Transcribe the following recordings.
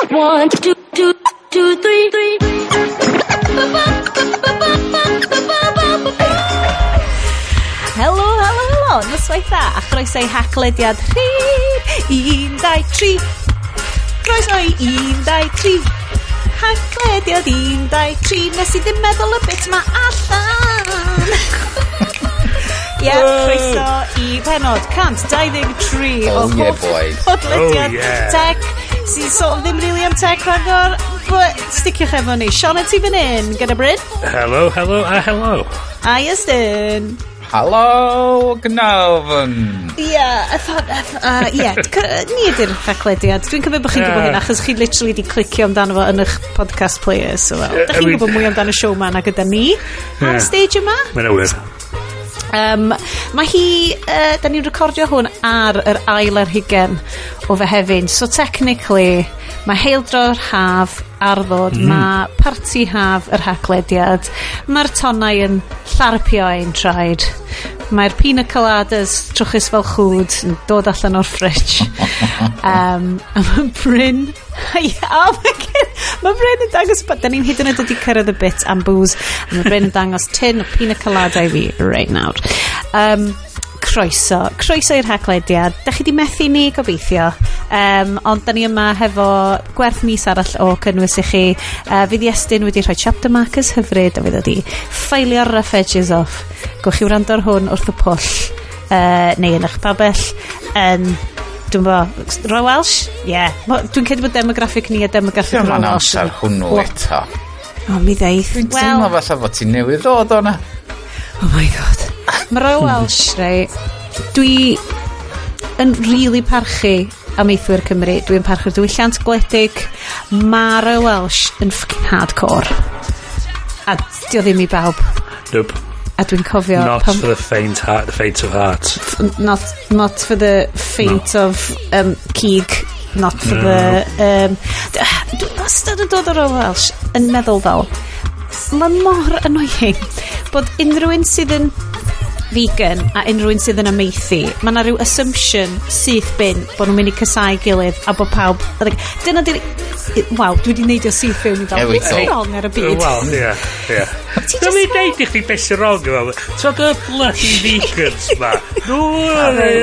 1, 2, 2, 2, 3, 3. Helo, helo, helo, noswaith dda, a chroeso i Haclediad rhif 1, 2, 3. Croeso i 1, 2, 3. Haclediad 1, 2, 3. Nes i ddim meddwl y bit ma allan. Ie, yeah, croeso i penod 123 Oh, o yeah, boy. podlediad Oh, yeah. tech sy'n sort of ddim really am tech rhagor, but sticiwch efo ni. Sean ti fan hyn, gyda Bryn. Hello, hello, a hello. A Iestyn. Helo, Gnafn. Ie, I thought, ie, ni ydy'r Haclediad. Dwi'n cymryd bod chi'n gwybod hyn, achos chi literally di clicio amdano fo yn eich podcast player, so well. Ie, Da chi'n I mean- gwybod mwy amdano show ma na gyda ni ar y Ie. stage yma. Mae'n awyr. Mae hi, da ni'n recordio hwn ar yr ail ar hugen o Fehefin, so technically mae heildro'r haf ar ddod, mae parti haf yr Haclediad, mae'r tonnau yn llarpio ein traed, mae'r pina coladas trwchus fel chwd yn dod allan o'r fridge. A mae Bryn... oh my God, mae Bryn yn dangos... Da ni'n hyd yn oed wedi cyrraedd y bit am booze. A mae Bryn yn dangos tin o pina colada i fi right nawr. Croeso. Croeso i'r Haclediad. Da chi di methu ni, gobeithio. Ond da ni yma hefo gwerth mis arall o cynnwys i chi. Fydd Iestyn wedi rhoi chapter markers hyfryd a fydd wedi ffaelio'r rough edges off. Gwch chi wrando ar hwn wrth y pwll neu yn eich babell yn dwi'n bo, Royal Welsh? Ie. Yeah. Dwi'n credu bod demographic ni a demographic Dwi'n Royal ma'n Welsh. amser hwnnw eto. O, mi ddeith. Dwi'n teimlo fatha fod ti'n newydd ddod o'na. Oh my God. Mae Royal Welsh, rei, dwi yn really parchu amaethwyr Cymru. Dwi'n parchu'r diwylliant gwledig. Mae Royal Welsh yn fucking hardcore. A dio ddim i bawb. Nope. A dwi'n cofio... Not pan- for the faint heart, the faint of heart. Not for the faint of cig, not for the... Dwi wastad yn dod o'r Royal Welsh yn meddwl fel, mae mor annoying bod unrhyw un sydd yn vegan a unrhyw un sydd yn amaethu, mae yna rhyw assumption syth bin bod nhw'n mynd i casáu gilydd a bod pawb... Like, dyna di'r... Waw, dwi wedi neidio syth fewn i fel, There we beth sy'n go. wrong ar y byd? Wel, ie, ie. Ti Dwi'n just mynd deud i chdi beth sy'n wrong efo. Ti'n y bloody vegans ma. No,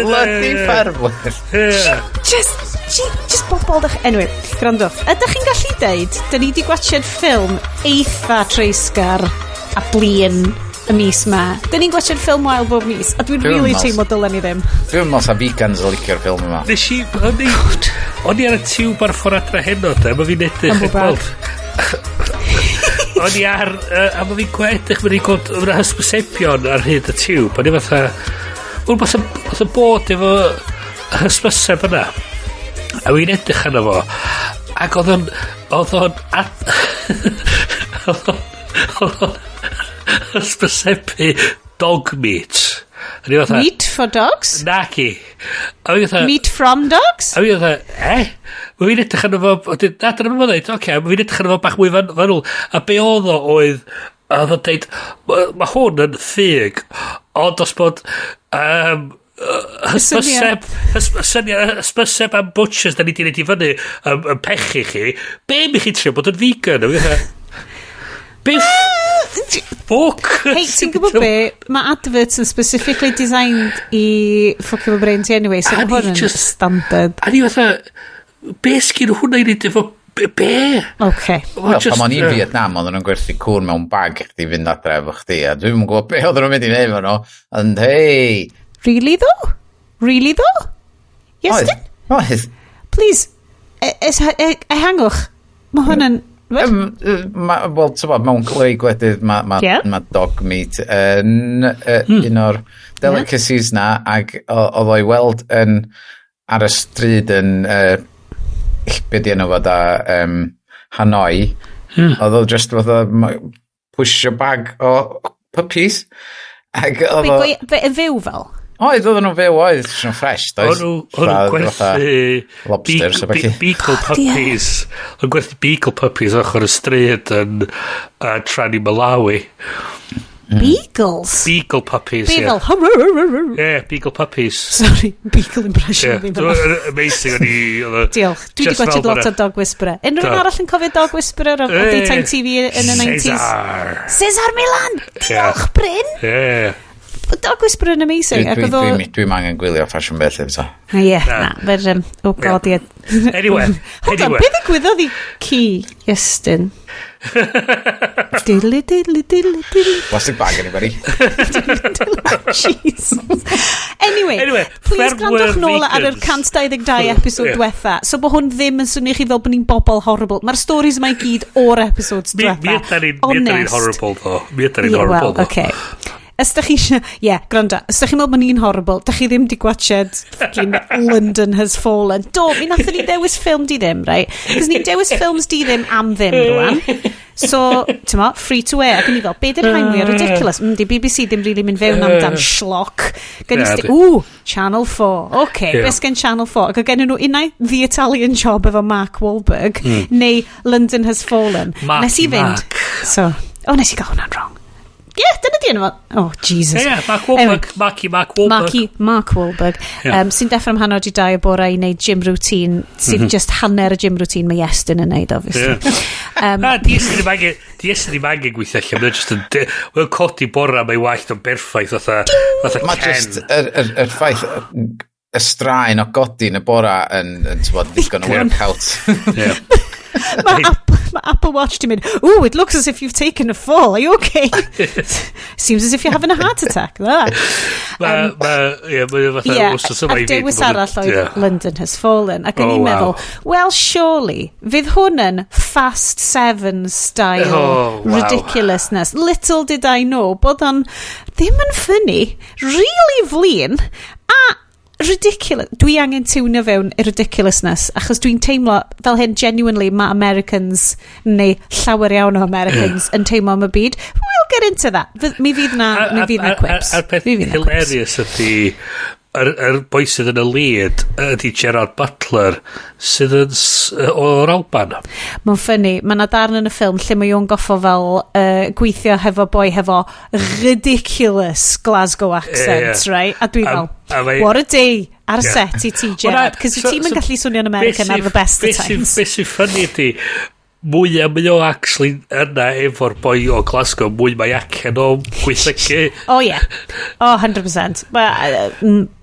Bloody ffermwyr. Ie. Just bobl dych... Anyway, gwrandwch. Ydych chi'n gallu deud, da ni wedi gwachod ffilm eitha treisgar a blin y mis ma. Da ni'n gwachod ffilm wael bob mis, a dwi'n Dwi'n really meddwl- teimlo dylen ni ddim. Dwi'n meddwl sa vegans yn licio'r ffilm yma. Nes i, o'n i ar y tiwb ar ffordd adra heno, de, mae fi'n edrych Humble yn gweld. O'n i ar, a mae fi'n gwedrych, mae'n i'n gweld, mae'n hysbysebion ar hyd y tiwb, o'n i fatha, wrth yn bod efo hysbyseb yna. A fi'n edrych arno fo, ac oedd o'n hysbysebu dog meat. A ni fatha, Meat for dogs? Naci. A fi fatha, Meat from dogs? A fi fatha, eh? Mae fi'n edrych arno fo, wedyn, na, dyna beth mae'n dweud, oce, mae fi'n edrych arno fo bach mwy fanwl. A be oedd o oedd, oedd o'n deud, ma hwn yn ffug, ond os bod, hysbyseb, syniad, hysbyseb am butchers da ni di wneud i fyny yn pechu chi, be mi chi trio bod yn vegan? A fi fatha, be ffwc? Hei, ti'n gwybod be? Mae adverts yn specifically designed i ffwcio fo brain ti anyway, so A mae ni hwn yn just- standard. A ni fatha, be sgyn hwnna i wneud efo, be? Okay. Wel, pan o'n i'n Vietnam, oedden nhw'n gwerthu cŵn mewn bag i chdi fynd adre efo chdi, a dwi'm yn gwybod be oedden nhw'n mynd i wneud efo nhw, ond hei! Really though? Really though? Yes, Oedd, oedd. Please, ehangwch. Mae hwn yn... What? Wel, ti'n bod, mewn rei gwledydd mae ma, ma dog meat yn un o'r delicacies na, ac oedd o'i weld yn ar y stryd yn, be di enw fo da, Hanoi, oedd o just fatha pushio bag o puppies. Ac oedd o... Be, yn fyw fel? Oedd, oedden nhw'n fyw, oedd, nhw'n fresh, doedd? O'n nhw'n gwerthu lobsters a ballu. Beagle puppies. O'n gwerthu beagle puppies ochr y stryd yn Trani Malawi. Beagles? Beagle puppies, Be yeah. fel... "Hum, rr, rr, rr, rr." Yeah, beagle puppies. Sorry, beagle impression Yeah. fi fan'na. Amazing o'n i... oedd o- Diolch. Dwi wedi Just gwachod fel lot o fan'na. Dog Whisperer. Unrhyw un Do. arall yn cofio Dog Whisperer o daytime TV yn y 90s? Cesar. Cesar Milan! Diolch, Bryn! Yeah. Dog Whisperer yn amazing. Dwi, Ac dwi, oedd o... dwi, dwi'n angen gwylio ffasiwn beth eto. Ie, Na. na. Fer, oh God, ie. Anyway, Hold on, anyway. be ddigwyddodd i ci, Iestyn? Diddly, diddly, diddly, diddly. Plastic bag, anybody? Jesus. Anyway, Anyway, please ffermwyr gwrandwch nôl ar yr vegans. 122 episode Ie. diwetha. So bod hwn ddim yn swnio chi fel bod ni'n bobl horrible. Mae'r stories yma i gyd o'r episodes Mi, diwetha. mi ydan ni'n mi ydan ni'n Honest. horrible, ddo. Mi ydan ni'n Yeah, horrible, well, ddo. okay. Os da chi eisiau... Ie, yeah, gwrando. Os da chi'n meddwl bod ni'n horrible, da chi ddim di gwachod fucking London Has Fallen. Do, mi nathon ni ddewis ffilm di ddim, right? Cos ni'n dewis ffilms di ddim am ddim rwan. So, ti'n mo, free to air. Ac o'n i fel, be di'r rhain mwyaf ridiculous? Di BBC ddim really mynd fewn amdan schlock. Gen i Na, sti, di. ooh, Channel 4. OK, Ie. beth gen Channel 4? Ac oedd gen nhw unai The Italian Job efo Mark Wahlberg, neu London Has Fallen. Marky Nes i fynd. Mark. So, oh, nes i gael hwnna'n wrong. Ie, yeah, dyna di enw fo. Oh, Jesus. Ie, yeah, Mark Wahlberg. Marky Mark Wahlberg. Marky Mark Wahlberg, Ie. sy'n deffro am 1:30 y bore i wneud gym routine, sydd just hanner y gym routine mae Iestyn yn neud, obviously. Ie. Ah, di Iestyn ddim angen, di Iestyn ddim angen gweithio allan, mae'n just yn, mae'n codi bora, mae wallt o'n berffaith, fatha Mae Ken. just yr ffaith, y straen o godi yn y bora yn t'bod, ddigon o workout. Yeah. Mae Apple Watch di mynd, "Ooh, it looks as if you've taken a fall. Are you okay? Seems as if you're having a heart attack." Ah. Mae, mae, ie, mae fatha Ie, wsos yma a'r i fi. dewis arall oedd Ie. London Has Fallen. Ac o'n Oh, i'n wow. meddwl, well, surely, fydd hwn yn Fast Seven style Oh, wow. ridiculousness. Little did I know bod o'n ddim yn funny, really flin, a ridiculous. Dwi angen tiwnio fewn i ridiculousness, achos dwi'n teimlo fel hyn genuinely mae Americans, neu llawer iawn o Americans, yn teimlo am y byd. We'll get into that. Mi fydd na quips. A'r peth Mi fydd na quips. hilarious ydy, yr boi sydd yn y lead ydy Gerard Butler sydd yn o'r Alban. Mae'n funny, mae yna darn yn y ffilm lle mae o'n goffo fel gweithio hefo boi hefo ridiculous Glasgow accent, Ie, ie. right? A dwi fel, a mae- what a day ar Ie. set i ti, Wel, na, Gerard, cos so, ti'n gallu swnio'n American ar the best of times. Beth sy'n funny ydy, mwy a mwy o actually yna efo'r boi o Glasgow, mwy mae acen o'n gwaethygu. Oh yeah. Oh, 100%. Well,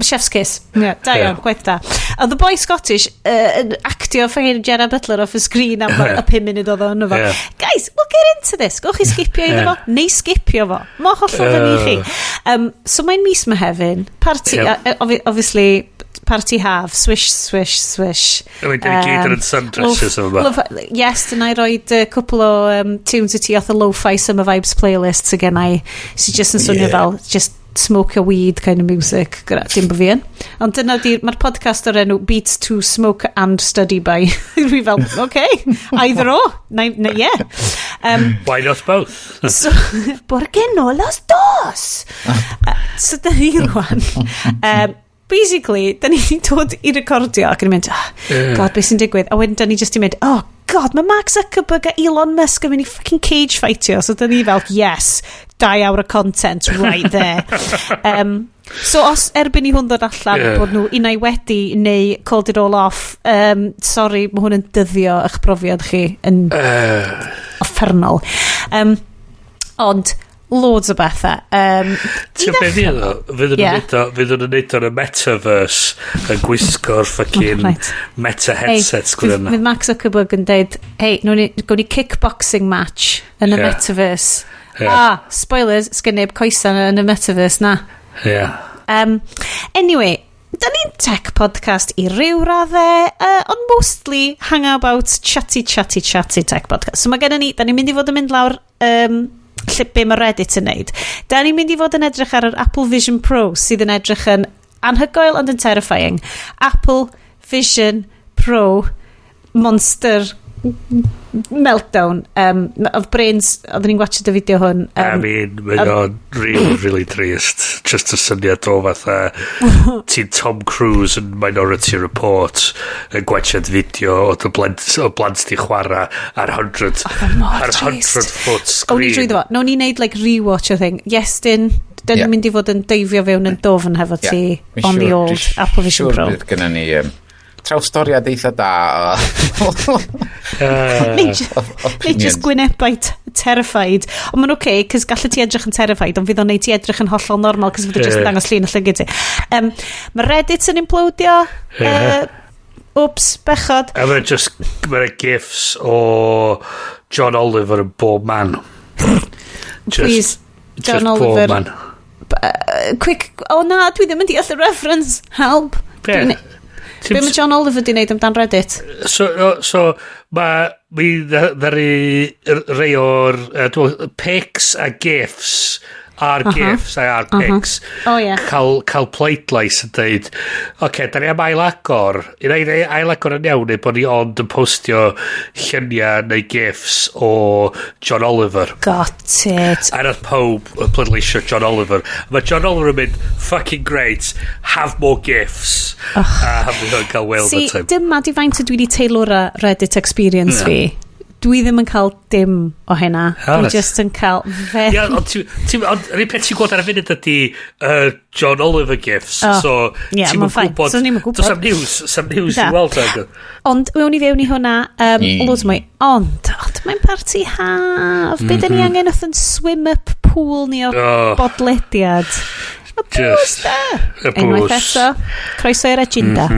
chef's kiss. Yeah, da iawn, gwaith da. A the boy Scottish yn actio fucking Gerard Butler off y screen am y 5 munud oedd o yno fo. Guys, we'll get into this. Gewch chi skipio iddo fo, neu skipio fo. Mae hollol fyny i chi. So mae'n mis Mehefin. Party, obviously, party haf, swish, swish, swish. I mean, dyn ni gyd yn sundresses yma. Yes, dyna i roed cwpl o tunes i ti off the lo-fi summer vibes playlist sydd gen i, sydd just yn swnio fel just smoke your weed kind of music. Gyda, dim bod fi yn. Ond dyna di, mae'r podcast o'r enw Beats to Smoke and Study By. Dwi fel, okay, either or. Na, yeah. Why not both? So, ¿por qué no los dos? So, da ni rwan. Basically, da ni wedi dod i recordio ac yn mynd, "Oh, God, beth sy'n digwydd?" A wedyn da ni just i mynd, "Oh, God, mae Mark Zuckerberg a Elon Musk yn mynd i fucking cage fightio." So da ni fel, "Yes, 2 awr o content right there." So os erbyn i hwn ddod allan bod nhw unai wedi neu called it all off, sorry, mae hwn yn dyddio eich profiad chi yn uffernol. Ond, loads o bethau. Ti'n beth fydd o? Fydd nhw'n neud nhw'n neud o'n y metaverse yn gwisgo'r fucking meta headsets Hey, gwyd yna. fydd Mark Zuckerberg yn deud, "Hey, gawn ni kickboxing match yn y metaverse." Ah, spoilers, sgen neb coesa yn y metaverse na. Anyway, da ni'n tech podcast i ryw raddau, ond mostly hang about chatty, chatty, chatty tech podcast. So mae gennym ni, da ni'n mynd i fod yn mynd lawr lle be mae Reddit yn neud. Da ni'n mynd i fod yn edrych ar yr Apple Vision Pro sydd yn edrych yn anhygoel ond yn terrifying. Apple Vision Pro Monster Meltdown. Oedd brains, oedden ni'n watchad y fideo hwn. I mean, mae o'n really, really trist. Just y syniad o fatha ti'n Tom Cruise yn Minority Report yn gwachad fideo o dy blant, o blant di chwarae ar 100 mor ar trist. 100 foot O'n i screen. drwyddo fo. Nawn ni wneud like rewatch o thing. Iestyn, dyn ni'n mynd i fod yn deifio fewn yn dofn hefo ti Dwi'n on the old dwi'n Apple Vision siŵr Pro. Bydd gynnon ni trawstoriad eitha da o Neu just gwynebau terrified. Ond mae'n oce, okay, cos gallu ti edrych yn terrified, ond fydd o'n neud ti edrych yn hollol normal, cos fydd o just yn dangos llun y llygad ti. Mae Reddit yn implodio. Oops, bechod. A mae'n just, mae'n gifs o John Oliver yn bob man. Just, Please, John just Oliver. Bob man. Quick, oh na, dwi ddim yn deall y reference. Help. Be? Be mae John Oliver di wneud amdan Reddit? So mae mi ddaru rei o'r dwi'n meddwl, pics a gifs ar gifs a ar pics Oh, ie. cael pleidlais yn dweud, oce, okay, da ni am ail agor i ail agor yn iawn neu bod ni ond yn postio lluniau neu gifs o John Oliver. Got it. A nath pob yn pleidleisio John Oliver. Mae John Oliver yn mynd, "Fucking great, have more gifs." Oh. A mae'n nhw'n cael whale of a See, time. dyma di faint ydw i wedi teilwra Reddit experience fi. Dwi ddim yn cael dim o hynna. Oh, Dwi just yn cael very. Ia, ond ond yr un peth ti'n gweld ar y funud ydy John Oliver gifs. Oh, So, ie, ti'm ma'n yn fine. gwybod. So, ni'm yn gwybod. Does am news, sam news i Na. weld ag. Ond mewn i fewn i hwnna, loads mwy. Ond mae'n parti haf. Be da ni angen wrth yn swim up pool ni o Oh. bodlediad? Y bws Just, da. y Unwaith bws. eto, croeso i'r agenda.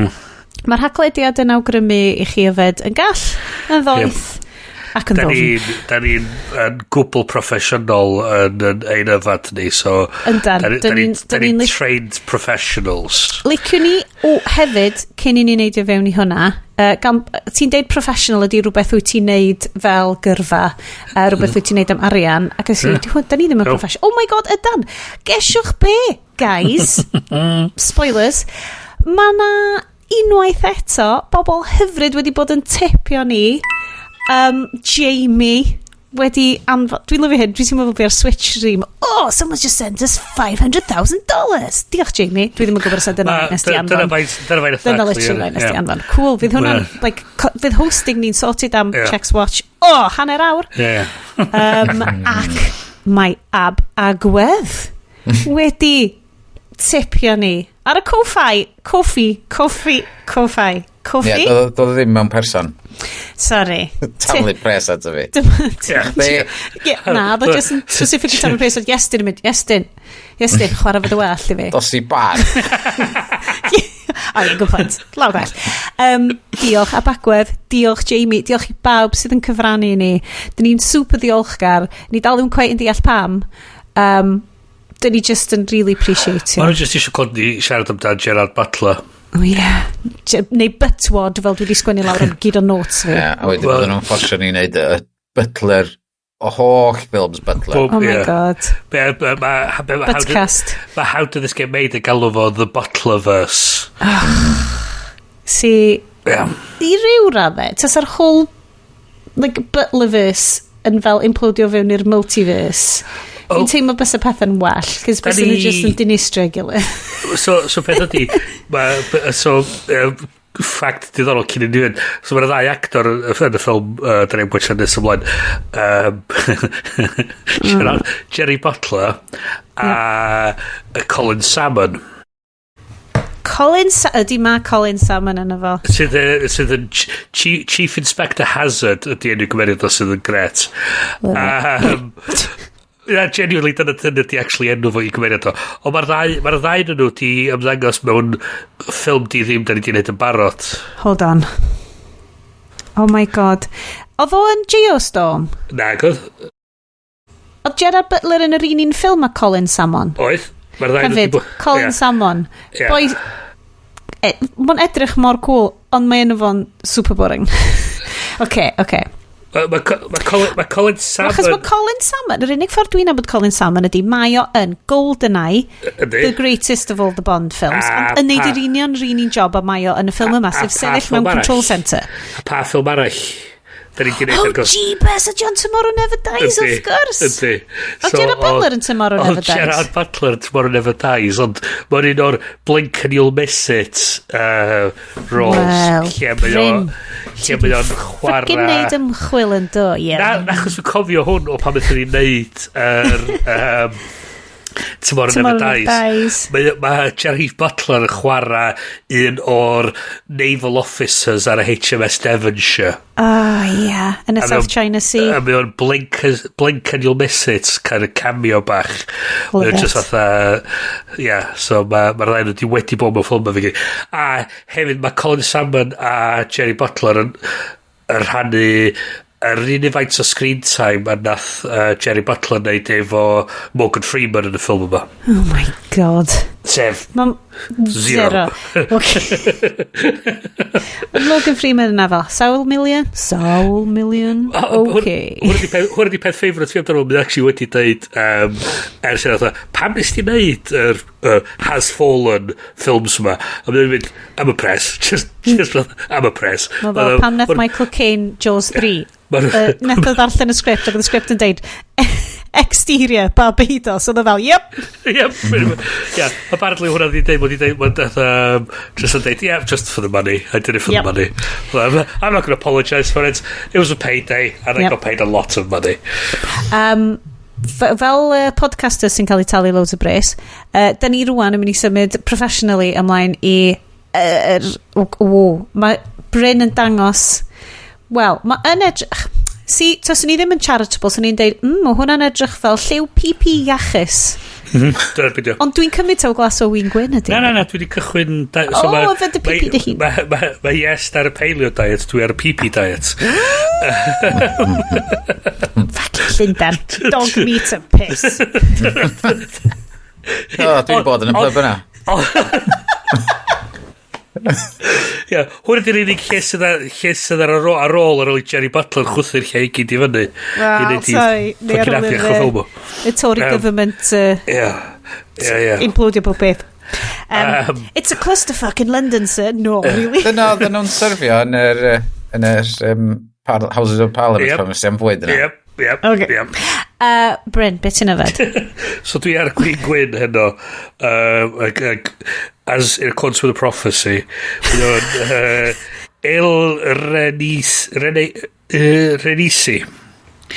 Mae'r haglediad yn awgrymu i chi yfed yn gall, yn ddoeth, ac yn Da ddofn. ni'n yn gwbl proffesiynol yn ein yfad ni, so Yndan, da ni'n da ni'n trained professionals. Liciwn ni, o, hefyd, cyn i ni neidio fewn i hwnna, gan, ti'n deud professional ydy rhywbeth wyt ti'n neud fel gyrfa, rhywbeth wyt ti'n neud am arian, ac ys mm. da ni ddim yn No. professional. Oh my God, ydan! Gesiwch be, guys? Spoilers. Mae na unwaith eto bobl hyfryd wedi bod yn tipio ni. Jamie wedi anfon. Dwi'n lyfio hyn, dwi'n teimlo fel fi ar Switch stream. "Oh, someone's just sent us $500,000." Diolch, Jamie. Dwi ddim yn gwybod os yna nes di anfon. Dyna faint. Dyna literally faint nes di anfon. Cool, fydd hwnna'n, like, fydd hosting ni'n sorted am Checks Watch. Oh, hanner awr. Ac mae Ab Agwedd wedi tipio ni ar y Ko-fi, Ko-fi, Ko-fi, Ko-fi, Ko-fi. Ie, doedd o ddim mewn person. Sorry. Taflu pres ato fi. Ie, na, oedd o just yn specifically taflu pres at Iestyn yn mynd, "Iestyn, Iestyn, chwarae fod y well i fi." Dos i bar. Oh yeah, good point. Lawr well. Diolch Ab Agwedd, diolch Jamie, diolch i bawb sydd yn cyfrannu i ni. Dyn ni'n super ddiolchgar. Ni dal ddim quite yn deall pam. Dyn ni just yn really appreciate Maen you. nhw just eisiau clywed ni siarad amdan Gerard Butler. Oh yeah. Neu Buttwad, fel dwi wedi sgwennu lawr yn gyd o notes fi. Ie, a wedyn Wel- bydden nhw'n fforsio ni wneud y Butler, o holl ffilms Butler. Bob- Oh my ie. God. Be, Buttcast. Ma How Did This Get Made yn galw fo The Butlerverse. Si, i ryw raddau, tasa'r whole like, Butlerverse yn fel implodio fewn i'r multiverse. Fi'n Oh. teimlo bys y pethau'n well, cos Da bys nhw just yn dinistrio ei gilydd. So peth ydi, so, fact diddorol cyn i ni fynd. So mae'r ddau actor yn y ffilm, da ni'n gwatsiad nes ymlaen, Jerry Butler a Colin Salmon. Ydy ma Colin Salmon yn efo. Sydd yn Chief Inspector Hazard ydy enw gymeriad o sydd yn gret. Yeah, genuinely, dyna di actually enw fo i gymeriad o. Ond mae'r ddau yn nhw di ymddangos mewn ffilm di ddim da ni di wneud yn barod. Hold on. Oh my God. Oedd o yn Geostorm? Nag oedd? Oedd Gerard Butler yn yr un un ffilm â Colin Salmon? Oedd. Mae'r ddau nhw Hefyd, 'di Colin Salmon. Ie. Boi, mae'n edrych mor cool, ond mae enw fo'n super boring. Oce. Ma Colin Salmon. Achos mae Colin Salmon, yr unig ffordd dwi'n nabod Colin Salmon ydy, mae o yn GoldenEye, Yndi. the greatest of all the Bond films, ond yn neud yr union yr un un job a mae o yn y ffilm yma, A sef pa sefyll ffilm mewn arall? control centre. A pa ffilm arall? Da ni 'di neud Oh, ar gwrs. Jeebus, a John Tomorrow Never Dies, wrth gwrs. Yndi. Oedd Gerard Butler yn Tomorrow Never Oedd Dies? Gerard Butler yn Tomorrow Never Dies, ond mae'n un o'r blink and you'll miss it roles. Wel, lle mae o, Bryn, lle mae o'n Fucking neud chwarae. ymchwil yn do, ie. Na, achos dwi'n cofio hwn o pan wnaethon ni neud yr Tomorrow Never Tomorrow Never Dies. Dies. Mae Gerard Butler yn chwarae un o'r naval officers ar y HMS Devonshire. Oh, ie. Yn y A South mae o'n- China Sea. A mae o'n blink and you'll miss it kind of cameo bach. Love Mae o'n it. just fatha, yeah, so mae'r ma ddau nhw wedi bod mewn ffilm efo gilydd. A hefyd mae Colin Salmon a Jerry Butler yn rhannu yr unig faint o screen time a nath Jerry Butler neud efo Morgan Freeman yn y ffilm yma. Oh my God. Sef Mae'n zero. Zero. Okay. Morgan Freeman yna fel, sawl million? Sawl million? Okay. Hwn ydi peth favourite fi amdano fo, mae'n actually wedi deud ers hynna, fatha, "Pam nes ti wneud yr Has Fallen films yma?" A mae'n mynd, "Am y pres, just am y pres." Mae fel, pam nath Michael Caine Jaws 3? Nath o ddarllen y sgript ac oedd y sgript yn deud exterior Barbados. Oedd o fel, "Yep." Yep, pretty much. Yeah, apparently hwnna di deud, wedi deud, bod just yn deud, "Yeah, just for the money. I did it for the money. Well, I'm not going to apologise for it. It was a payday, and I got paid a lot of money." Fel podcaster sy'n cael ei talu loads o bres, da ni rwan yn mynd i symud professionally ymlaen i o, mae Bryn yn dangos, wel, mae yn edrych. Si, taswn i ddim yn charitable, swn i'n deud, mae hwnna'n edrych fel lliw PP iachus." Dyna'r beth. Ond dwi'n cymryd taw glas o win gwyn ydy. Na, dwi wedi cychwyn. O, yfed y PP dy hun. Mae ma, ma Yes ar y paleo diet, dwi ar y PP diet. Fucking Llundain. Dog meat and piss. O, dwi wedi bod yn y pub yna. Ie, hwn ydy'r unig lle sydd ar ôl i Jerry Butler chwythu'r lle i gyd i fyny. Well, I wneud i sorry. Neu ar fucking ôl afiach o ffilm o. y Tory government Ie. implodio bob beth. "It's a clusterfuck in London, sir." No, really. Dyna oedden nhw'n syrfio yn yr Houses of Parliament pan ys am fwyd yna. Yep. Okay. Bryn, beth ti'n yfed? So dwi ar gwin gwyn heno, ag, as in accordance with the prophecy, mae o'n Il Renis, Rene, Renisi.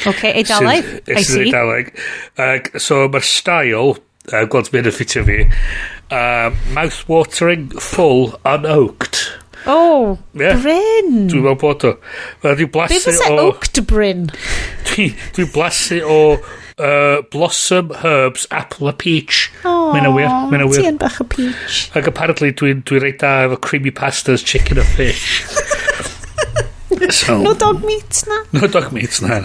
Okay, Eidaleg. I Sydd yn see. Eidaleg. Ag, so mae'r style, gweld mae'n ffitio fi, mouth-watering, full, unoaked. Oh, Yeah. Bryn. Dwi'n meddwl bod o. Dwi'n Be blasu fysa o oaked Bryn? Dwi blasu o blossom, herbs, apple a peach. Oh, Mae'n wir, mae'n Ti wir. yn bach o peach. Ac apparently dwi'n dwi reit da efo creamy pastas, chicken a fish. So, No dog meat na? No dog meat, na.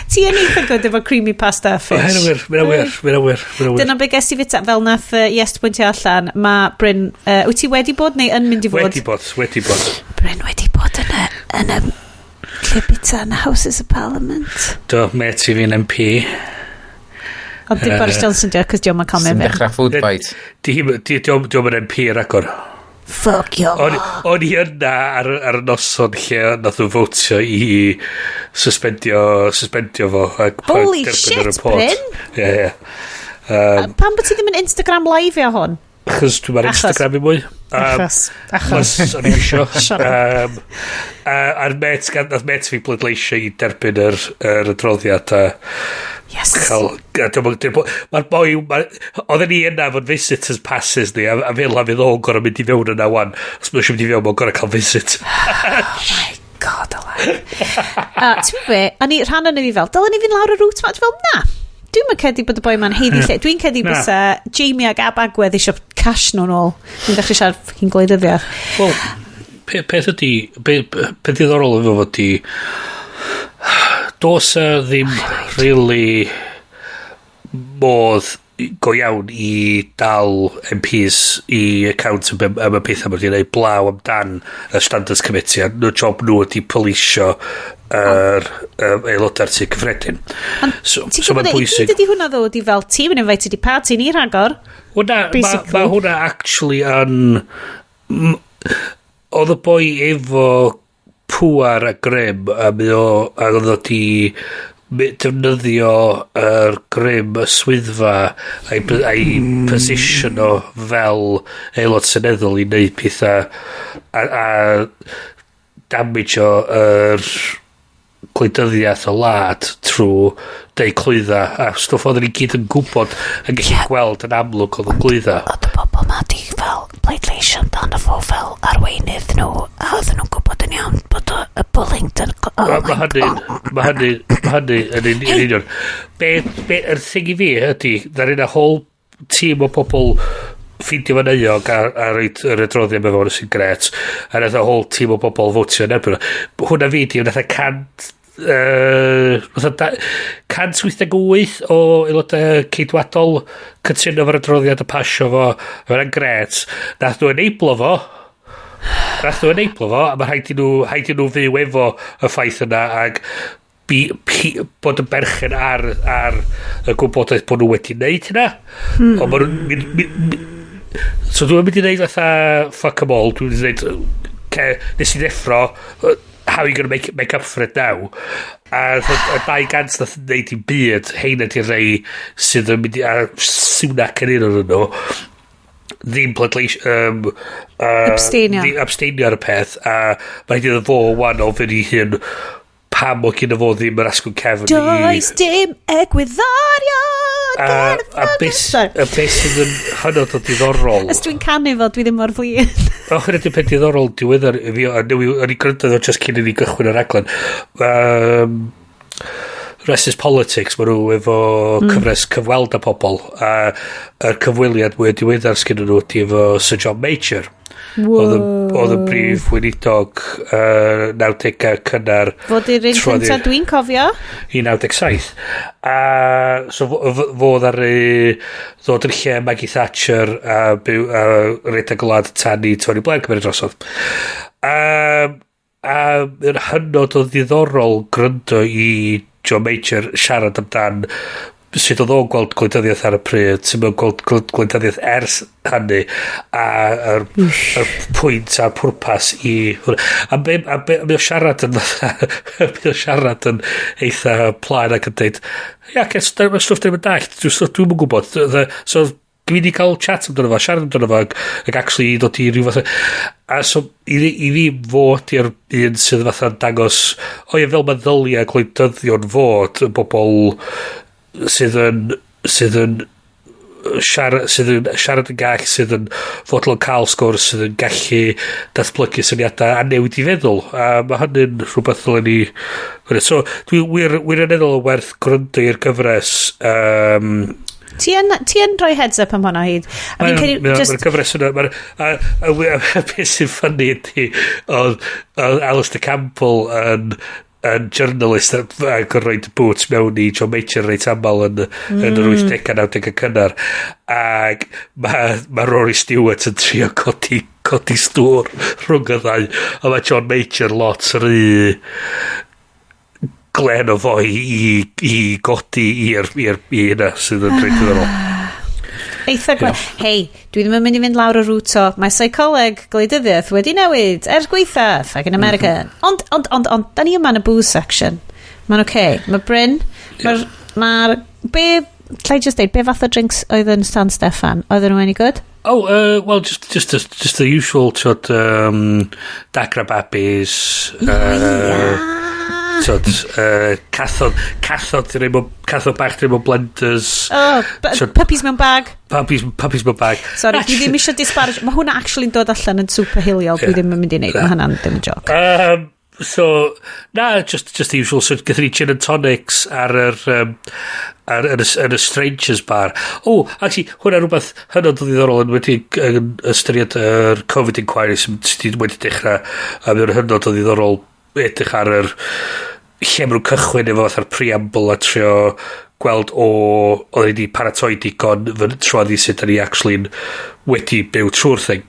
Ti yn eitha good efo creamy pasta a fish. Mae'n wir, mae'n wir, mae'n wir, mae'n wir. Dyna be ges i fita, fel nath Iest pwyntio allan, mae Bryn, wyt ti wedi bod neu yn mynd i fod? Wedi bod, wedi bod. Bryn wedi bod yn y lle bita yn y Houses of Parliament. Do, mate i fi'n MP. Ond dim Boris Johnson dio, cos dio'm yn cael Sy'n mynd fewn. dechrau food fight. Di dio'm yn MP ragor. Fuck you. O'n i yna ar y noson lle nath nhw fotio i suspendio fo. Ac Holy derbyn y shit, report. Bryn. Ie. Pam bod ti ddim yn Instagram live o hwn? Achos dwi'n ar Achos. Instagram i mwy. Achos. Achos. Achos o'n i isio. Shut up. A'r met, nath met fi bleidleisio i derbyn yr adroddiad a cael. Mae'r boi, oedden ni yna efo'n visitors passes ni, a fel a fydd o'n gorau mynd i fewn yna wan. Os mae'n eisiau mynd i fewn, mae'n gorau cael visit. Oh my God alive. Ti'n gwybod be, a ni rhan o'n fi fel, "Dylen ni fynd lawr y route ma?" Dwi'n fel, "Na. Dwi'n mynd credu bod y boi ma'n haeddu lle." Dwi'n credu Na. bysa Jamie ag Ab Agwedd eisiau cash nhw'n ôl. Dwi'n dechrau siarad fucking gwleidyddiaeth. Wel, peth ydi, peth diddorol efo fod di, does 'a ddim really modd go iawn i dal MPs i account am y pethau maen nhw wedi gwneud blaw amdan y Standards Committee, a nhw job nhw ydi polisio yr aelodau'r Tŷ Cyffredin. Ond So, ti'n so gwybod mae'n e, i bwysig. gyd ydi hwnna ddod i fel ti'n mynd invited i party ni rhagor. Wel na, mae Basically. ma hwnna actually yn. Oedd y boi efo pŵar a grym, a mae o, a oedd o di defnyddio yr grym y swyddfa a'i position o fel aelod seneddol i wneud pethau a damage o yr gwleidyddiaeth o wlad trwy deud clwydda a stwff oedden ni gyd yn gwybod yn gallu gweld yn amlwg oedd yn glwydda. Oedd y bobl ma di fel pleidleisio amdano fo fel arweinydd nhw, a oedden nhw'n gwybod yn iawn bod y Bullingdon. Oh Mae my hynny, God. mae hynny yn union. Be, yr thing i fi ydy, ddaru yna whole tîm o bobl ffeindio fo'n euog a roid yr adroddiad mewn sy'n gret. A nath y whole tîm o bobl fotio yn erbyn o. Hwna fi di, nath y 188 o aelodau ceidwadol cytuno fo'r adroddiad a pasio fo. Mae'n gret. Nath nhw enablo fo. Nath nhw enablo fo, a mae rhaid i nhw fyw efo y ffaith yna ac bod yn berchen ar y gwybodaeth bod nhw wedi wneud hynna. Ond ma' nhw'n so dwi'n mynd i wneud fatha fuck 'em all, dwi'n mynd i wneud, nes i ddeffro, how are you going to make up for it now? A y 200 nath wneud i byd, heina di'r rei sydd yn mynd i, a Sunak yn un o'n nhw, ddim pleidleis Abstainio. Abstainio ar y peth, a mae rhaid iddo fo wan ofyn i hun pam o gyda fo ddim yr asgwrn cefn i Does dim egwyddorion A beth sydd yn hynod o diddorol. Os dwi'n canu fel dwi ddim mor flin. O, hynny di'r peth diddorol diweddar i fi, a newi, o'n i gwrando o just cyn i ni gychwyn y raglen. Rest Politics, maen nhw efo cyfres cyfweld â pobl, a yr cyfweliad mwy diweddar sgyn nhw ydi efo Sir John Major. Oedd y brif weinidog 90au cynnar. Fod i'r un Trodd cyntaf dwi'n cofio. I 97. A so fo ddaru ddod yn lle Maggie Thatcher a byw a redeg y gwlad tan i Tony Blair cymryd drosodd. A mae'n hynod o ddiddorol gryndo i John Major siarad amdan sut oedd o'n gweld gwleidyddiaeth ar y pryd, sut mae'n gweld gwleidyddiaeth ers hynny, a yr pwynt a'r pwrpas i hwnna. A mae o siarad yn eitha plaen ac yn deud, ia, ces, mae stwff ddim yn dallt, dwi'm yn gwybod. So, dwi wedi cael chat amdano fo, siarad amdano fo, ac actually dod i ryw fath A so, i fi fod i'r un sydd fatha'n dangos, o ie, fel mae ddylia gwleidyddion fod, y bobl sydd yn siarad yn gall, sydd yn fodlon cael sgwrs, sydd yn gallu datblygu syniadau a newid i feddwl. A mae hynny'n rhywbeth ddylen ni. So, dwi wir, wirioneddol o werth gwrando i'r gyfres. Ti yn rhoi heads up am hwnna hyd. A fi'n credu Mae'r gyfres yna, a beth sy'n funny ydy, oedd Alistair Campbell yn journalist ac yn rhoi boots mewn i John Major reit aml yn yr 80au, 90au cynnar, ac mae Rory Stewart yn trio codi stwr rhwng y ddau, a mae John Major lot rhy glen o foi i godi i'r i hynna sydd yn reit diddorol. Eitha gwe. Hei, dwi ddim yn mynd i fynd lawr y route o mae seicoleg gwleidyddiaeth wedi newid er gweitha fucking America. Ond, da ni yma yn y booze section. Mae'n oce. Okay. Mae Bryn, mae'r, ma be, llai just deud, be fath o drinks oedd yn San Steffan? Oedden nhw any good? Oh, well, just the usual, tyd, Dagra Babis, tyd, cathod, di rhoi cathod bach di rhoi mewn blenders. Oh, puppies mewn bag. Puppies mewn bag. Sorry, dwi ddim eisiau disparage. Mae hwnna actually'n dod allan yn super hiliol. Dwi ddim yn mynd i wneud. Mae hwnna'n ddim yn joc. So, na, just the usual. So, gathon ni gin and tonics ar yr, ar, yn, y, yn y Strangers Bar. Oh, actually, hwnna rhywbeth hynod o ddiddorol yn wedi yn ystyried yr Covid inquiry sydd wedi dechrau, a mae'n hynod o ddiddorol edrych ar yr lle maen nhw'n cychwyn efo fatha'r preamble a trio gweld o oedd wedi paratoi digon fy troedd i sut da ni actually'n wedi byw trwy'r thing.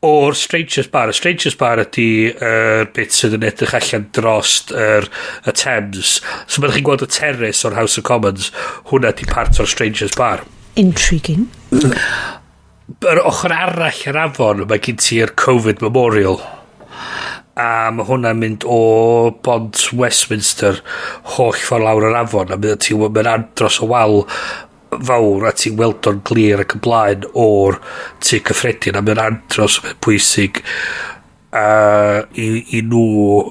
O'r Strangers Bar, y Strangers Bar ydy yr bit sydd yn edrych allan drost y Thames. So pan chi'n gweld y terrace o'r House of Commons, hwnna di part o'r Strangers Bar. Intriguing. Yr ochr arall yr afon, mae gen ti'r Covid Memorial. A mae hwnna'n mynd o bont Westminster holl ffordd lawr yr afon, a mae ti'n mynd andros o wal fawr a ti'n weld o'n glir ac yn blaen o'r tŷ cyffredin, a mae'n andros o beth pwysig i nhw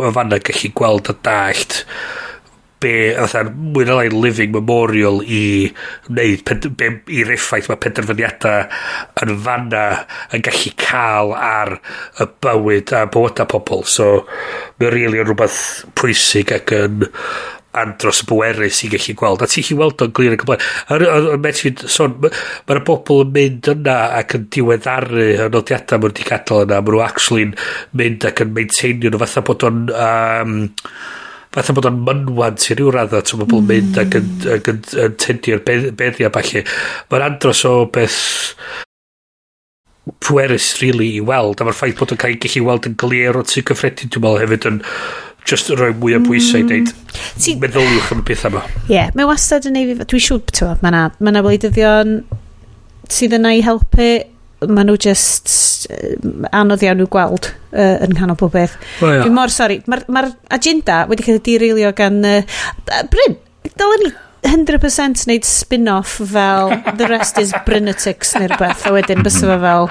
y fanna gallu gweld a dallt be fatha mwy na lai living memorial i wneud be, i'r effaith mae penderfyniadau yn fanna yn gallu cael ar y bywyd a bywydau pobl. So mae'n rili yn rhywbeth pwysig ac yn andros o bwerus i gallu gweld. A ti'n gallu weld o'n glir ac yn blaen. A met fi sôn, mae'r bobl yn mynd yna ac yn diweddaru y nodiadau maen nhw wedi gadael yna. Maen nhw actually'n mynd ac yn maintainio nhw fatha bod o'n fatha bod o'n mynwant i ryw raddau, ti'n bobl yn mynd ac yn tendio'r beddi a ballu. Mae'n andros o beth pwerus, really, i weld, a mae'r ffaith bod o'n cael gallu weld yn glir o tŷ cyffredin, dwi'n meddwl hefyd yn just rhoi mwy o bwysau i deud, meddyliwch am y pethau yma. Ie, yeah, mae wastad yn ei fi. Dwi'n siŵr, ti'n mae na, ma na wleidyddion sydd yna i helpu, maen nhw just anodd iawn i'w gweld yn nghanol pob beth. O, ia. Dwi'n mor sori. Mae'r ma agenda wedi cael ei derailio gan Bryn, dylen ni 100% wneud spin-off fel The Rest is Brynatics neu rhywbeth, a wedyn bysa fo fel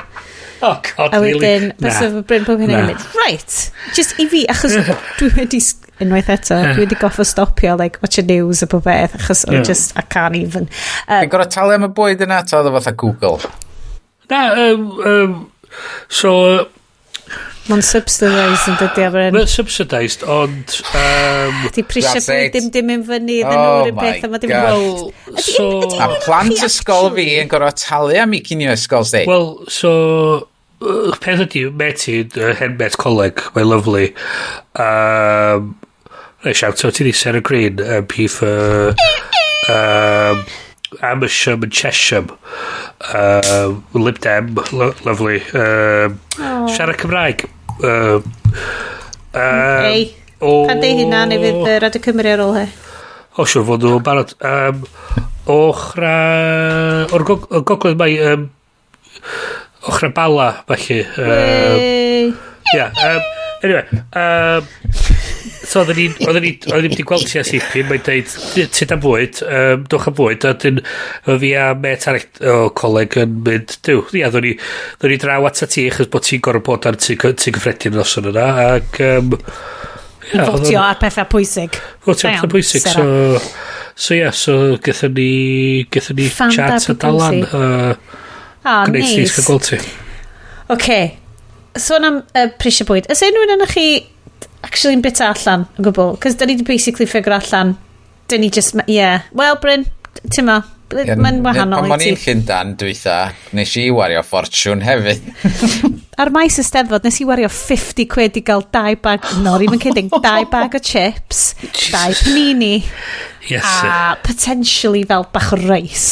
Oh God, a wedyn really? bysa fo Bryn pob hyn yn Na. mynd right, just i fi, achos dwi wedi unwaith eto dwi wedi goffo stopio like watch the news a pob beth achos yeah. Just I can't even Ti'n gorau talu am y bwyd yna, ta oedd o fatha Google? Na, so, Mae'n subsidised yn dydy, Bryn. Mae'n subsidised, ond Di prisiau That's bwyd it. dim yn fyny iddyn Oh nhw yr un my peth a ma' dim God. Well, so A plant chi ysgol fi yn gorau talu am i cinio ysgol sti. Wel, so, peth ydi, met i, hen met coleg, mae'n lovely. Shout out i Sarah Green, MP for Amersham and Chesham. Lib Dem, lovely. Siarad Cymraeg. Ei, pan deud hynna, neu fydd Radio Cymru ar ôl he. O, siwr fod nhw'n barod. Ochra o'r o gogledd mae ochra Bala, falle. Wey. Yeah, anyway, so oedden ni wedi gweld ti ers ipyn, mae'n deud, "Tyd am fwyd, dwch am fwyd," a dyn, fi a met arall o coleg yn mynd, diw, ia, ddwn ni draw at ti, achos bod ti'n gorfod bod ar tŷ cyffredin noson yna, ac, I fotio ar pethau pwysig. Fotio ar Da pethau iawn, pwysig, Sarah. so yeah, so gython ni Fan chat a dalan, Cozy. Ah, gwneud neis. neis cael gweld ti. Oce. Sôn am prisiau bwyd. Ys unrhyw un yna chi actually yn bita allan yn gwbl? Cos da ni di basically figure allan. Da ni just, yeah. Wel, Bryn, ti'n ma, mae'n wahanol Pan i o'n i'n ti. Llundan dwytha, nes i wario ffortiwn hefyd. Ar maes y Steddfod, nes i wario 50 quid i gael dau bag, not even kidding, dau bag o chips, dau panini, a potentially fel bach o reis.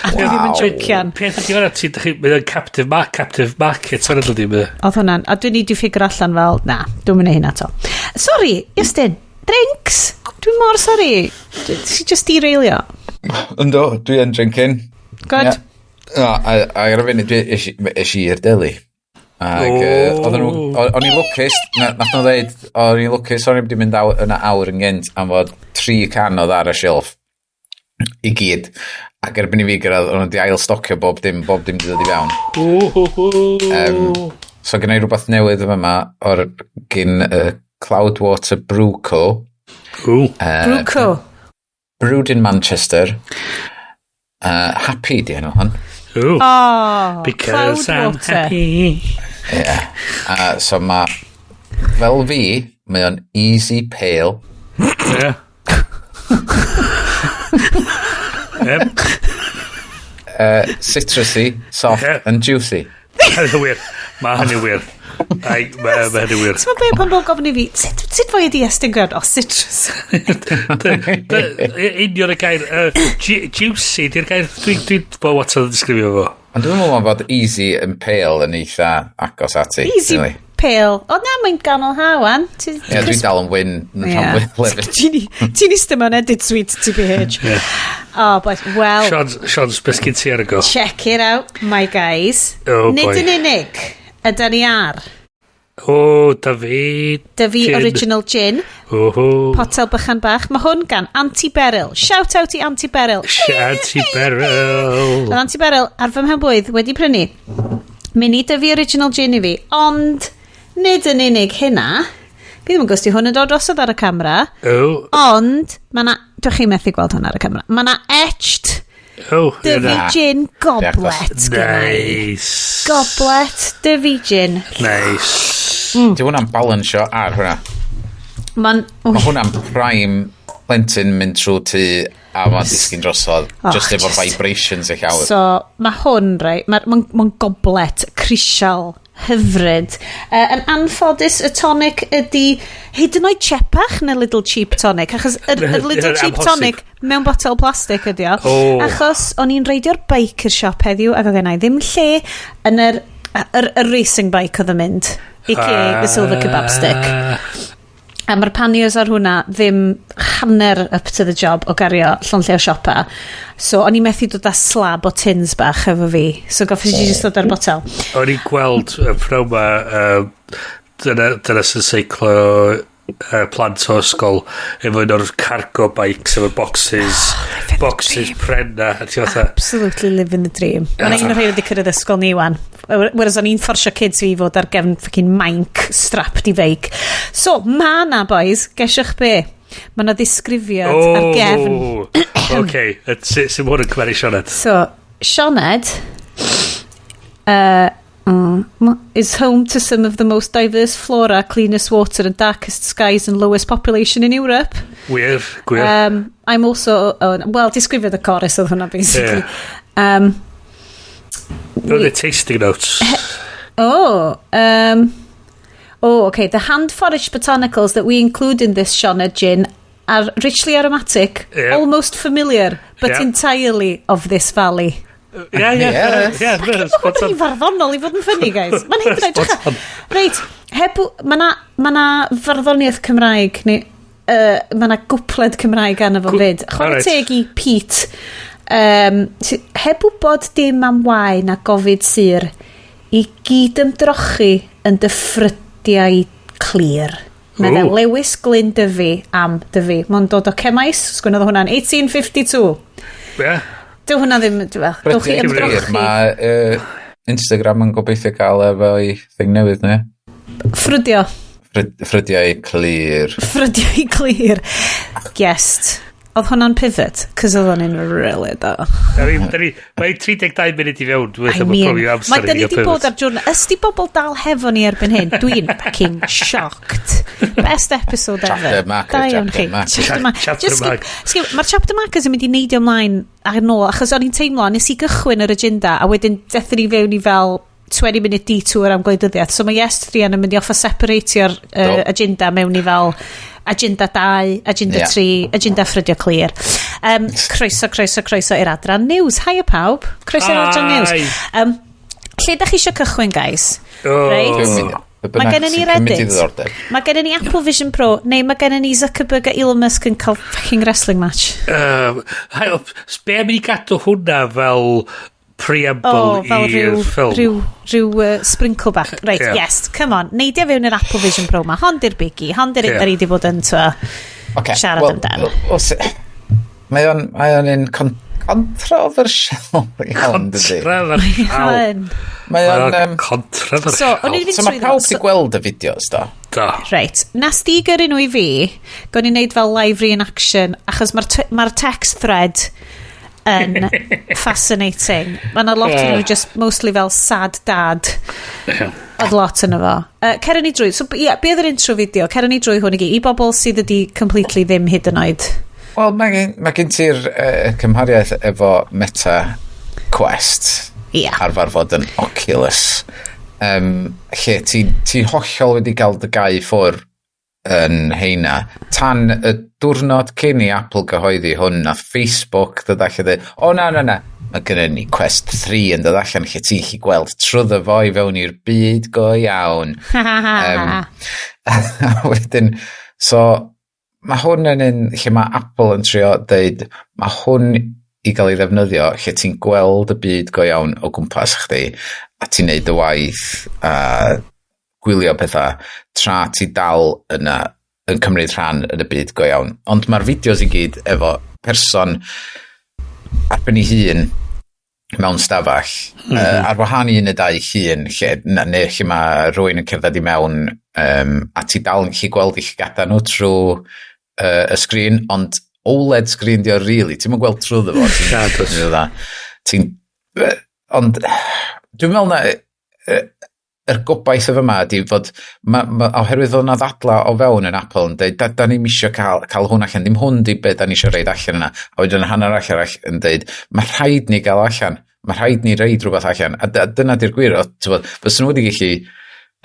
A dwi ddim yn Wow. jocian. Peth ydi fan'na, ti'n dych mae'n captive market, fan'na dydi, mae. Oedd hwnna'n, a dwi'n i di figure allan fel, na, dwi'n mynd i hynna to. Sorry, Iestyn, drinks! Dwi'n mor sorry. Ti just derailio. Ynddo, dwi yn drinking. Good. Ie. No, a ar y funud dwi es i i'r deli. Ac oedden nhw, o'n i'n lwcus, nath nhw dweud, o'n i'n lwcus, o'n i'n wedi mynd yna awr yn gynt am fod tri can oedd ar y shelf i gyd. Ac erbyn i fi gyrraedd, o'n nhw wedi ail stocio bob dim wedi dod i fewn. So gen i rhywbeth newydd yma o'r gyn Cloudwater Brew Co. Ooh. Brewco. Brewed in Manchester. Happy di enw hon. Ooh. Oh, Because I'm Cloudwater. happy. Yeah. So mae, fel fi, mae o'n easy pale. Yep. Citrusy, soft and juicy. Hynny'n wir. Mae hynny'n wir. Ai, mae hynny'n wir. Ti'n meddwl be pan nhw'n gofyn i fi, sut fwy ydi Estyn Gwern? O, citrus. Union y gair, juicy, di'r gair, dwi'n dwi, bo what yn disgrifio fo. Ond dwi'n meddwl bod easy and pale yn eitha agos ati. Easy really. pale. O na, mae'n ganol ha, wan. Ie, dwi'n dal yn wyn yn rhan fwy Ti'n eistedd mewn edit suite, TBH. Oh, but, well, Sean, Sean, beth gyn ti ar y go? Check it out, my guys. Oh, Nid boy. yn unig, yda ni ar. O, Dyfi. Dyfi Gin. Original Gin. Oho. Potel bychan bach. Mae hwn gan Auntie Beryl. Shout out i Auntie Beryl. Auntie Beryl. Oedd Auntie Beryl ar fy mhen-blwydd wedi prynu mini Dyfi Original Gin i fi, ond nid yn unig hynna, fi ddim yn gwybod hwn yn dod drosodd ar y camera, Oh, ond mae na, dych chi'n methu gweld hwn ar y camera, mae na etched oh, Dyfi na. Gin goblet gynna i. Nice. Goblet Dyfi Gin. Nice. Di hwnna'n balansio ar hwnna. Mae'n... Mae hwnna'n prime plentyn mynd trwy tŷ a mae'n disgyn drosodd. Oh, just efo just- vibrations y llawr. So, mae hwn, rei, mae'n ma goblet crisial hyfryd. Yn anffodus, y tonic ydy hyd yn oed chepach na Little Cheap Tonic, achos yr Little Cheap Amhosib. Tonic mewn botel plastig ydy o. Oh. Achos o'n i'n reidio'r bike i'r siop heddiw, ac oedd genna i ddim lle yn yr racing bike oedd yn mynd, a.k.a. the silver kebab stick. Ah. A mae'r panniers ar hwnna ddim hanner up to the job o gario llond lle o siopa. So, o'n i methu dod â slab o tins bach efo fi. So, goffes i just dod ar botel. O'n i'n gweld y pnawn ma, dyna sy'n seiclo plant o ysgol efo un o'r cargo bikes efo boxes, boxes pren na. A ti fatha, Absolutely living the dream. Mae'n un o'r rhai wedi cyrraedd ysgol ni wan. Whereas o'n i'n fforsio kids fi i fod ar gefn fucking mainc strapped i feic. So, ma na, boys, gesiwch be? Ma na ddisgrifiad ar gefn. Oh, okay. Sy'n hwn yn cymeru Sioned? So, Sioned is home to some of the most diverse flora, cleanest water and darkest skies and lowest population in Europe. Wir, gwir. I'm also, oh, well, disgrifiad y chorus oedd hwnna, basically. Oh, the tasting notes. Oh, okay. The hand-foraged botanicals that we include in this Sioned gin are richly aromatic, almost familiar, but entirely of this valley. Ie. Yes. Ie, spot Mae'n on. farddonol i fod yn funny, guys. Mae'n hyd yn oed Spot on. Reit, heb, mae na, ma na farddoniaeth Cymraeg, neu mae na gwpled Cymraeg arno fo fyd. Chwarae teg i Pete. Heb wybod dim am wae na gofid sur, i gyd ymdrochi yn dy ffrydiau clir. Meddai Ooh. Lewis Glyn Dyfi am Dyfi. Mae'n dod o Cemaes, sgwennodd hwnna'n 1852. Ie. Dyw hwnna ddim, dwi'n fel, dewch chi Ffrydiau clir. ymdrochi. Mae Instagram yn gobeithio gael efo i thing newydd, ne? Ffrydio. Ffrydiau clir. Ffrydiau clir. Yes. Oedd hwnna'n pivot? Cos oedd hwnna'n really da. I mean, mae 32 munud i fewn, dwi'n I meddwl mean, probably amser mae i da ni gael di bod pivot. ar diwrnod. Ysdi bobl dal hefo ni erbyn hyn? Dwi'n fucking shocked. Best episode ever. Chapter marker, Da iawn chapter chi. marker. Chapter Chapter Just mark. Mae'r chapter markers yn mynd i neidio ymlaen ar nôl, achos o'n i'n teimlo, nes i gychwyn yr agenda, a wedyn dethon ni fewn i fel 20 minute detour am gwleidyddiaeth. So mae Yes 3 yn mynd i offa separatio'r agenda mewn i fel agenda 2, agenda 3, agenda ffrydio clir. Croeso, croeso, croeso i'r adran news. Haia pawb. Croeso i'r adran news. Hi. Lle da chi eisiau cychwyn, guys? Oh. Reit. Be Mae bynnag gennym ni sy'n cymryd i Reddit. ddiddordeb. Mae gennym ni Apple Vision Pro, neu mae gennym ni Zuckerberg a Elon Musk yn cael fucking wrestling match. Hai, be am i ni gadw hwnna fel preamble Oh, fel i'r rhyw, ffilm? rhyw sprinkle bach. Right, yes, come on. Neidio fewn i'r Apple Vision Pro ma. Hon di'r biggie. Hon di'r un da ni di bod yn twa, siarad amdan. Mae o'n un controversial iawn, dydy. Controversial. Yn. Mae o'n... Controversial. So, o'n i 'di fynd So mae trwyddo. pawb wedi gweld y fideos, do? Do. Reit, nas di gyrru nhw i fi, gwn i wneud fel live reaction, achos mae'r ma text thread yn fascinating. Mae yna lot o'n nhw just mostly fel sad dad. Oedd lot yno fo. Cer ni drwy. So, ie, yeah, be oedd yr intro video? Cer ni drwy hwn i gyd. I bobl sydd wedi completely ddim hyd yn oed. Wel, mae gen ti'r cymhariaeth efo Meta Quest arfer fod yn Oculus, lle ti hollol wedi cael dy gau ffwr yn heina tan y diwrnod cyn i Apple gyhoeddi hwn, nath Facebook ddod allan dweud, "O na, na, na, mae gennym ni Quest 3 yn dod allan lle ti'n gallu gweld trwyddo fo i fewn i'r byd go iawn." A wedyn, so mae hwn yn un lle mae Apple yn trio deud, mae hwn i gael ei ddefnyddio lle ti'n gweld y byd go iawn o gwmpas chdi a ti'n neud y waith a gwylio pethau tra ti dal yna yn cymryd rhan yn y byd go iawn. Ond mae'r fideos i gyd efo person ar ben ei hun mewn stafell ar wahân i un neu dau llun lle, neu lle mae rhywun yn cerdded i mewn a ti dal yn gallu gweld eu llygada nhw trwy y sgrin, ond OLED screen di o really, ti'n gweld trwy fo. Ti'n, ond dwi'n meddwl na yr gobaith efo yma ydy fod ma, oherwydd oedd 'na ddadla o fewn yn Apple yn dweud, da ni'm isio cael hwn allan, dim hwn di be da ni isio roid allan yna. A wedyn hanner arall yn dweud, mae rhaid ni gael allan, mae rhaid ni roid rhywbeth allan. A dyna di'r gwir, t'bod, fysen nhw wedi gallu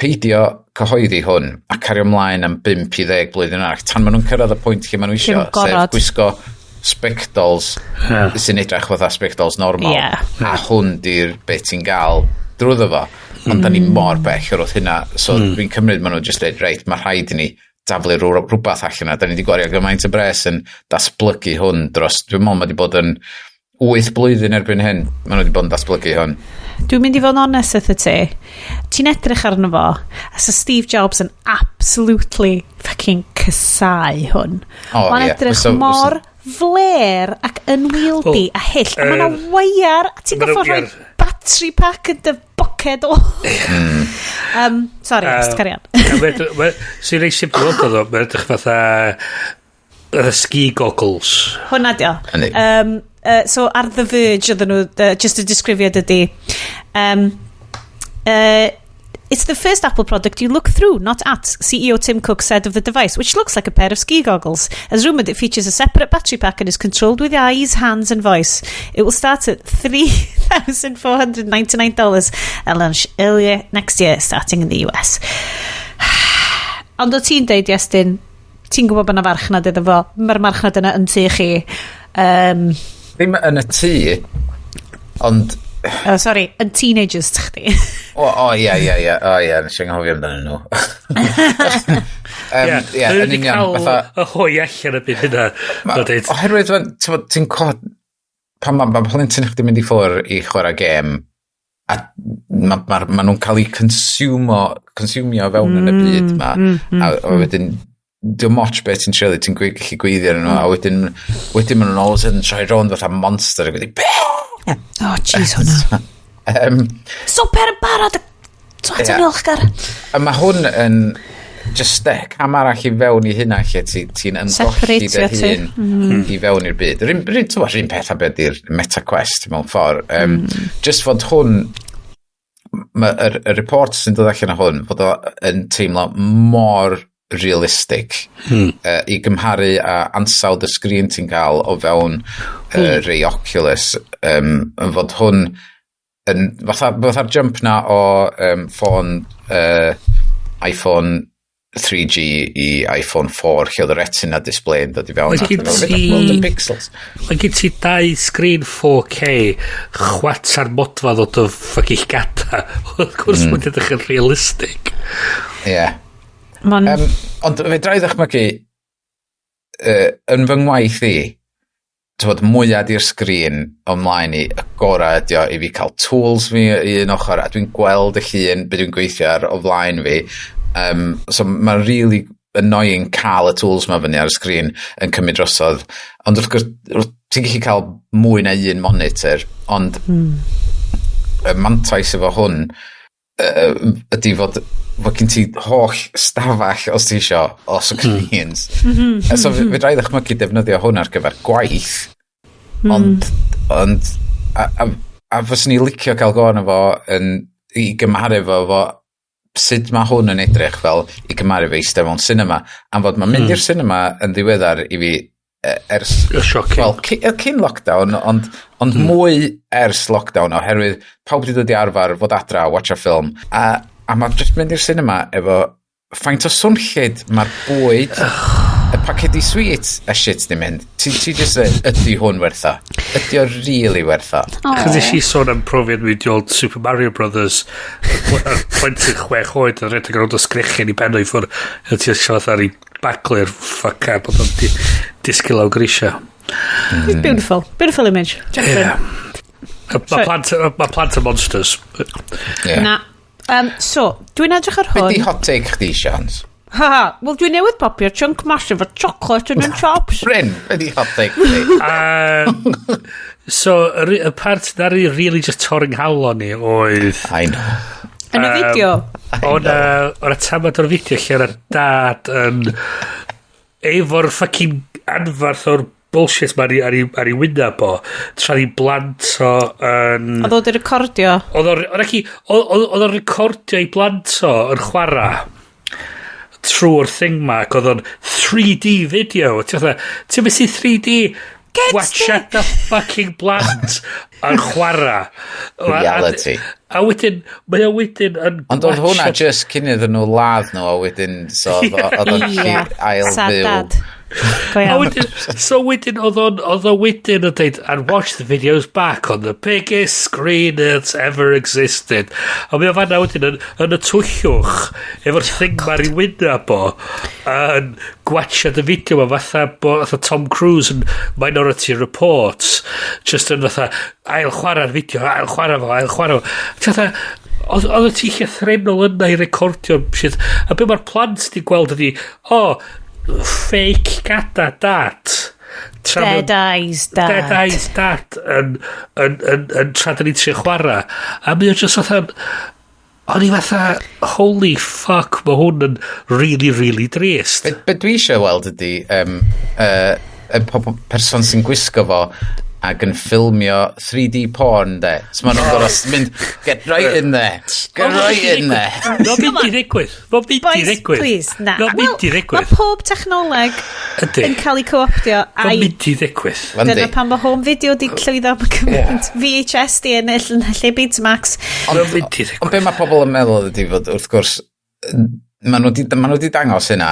peidio cyhoeddi hwn a cario ymlaen am 5 i 10 blwyddyn arall tan maen nhw'n cyrraedd y pwynt lle maen nhw isio, sef gwisgo spectols sy'n edrych fatha spectols normal a hwn di'r beth ti'n gael drwyddo fo, ond da ni mor bell o'r wrth hynna, so dwi'n cymryd maen nhw just dweud, reit, mae rhaid i ni daflu rhywbeth allan yna. Da ni wedi gwario gymaint o bres yn datblygu hwn dros, dwi'n meddwl mae wedi bod yn 8 blwyddyn erbyn hyn maen nhw wedi bod yn datblygu hwn. Dwi'n mynd i fod yn onest wrth ti. Ti'n edrych arno fo, a sa Steve Jobs yn absolutely fucking casáu hwn. O, Mae'n ie. edrych mor fler ac unwieldy Wel, a hyll. A mae yna weiar, a ti'n ma' 'na goffo rhoi weiar. battery pack yn dy boced o. Sorry, just carry on. Sy'n reit simple weld o, mae'n edrych fatha ski goggles. Hwna di o. Yndi. So ar The Verge oedden nhw, just y disgrifiad ydy, "It's the first Apple product you look through, not at," CEO Tim Cook said of the device, which looks like a pair of ski goggles. As rumoured, it features a separate battery pack and is controlled with eyes, hands and voice. It will start at $3,499 and launch earlier next year, starting in the US." Ond o ti'n deud, Iestyn, ti'n gwybod bod yna farchnad iddo fo. Mae'r marchnad yna yn tŷ chi. Ddim yn y tŷ, ond Oh, sorry, yn teenagers chdi. O, ie, o ie, nes i anghofio amdanyn nhw. Ie, Mae yn wedi union, cael fatha y hoi allan y byd hynna. Ma'n deud, Oherwydd, t'mod, ti'n cod, pan mae ma plentyn chdi mynd i ffwrdd i chwarae gêm, a ma nhw'n cael eu consumio fewn yn y byd ma, a wedyn, dim ots beth ti'n trio, ti'n gallu gweithio arnyn nhw, a wedyn maen nhw'n all of a sudden troi rownd fatha monster, ac wedi, be? Oh, jeez, hwnna. Swper yn barod! Twat yn ymwelchgar. A mae hwn yn just step cam arall i fewn i hynna lle ti ymgolli dy Separatio ti. hun i fewn i'r byd. Yr un t'mo', yr un peth a beth di'r Meta Quest mewn ffordd. Just fod hwn, y report sy'n dod allan o hwn, fod o yn teimlo mor realistic i gymharu â ansawdd y sgrin ti'n cael o fewn rei Oculus, yn fod hwn yn fatha'r jump na o ffôn iPhone 3G i iPhone 4 lle oedd y Retina display yn dod i fewn. Mae gen Weld y pixels. Mae gen ti dau sgrin 4K chwatar modfedd o dy fucking gada. Wrth gwrs mae'n edrych yn realistig. Ie. Yeah. Ma'n Ond fedra i ddychmygu, yn fy ngwaith i, t'mod, mwyaf di'r sgrin ymlaen i, y gorau ydi o i fi cael tools fi i un ochr, a dwi'n gweld y llun be dwi'n gweithio ar o flaen fi. So mae'n really annoying cael y tools ma fyny ar y sgrin yn cymryd drosodd. Ond wrth gwrs, ti'n gallu cael mwy na un monitor, ond y mantais efo hwn ydy fod gen ti holl stafell os ti isio o screens. So fedra i ddychmygu defnyddio hwn ar gyfer gwaith, ond a fyswn i licio cael go arno fo yn, i gymharu fo sut mae hwn yn edrych fel i gymharu fo eistedd mewn cinema. Am fod mae'n mynd i'r cinema yn ddiweddar i fi ers You're shocking. Wel, cyn lockdown, ond mwy ers lockdown, oherwydd pawb wedi dod i arfer fod adra a watcha ffilm. A mae just mynd i'r cinema efo faint o swnllyd mae'r bwyd, y pacedi sweets a shit di mynd. Ti just dweud, ydy hwn werth o? Ydy o really werth o? Chos nes i sôn am profiad mi wedi old Super Mario Brothers, y plentyn 6 oed yn rhedeg rownd o sgrechian i ben o'i ffwrdd a ti eisiau fatha i baglu'r ffucker bod o'n disgyn lawr grisia. It's beautiful. Beautiful image. Yeah. Mae plant yn monsters. Yeah. Na. So, dwi'n edrych ar Be hwn. di hot take chdi, Sians? Ha ha, wel dwi'n newydd popio chunk massive o chocolate yn yn chops. Bryn, be di hot take chdi? So, y part na really just torri'n nghalon ni oedd I know. Yn y fideo. O'na tamad o'r fideo lle o'na dad yn efo'r fucking anfarth o'r bullshit ma ar ei wyneb o tra ni blant o yn Oedd o wedi recordio. Oedd o'n recordio ei blant o yn chwarae trwy'r thing ma ac oedd o'n 3D video. Ti'n fatha, ti'n beth sy'n 3D? Get Watch at the fucking blant yn chwarae. Reality. A wedyn, mae o wedyn yn Ond oedd hwnna gwatshad- just cyn iddyn nhw ladd nhw a wedyn, so oedd o'n ail Sad fyw. dad. Go A iawn. wedyn, so wedyn, oedd o wedyn yn deud, "And watch the videos back on the biggest screen that's ever existed." A mae o fanna wedyn yn y tywyllwch, efo'r thing ma'r i wyneb o, yn gwatshad y fideo ma fatha, bo, fatha Tom Cruise yn Minority Report, just yn fatha, ail chwarae'r fideo, ail chwarae fo, ail chwarae fo. Ti fatha, oedd ti llythrenol yna i recordio'r shit. A be mae'r plant di gweld ydi, o, oh, fake gada dad. Dead eyes, dad. Dead eyes dad yn tra da ni'n trio chwarae. A mae o just fatha... O'n i fatha, holy fuck, mae hwn yn really, really drist. Be dwi eisiau weld ydy y pobl, person sy'n gwisgo fo ac yn ffilmio 3D porn, de. So maen nhw'n gorfod mynd, "Get right in there, get right in there." Mae'n mynd i ddigwydd. Mae'n mynd i Boys, ddigwydd. please, na. Mae'n mynd i Mae ddigwydd. pob technoleg Ydy. yn cael ei co-optio Mae'n a'i mynd i ddigwydd. Yndi. Dyna pan mae home video di llwyddo am gymaint. VHS di ennill yn lle Betamax. Mae'n mynd i Ond ddigwydd. be mae pobl yn meddwl ydy fod, wrth gwrs, maen nhw di dangos hynna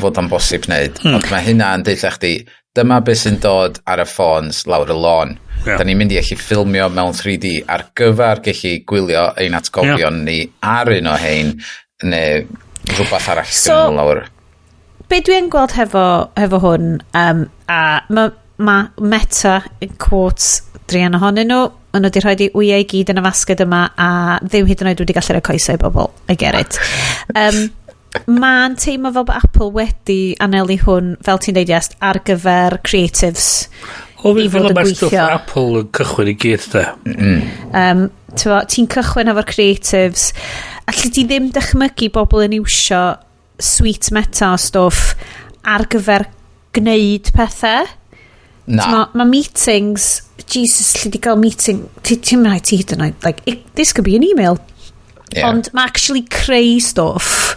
fod o'n bosib wneud, ond mae hynna yn deutha chdi, dyma beth sy'n dod ar y ffôns lawr y lôn. Ie. Da ni'n mynd i allu ffilmio mewn 3D ar gyfer gallu gwylio ein atgofion ni ar un o hein, neu rhywbeth arall So- so, nhw lawr. Be dwi'n gweld hefo hwn, a mae ma Meta, in quotes, druan ohonyn nhw, maen nhw wedi rhoi i wyau i gyd yn y fasged yma a ddim hyd yn oed wedi gallu rhoi coesau i bobl. I get it. Mae'n teimlo fel bod Apple wedi anelu hwn, fel ti'n deud, yes, ar gyfer creatives O, i fi fel fod yn mae'r stwff gweithio. Apple yn cychwyn i gyd, de. Ti'n cychwyn efo'r creatives, alli ti ddim dychmygu bobl yn iwsio suite Meta o stwff ar gyfer gwneud pethau. Na. Mae ma meetings, Jesus, lle di gael meeting, ti'n rhaid ti hyd yn oed, like, this could be an email. Ond mae actually creu stwff.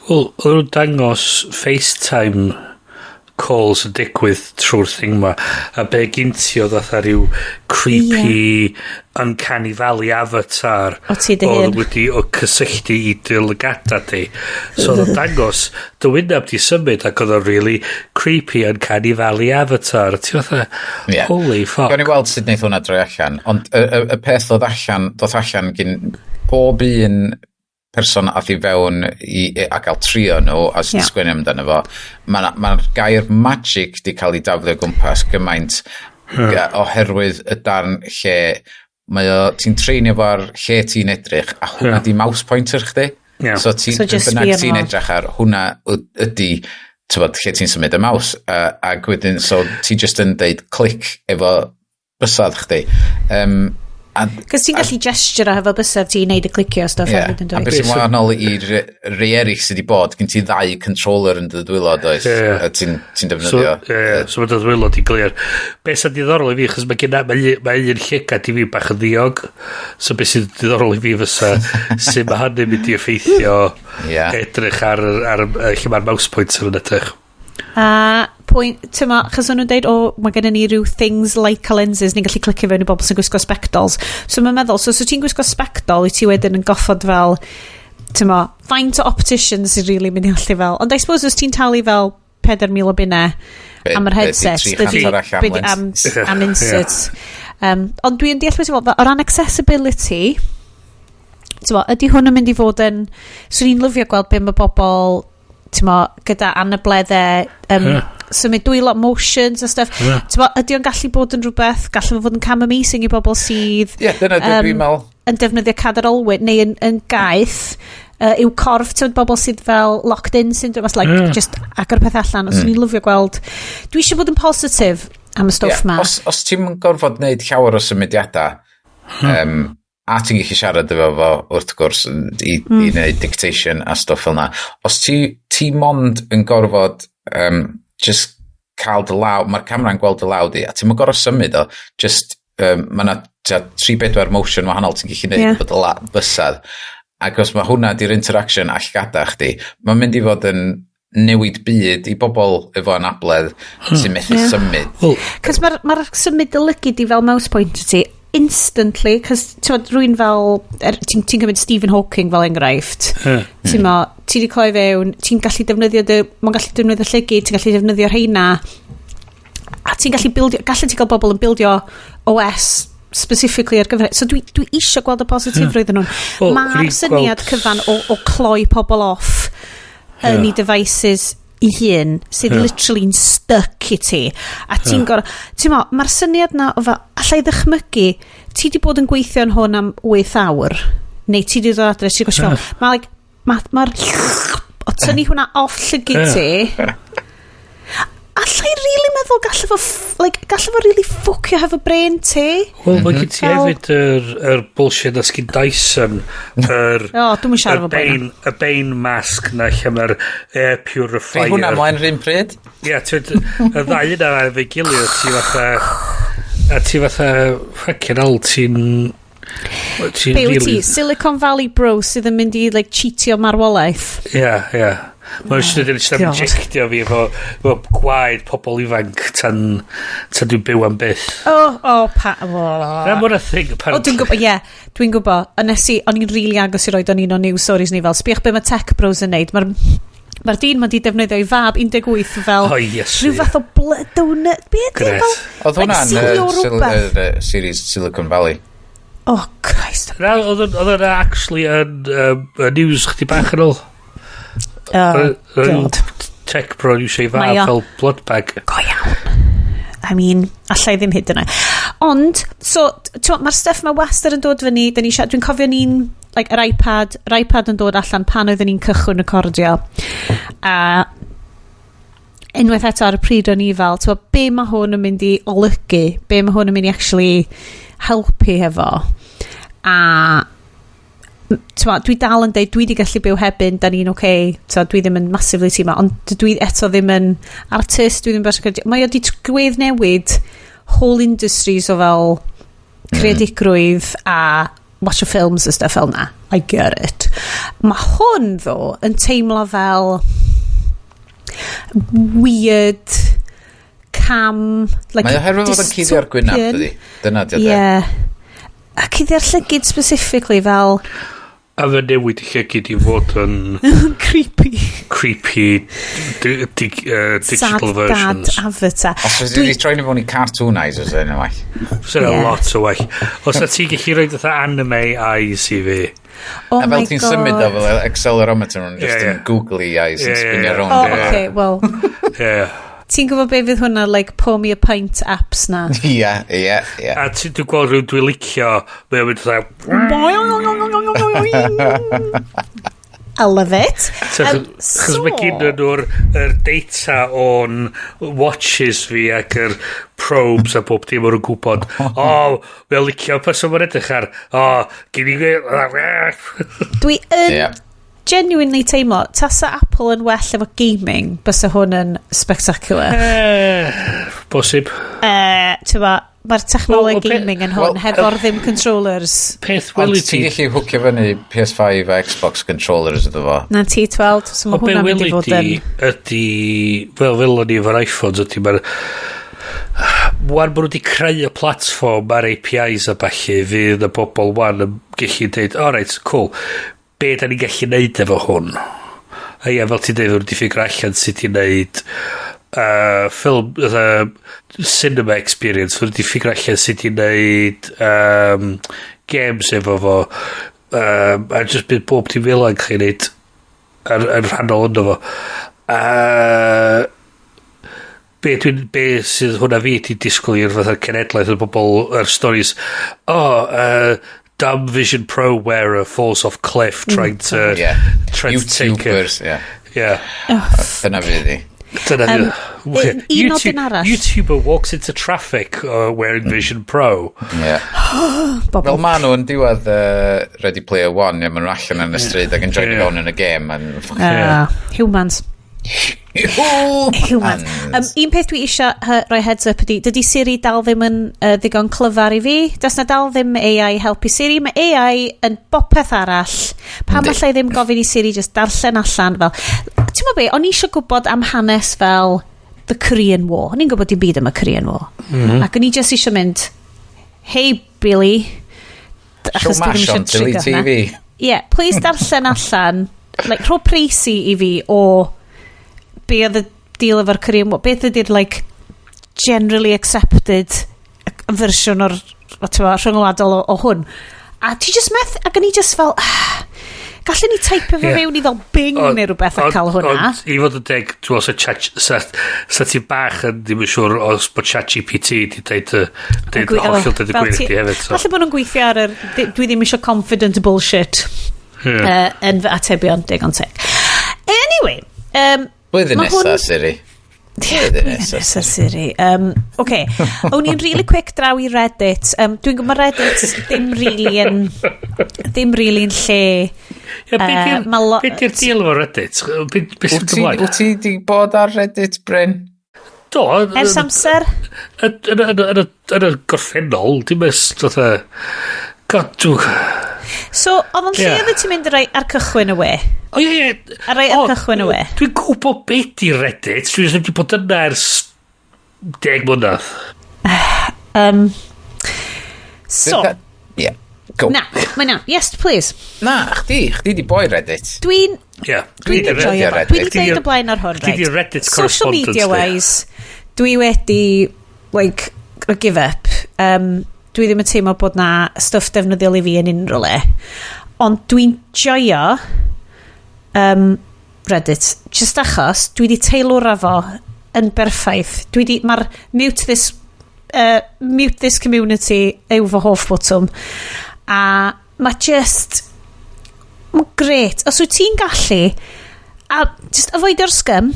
Wel, oedd nhw'n dangos FaceTime calls yn digwydd trwy'r thing ma. A be gyn ti oedd fatha rhyw creepy, uncanny valley avatar. O ti dy hun. Oedd wedi o cysylltu i dy lygada di. So oedd o'n dangos dy wyneb di symud ac oedd o'n really creepy uncanny valley avatar. Ti fatha, holy fuck. Gawn ni weld sut wneith hwnna droi allan, ond y peth ddod allan, dod allan gyn pob un person ath i fewn i a gael trio nhw a sy'n sgwennu amdano fo, mae'r ma gair magic di cael ei daflu o gwmpas gymaint oherwydd y darn lle mae o, ti'n treinio fo ar lle ti'n edrych a hwnna di mouse pointer chdi. So ti, So so just bynnag sbio ti'n arno fo. edrych ar hwnna ydy tybod, lle ti'n symud y mouse ac wedyn so ti just yn deud click efo bysedd chdi a, Cos ti'n gallu gesture efo bysedd ti i neud y clicio stuff hefyd yn A dweud. beth sy'n wahanol i rei eraill sydd wedi bod, gen ti ddau controller yn dy ddwylo, does? Ie. A ti'n So, defnyddio. ie, so mae dy ddwylo di glir. Be sy'n diddorol i fi, chos mae un llygad i fi bach yn ddiog. So be sy'n diddorol i fi fysa, sut mae hynny'n mynd i effeithio edrych ar lle mae'r mouse pointer yn edrych. A pwynt, ti'n ma, chos o'n nhw'n deud, o, mae gennym ni rhyw things like lenses, ni'n gallu clicio fewn i bobl sy'n gwisgo spectols. So mae'n meddwl, so ti'n gwisgo spectol, i ti wedyn yn goffod fel, ti'n ma, faint o opticians sy'n really mynd i allu fel, ond I suppose os ti'n talu fel 4,000 o bunnau am yr be' 'di headset, 300 arall am be' di- am, lens? am inserts. Ond dwi'n deall beth ti'n fel, o ran accessibility, ti'n mo, ydy hwn yn mynd i fod yn... Swn i'n lyfio gweld be mae bobl, ti'n mo, gyda anableddau symud dwylo, motions a stuff. Yeah. T'mo, ydy o'n gallu bod yn rhywbeth, gallu fo fod yn cam amazing i bobl sydd Ie, dyna dwi'n meddwl. yn defnyddio cadar olwyn neu yn gaeth i'w corff, ti'n bobl sydd fel locked in syndrome, like, just agor peth allan. Os ni'n lyfio gweld, dwi eisiau bod yn positif am y stwff ma. Os ti'n gorfod wneud llawer o symudiadau, a ti'n gallu siarad efo fo wrth gwrs i wneud dictation a stwff fel na. Os ti mond yn gorfod just cael dy law, mae'r camera'n gweld dy law di, a ti'n gorfod symud o, just, mae yna 3-4 motion wahanol ti'n gallu neud efo dy bysedd. Ac os mae hwnna di'r interaction a llgada chdi, mae'n mynd i fod yn newid byd i bobl efo anabledd sy'n methu symud. Wel, Cos mae'r ma symud dy lygid i fel mouse pointer ti instantly, cos ti'n rwy'n fel, ti'n ti cymryd Stephen Hawking fel enghraifft, ti'n mo, ti di cloi fewn, ti'n gallu defnyddio dy, mae'n gallu defnyddio llygid, ti'n gallu defnyddio rheina, a ti'n gallu bildio, gallu ti gael bobl yn bildio OS specifically ar gyfer. So dwi isio gweld y positifrwydd yn hwn. Wel, o'n Mae'r i'n syniad cyfan o cloi pobl off yn ei devices i hun sydd literally'n stuck i ti a ti'n gorau, ti'n mo, mae'r syniad na o fel allai ddychmygu ti di bod yn gweithio yn hwn am 8 awr neu ti di dod adre, ti'n gwybod, mae like, mae'r o tynnu hwnna off llygyd ti, allai really meddwl gallai fo like, gallai fo really ffwcio hefo brain ti. Wel, mae gen ti hefyd yr bullshit na sgyn Dyson, yr O, dwi'm yn siarad y efo boi na. Bane, y Bane mask na lle mae'r air purifier. Rhoi hwnna mlaen rhywun pryd? Ie, ti'n y ddau yna efo'i gilydd, ti fatha... A ti fatha, fucking hell, ti'n Be wyt ti? really Silicon Valley bro sydd yn mynd i like, cheatio marwolaeth. Ie. Mae'n siŵr dyn nhw'n God. injectio fi efo gwaed pobl ifanc tan dwi'n byw am byth. Oh, pa... Oh. Na, mae'n thing, O, apparently. dwi'n gwybod, ie, yeah, dwi'n gwybod. A nes i, o'n i'n really agos i roed o'n un o news stories ni fel, sbiwch be mae tech bros yn neud. Mae'r dyn ma di defnyddio ei fab 18 fel Oh, yes. rhyw fath o blood donut. Be ydy Gret. fel? Oedd hwnna'n Like, sealio rhywbeth. series Silicon Valley. Oh, Christ. Na, oedd o'n actually yn y news chdi bach yn ôl. Oh, God. Tech bro eisiau ei Mae fab o- fel blood bag. Go iawn. I mean, allai ddim hyd yna. Ond, so, mae'r stuff mae wastad yn dod fyny, dyn ni dwi'n cofio ni'n, like, yr iPad yn dod allan pan oedden ni'n cychwyn recordio. A unwaith eto ar y pryd o'n i fel, t'mo, be mae hwn yn mynd i olygu? Be mae hwn yn mynd i actually helpu hefo? A t'mo, dwi dal yn deud dwi di gallu byw heb un, da ni'n okay, okay, dwi ddim yn massively teimlo, ond dwi eto ddim yn artist, dwi ddim yn berson creadig. Mae o di gwedd newid whole industries o fel creadigrwydd a watch films a stuff fel na. I get it. Mae hwn, ddo, yn teimlo fel weird cam, like, Mae oherwydd fod yn cuddio'r gwynab, dystopian. dydi? Dyna di o, de. Ie. A cuddio'r llygid specifically fel A fe newid i llygyd i fod yn creepy. creepy Sad digital dad versions. avatar. Os oes wedi troi nhw fewn i cartoon eyes, os yna well. Sy'n Ie. lot o well. Os na ti'n gallu rhoi fatha anime eyes i fi. Oh A my fel ti'n symud o God. fel accelerometer, nhw'n just Ie, yn googly eyes yn Ie, ie, spinio ie. rownd. Oh, okay, well, ti'n gwybod be fydd hwnna, like, pour me a pint apps na? Ie. A ti'n dwi'n gweld rhywun dwi'n licio, mae o'n mynd fatha... I love it. Chos mae gen nhw'r yr data o'n watches fi ac yr probes a bob dim o'n nhw'n gwybod. O, oh, mae'n licio person mae'n edrych ar. O, oh, gen i... Dwi yn genuinely teimlo, tasa Apple yn well efo gaming, bysa hwn yn spectacular. Bosib. Ti'n mae'r technoleg Wel, gaming yn hwn, wel, hefo'r ddim controllers. Peth Ond weli ti'n ti... gallu hwcio fyny PS5 a Xbox controllers iddo fo. Na ti, 12, so O mae be hwnna'n mynd weli i fod di yn ydy... Fel o'n i efo'r iPhones ydy mae'r... Wan bod nhw wedi creu y platform ar APIs a ballu, fydd y bobl wan yn gallu dweud, "O reit, cool, be da ni'n gallu neud efo hwn?" A ie, fel ti'n dweud, wedi figure allan sut i neud film, cinema experience, wedi figure allan sut i neud games efo fo, a just bydd bob dim fel yn cael ei neud yn rhannol ynddo fo. Be sydd hwnna fi di disgwyl i'r fatha cenedlaeth o bobl, yr stories, "Oh, dumb Vision Pro wearer falls off cliff trying to trying to take a" YouTubers, yeah. Dyna fydd hi. Dyna Un nodyn arall. "YouTuber walks into traffic wearing Vision Pro." Bobl. Fel ma nhw yn diwedd Ready Player One, ie, ma nhw allan yn y stryd ac yn joinio fewn yn y game. And Humans. Humans. Un peth dwi eisiau rhoi heads up ydy, dydy Siri dal ddim yn ddigon clyfar i fi. Does na dal ddim AI helpu Siri. Mae AI yn bopeth arall. Pam allai ddim gofyn i Siri just darllen allan fel... Ti'n meddwl be, o'n i eisiau gwybod am hanes fel the Korean War. O'n i'n gwybod dim byd am y Korean War. Ac o'n i just eisiau mynd, "Hey Billy." Show Achos dwi ddim MASH eisiau on Tilly trigger hwnna. TV. Yeah, please darllen allan, like, rho precis i fi o be oedd y deal efo'r Korean War. Beth ydy'r, like, generally accepted fersiwn o'r, o, t'mo, rhyngwladol o hwn. A ti just meth, ac o'n i just fel, gallen ni teipio fo fewn i fel Bing neu rhywbeth a cael hwnna. Ond, i fod yn deg, dwi'n meddwl sa ti bach yn ddim yn siŵr os bod ChatGPT di deud y hollol deud y Fel gwir i chdi hefyd. So. Falle bod nhw'n gweithio ar yr, dwi ddim eisiau confident bullshit yn fy atebion, digon teg. Anyway, Blwyddyn ma' nesa, Siri. Blwyddyn Blwyddyn nesa. nesa, Siri. OK, o'n i'n really quick draw i Reddit. Dwi'n gwybod mae Reddit ddim really yn lle Ie, be ma' Be di'r deal efo Reddit? Be sy'n ymlaen? Wyt ti di bod ar Reddit, Bryn? Do. Ers amser? Yn y gorffennol, dim ys, fatha... God, dwi'n So, oedd o'n lle oedd ti'n mynd rei ar cychwyn y we? O ie. Ar rei ar O, cychwyn y we? Dwi'n gwybod beth di Reddit. Dwi'n wedi bod yna ers 10 mlynedd. So, Yeah, go. Na, mae na. Yes, please. Na, chdi di boi Reddit. Dwi'n Dwi'n enjoyo fo. Reddit. Dwi wedi deud o blaen ar hwn, Chdi di right? Reddit Social correspondent media di. wise, dwi wedi, like, give up. Dwi ddim yn teimlo bod na stwff defnyddiol i fi yn unrhyw le. Ond dwi'n joio Reddit. Just achos, dwi wedi teilwra fo yn berffaith. Dwi wedi, mae'r mute this community yw fy hoff botwm. A mae just, mae'n gret. Os wyt ti'n gallu, a just avoidio'r scum,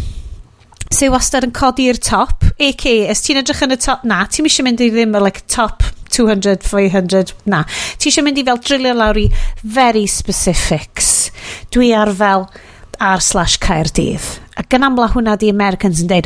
sydd wastad yn codi i'r top, a.k.a. os ti'n edrych yn y top, na, ti'n eisiau mynd i ddim y like, top 200, 500, na. Ti eisiau mynd i fel drilio lawr i very specifics. Dwi ar fel r/Caerdydd. A gan amla hwnna di Americans yn deud,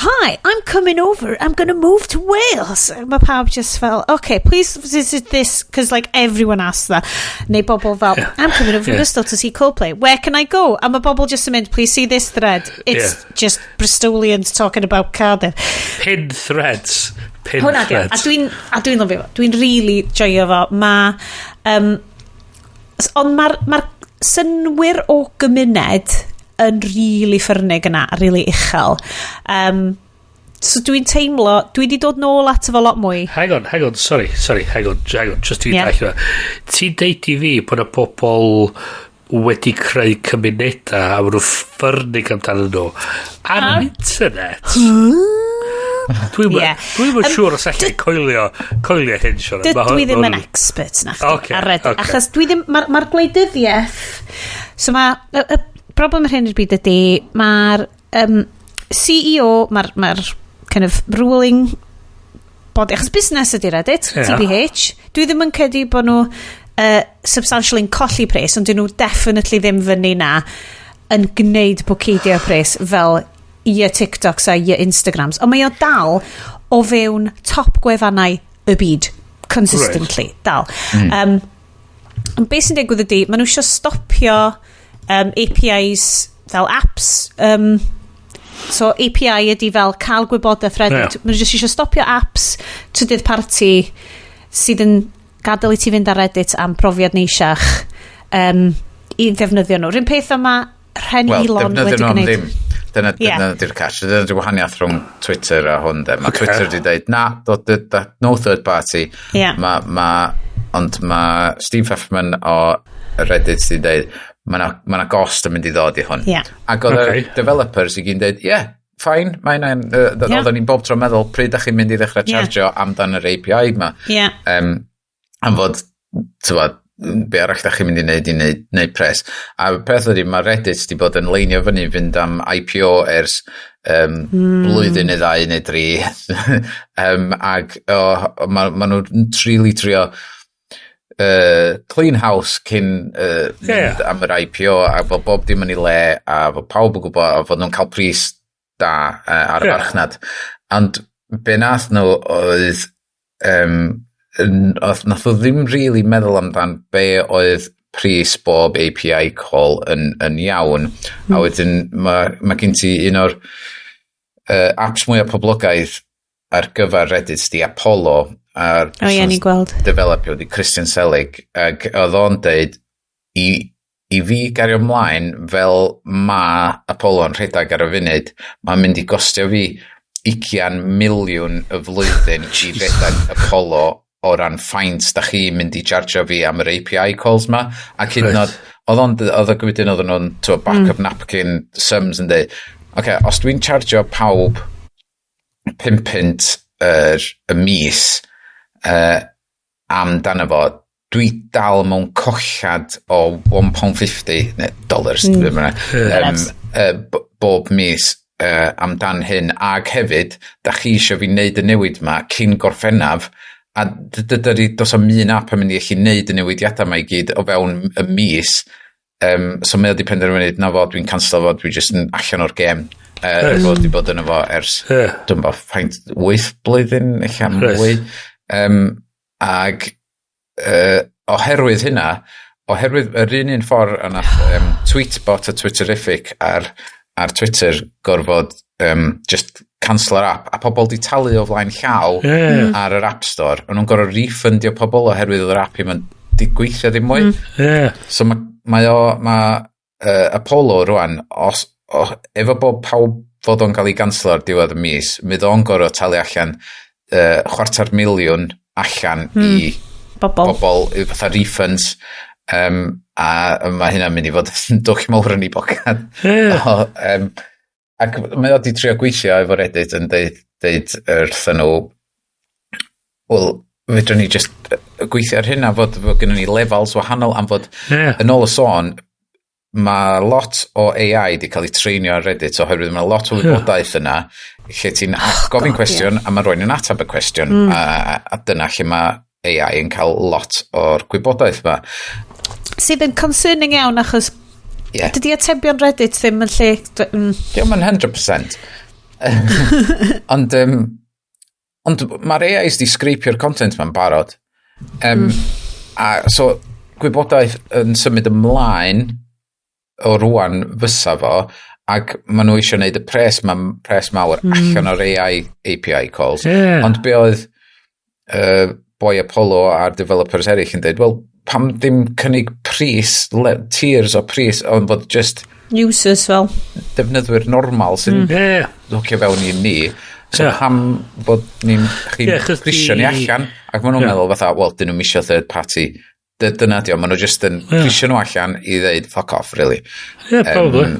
"Hi, I'm coming over, I'm gonna move to Wales." Mae pawb just fel, "Okay, please visit this," because like everyone asks that. Neu bobl fel, "I'm coming over from Bristol to see Coldplay. Where can I go?" A mae bobl just yn mynd, "Please see this thread. It's just Bristolians talking about Cardiff." Pin threads. Pin Hwna di o. threads. A dwi'n lyfio fo. Dwi'n really joio fo. Ma, ond mae'r ma synwyr o gymuned yn really ffyrnig yna, a really uchel. So dwi'n teimlo, dwi wedi dod nôl ato fo lot mwy. Hang on, hang on, sorry, sorry, hang on, hang on, just i yeah. Ti'n deud i fi bod y pobl wedi creu cymunedau a maen nhw ffyrnig amdano nhw ar yr internet? Dwi'n Dwi'n yn siŵr os allai coelio hyn, Sian. Dwi ddim yn expert na chdi Ocê, ar Reddit. ocê. Achos dwi ddim, mae'r ma gwleidyddiaeth, so mae, y broblem ar hyn o'r byd ydy, mae'r CEO, mae'r ma kind of ruling body, achos busnes ydy Reddit, TBH. Dwi ddim yn credu bod nhw substantially'n colli pres, ond dyn nhw definitely ddim fyny na yn gwneud bwcedio pres fel i TikToks a i Instagrams. Ond mae o dal o fewn top gwefannau y byd. Consistently. Dal. Ond beth sy'n digwydd ydy, maen nhw eisiau stopio APIs fel apps. So API ydy fel cael gwybodaeth Reddit. Maen nhw jyst eisiau stopio apps trydydd parti sydd yn gadael i ti fynd ar Reddit am profiad neisiach i ddefnyddio nhw. Rhyn peth yma Rhen Wel, Elon defnyddio wedi nhw am gwneud. ddim. Dyna, dyna di'r catch. Dyna di'r wahaniaeth rhwng Twitter a hwn, de. Mae Twitter wedi dweud, na, do, no third party. Ma, ma, ond mae Steve Huffman o Reddit wedi dweud, mae na, ma na gost yn mynd i ddod i hwn. Ac oedd y developers i gyd yn dweud, ie, yeah, fine, mae hynna'n... Oedden ni'n bob tro meddwl, pryd da chi'n mynd i ddechrau chargio amdan yr API ma? Am fod, tywod, be arall da chi'n mynd i wneud i wneud pres. A peth ydy, mae Reddit di bod yn leinio fyny fynd am IPO ers blwyddyn neu ddau neu dri. Ag ma nhw'n really trio clean house cyn mynd am yr IPO a fod bob dim yn ei le a fod pawb yn gwybod a fod nhw'n cael pris da ar y farchnad. Ond be nath nhw oedd nath o ddim really meddwl amdan be oedd pris bob API call yn iawn. A wedyn mae gen ti un o'r apps mwyaf poblogaidd ar gyfer Reddit di Apollo, a'r O ie, ni'n gweld. developer di Christian Selig, ac oedd o'n deud i fi gario ymlaen fel ma Apollo yn rhedeg ar y funud, mae'n mynd i gostio fi 20 miliwn y flwyddyn i redeg Apollo o ran faint da chi mynd i chargio fi am yr API calls ma. Ac hyd yn oed, oedd o wedyn oedden nhw'n to, back of napkin sums yn dweud, "Oce, os dwi'n chargio pawb 5 punt y mis amdano fo, dwi dal mewn collad o £1.50 neu dollars bob mis amdan hyn, ac hefyd da chi eisiau fi wneud y newid ma cyn Gorffennaf, a dydy dos am un app yn mynd i allu wneud y newidiadau ma i gyd o fewn y mis." So mae o di penderfynu, na fo, dwi'n cancelo fo, dwi jyst yn allan o'r gêm. Fod di bod yn efo ers dwi'n bo, faint, 8 blwyddyn, eich mwy. Ag oherwydd hynna, oherwydd yr un ffordd yna Tweetbot a Twitterific ar Twitter gorfod just cancel yr app, a pobl di talu o flaen llaw ar yr App Store, o'n nhw'n gorfod refundio pobl oherwydd oedd yr app ddim yn di gweithio ddim mwy. So mae o, mae Apollo rwan, os, o, efo bob pawb fod o'n cael ei ganslo ar diwedd y mis, mi o'n gorfod talu allan 250,000 allan i bobl. Bobl, i fatha refunds, a mae hynna'n mynd i fod yn dwll mawr yn ei bocad. O, ac mae o di trio gweithio efo Reddit yn deud wrthyn nhw, wel, fedrwn ni just gweithio ar hynna fod gennym ni levels wahanol am fod yn ôl y sôn, mae lot o AI di cael ei treinio ar Reddit oherwydd mae lot o wybodaeth yna lle ti'n gofyn God, cwestiwn a mae rhywun yn ateb y cwestiwn a dyna lle mae AI yn cael lot o'r gwybodaeth ma. Sydd yn concerning iawn achos dydy atebion Reddit ddim yn lle Diolch yn 100%. Ond mae'r AIs di scrapio'r content ma'n barod. A so, gwybodaeth yn symud ymlaen o rwan fysa fo, ac maen nhw eisiau gwneud y pres, ma, pres mawr allan o'r AI API calls. Ond be oedd boi Apollo a'r developers eraill yn dweud, wel, pam ddim cynnig pris, tiers o pris, ond fod just Users fel. defnyddwyr normal sy'n hwcio fewn i ni. So pam bod ni'n chi'n Ie, achos prisio ni allan, ac maen nhw'n meddwl fatha, wel, dyn nhw'n misio third party. Dyna di o, maen nhw just yn prisio nhw allan i ddeud fuck off, really. Yeah, probably.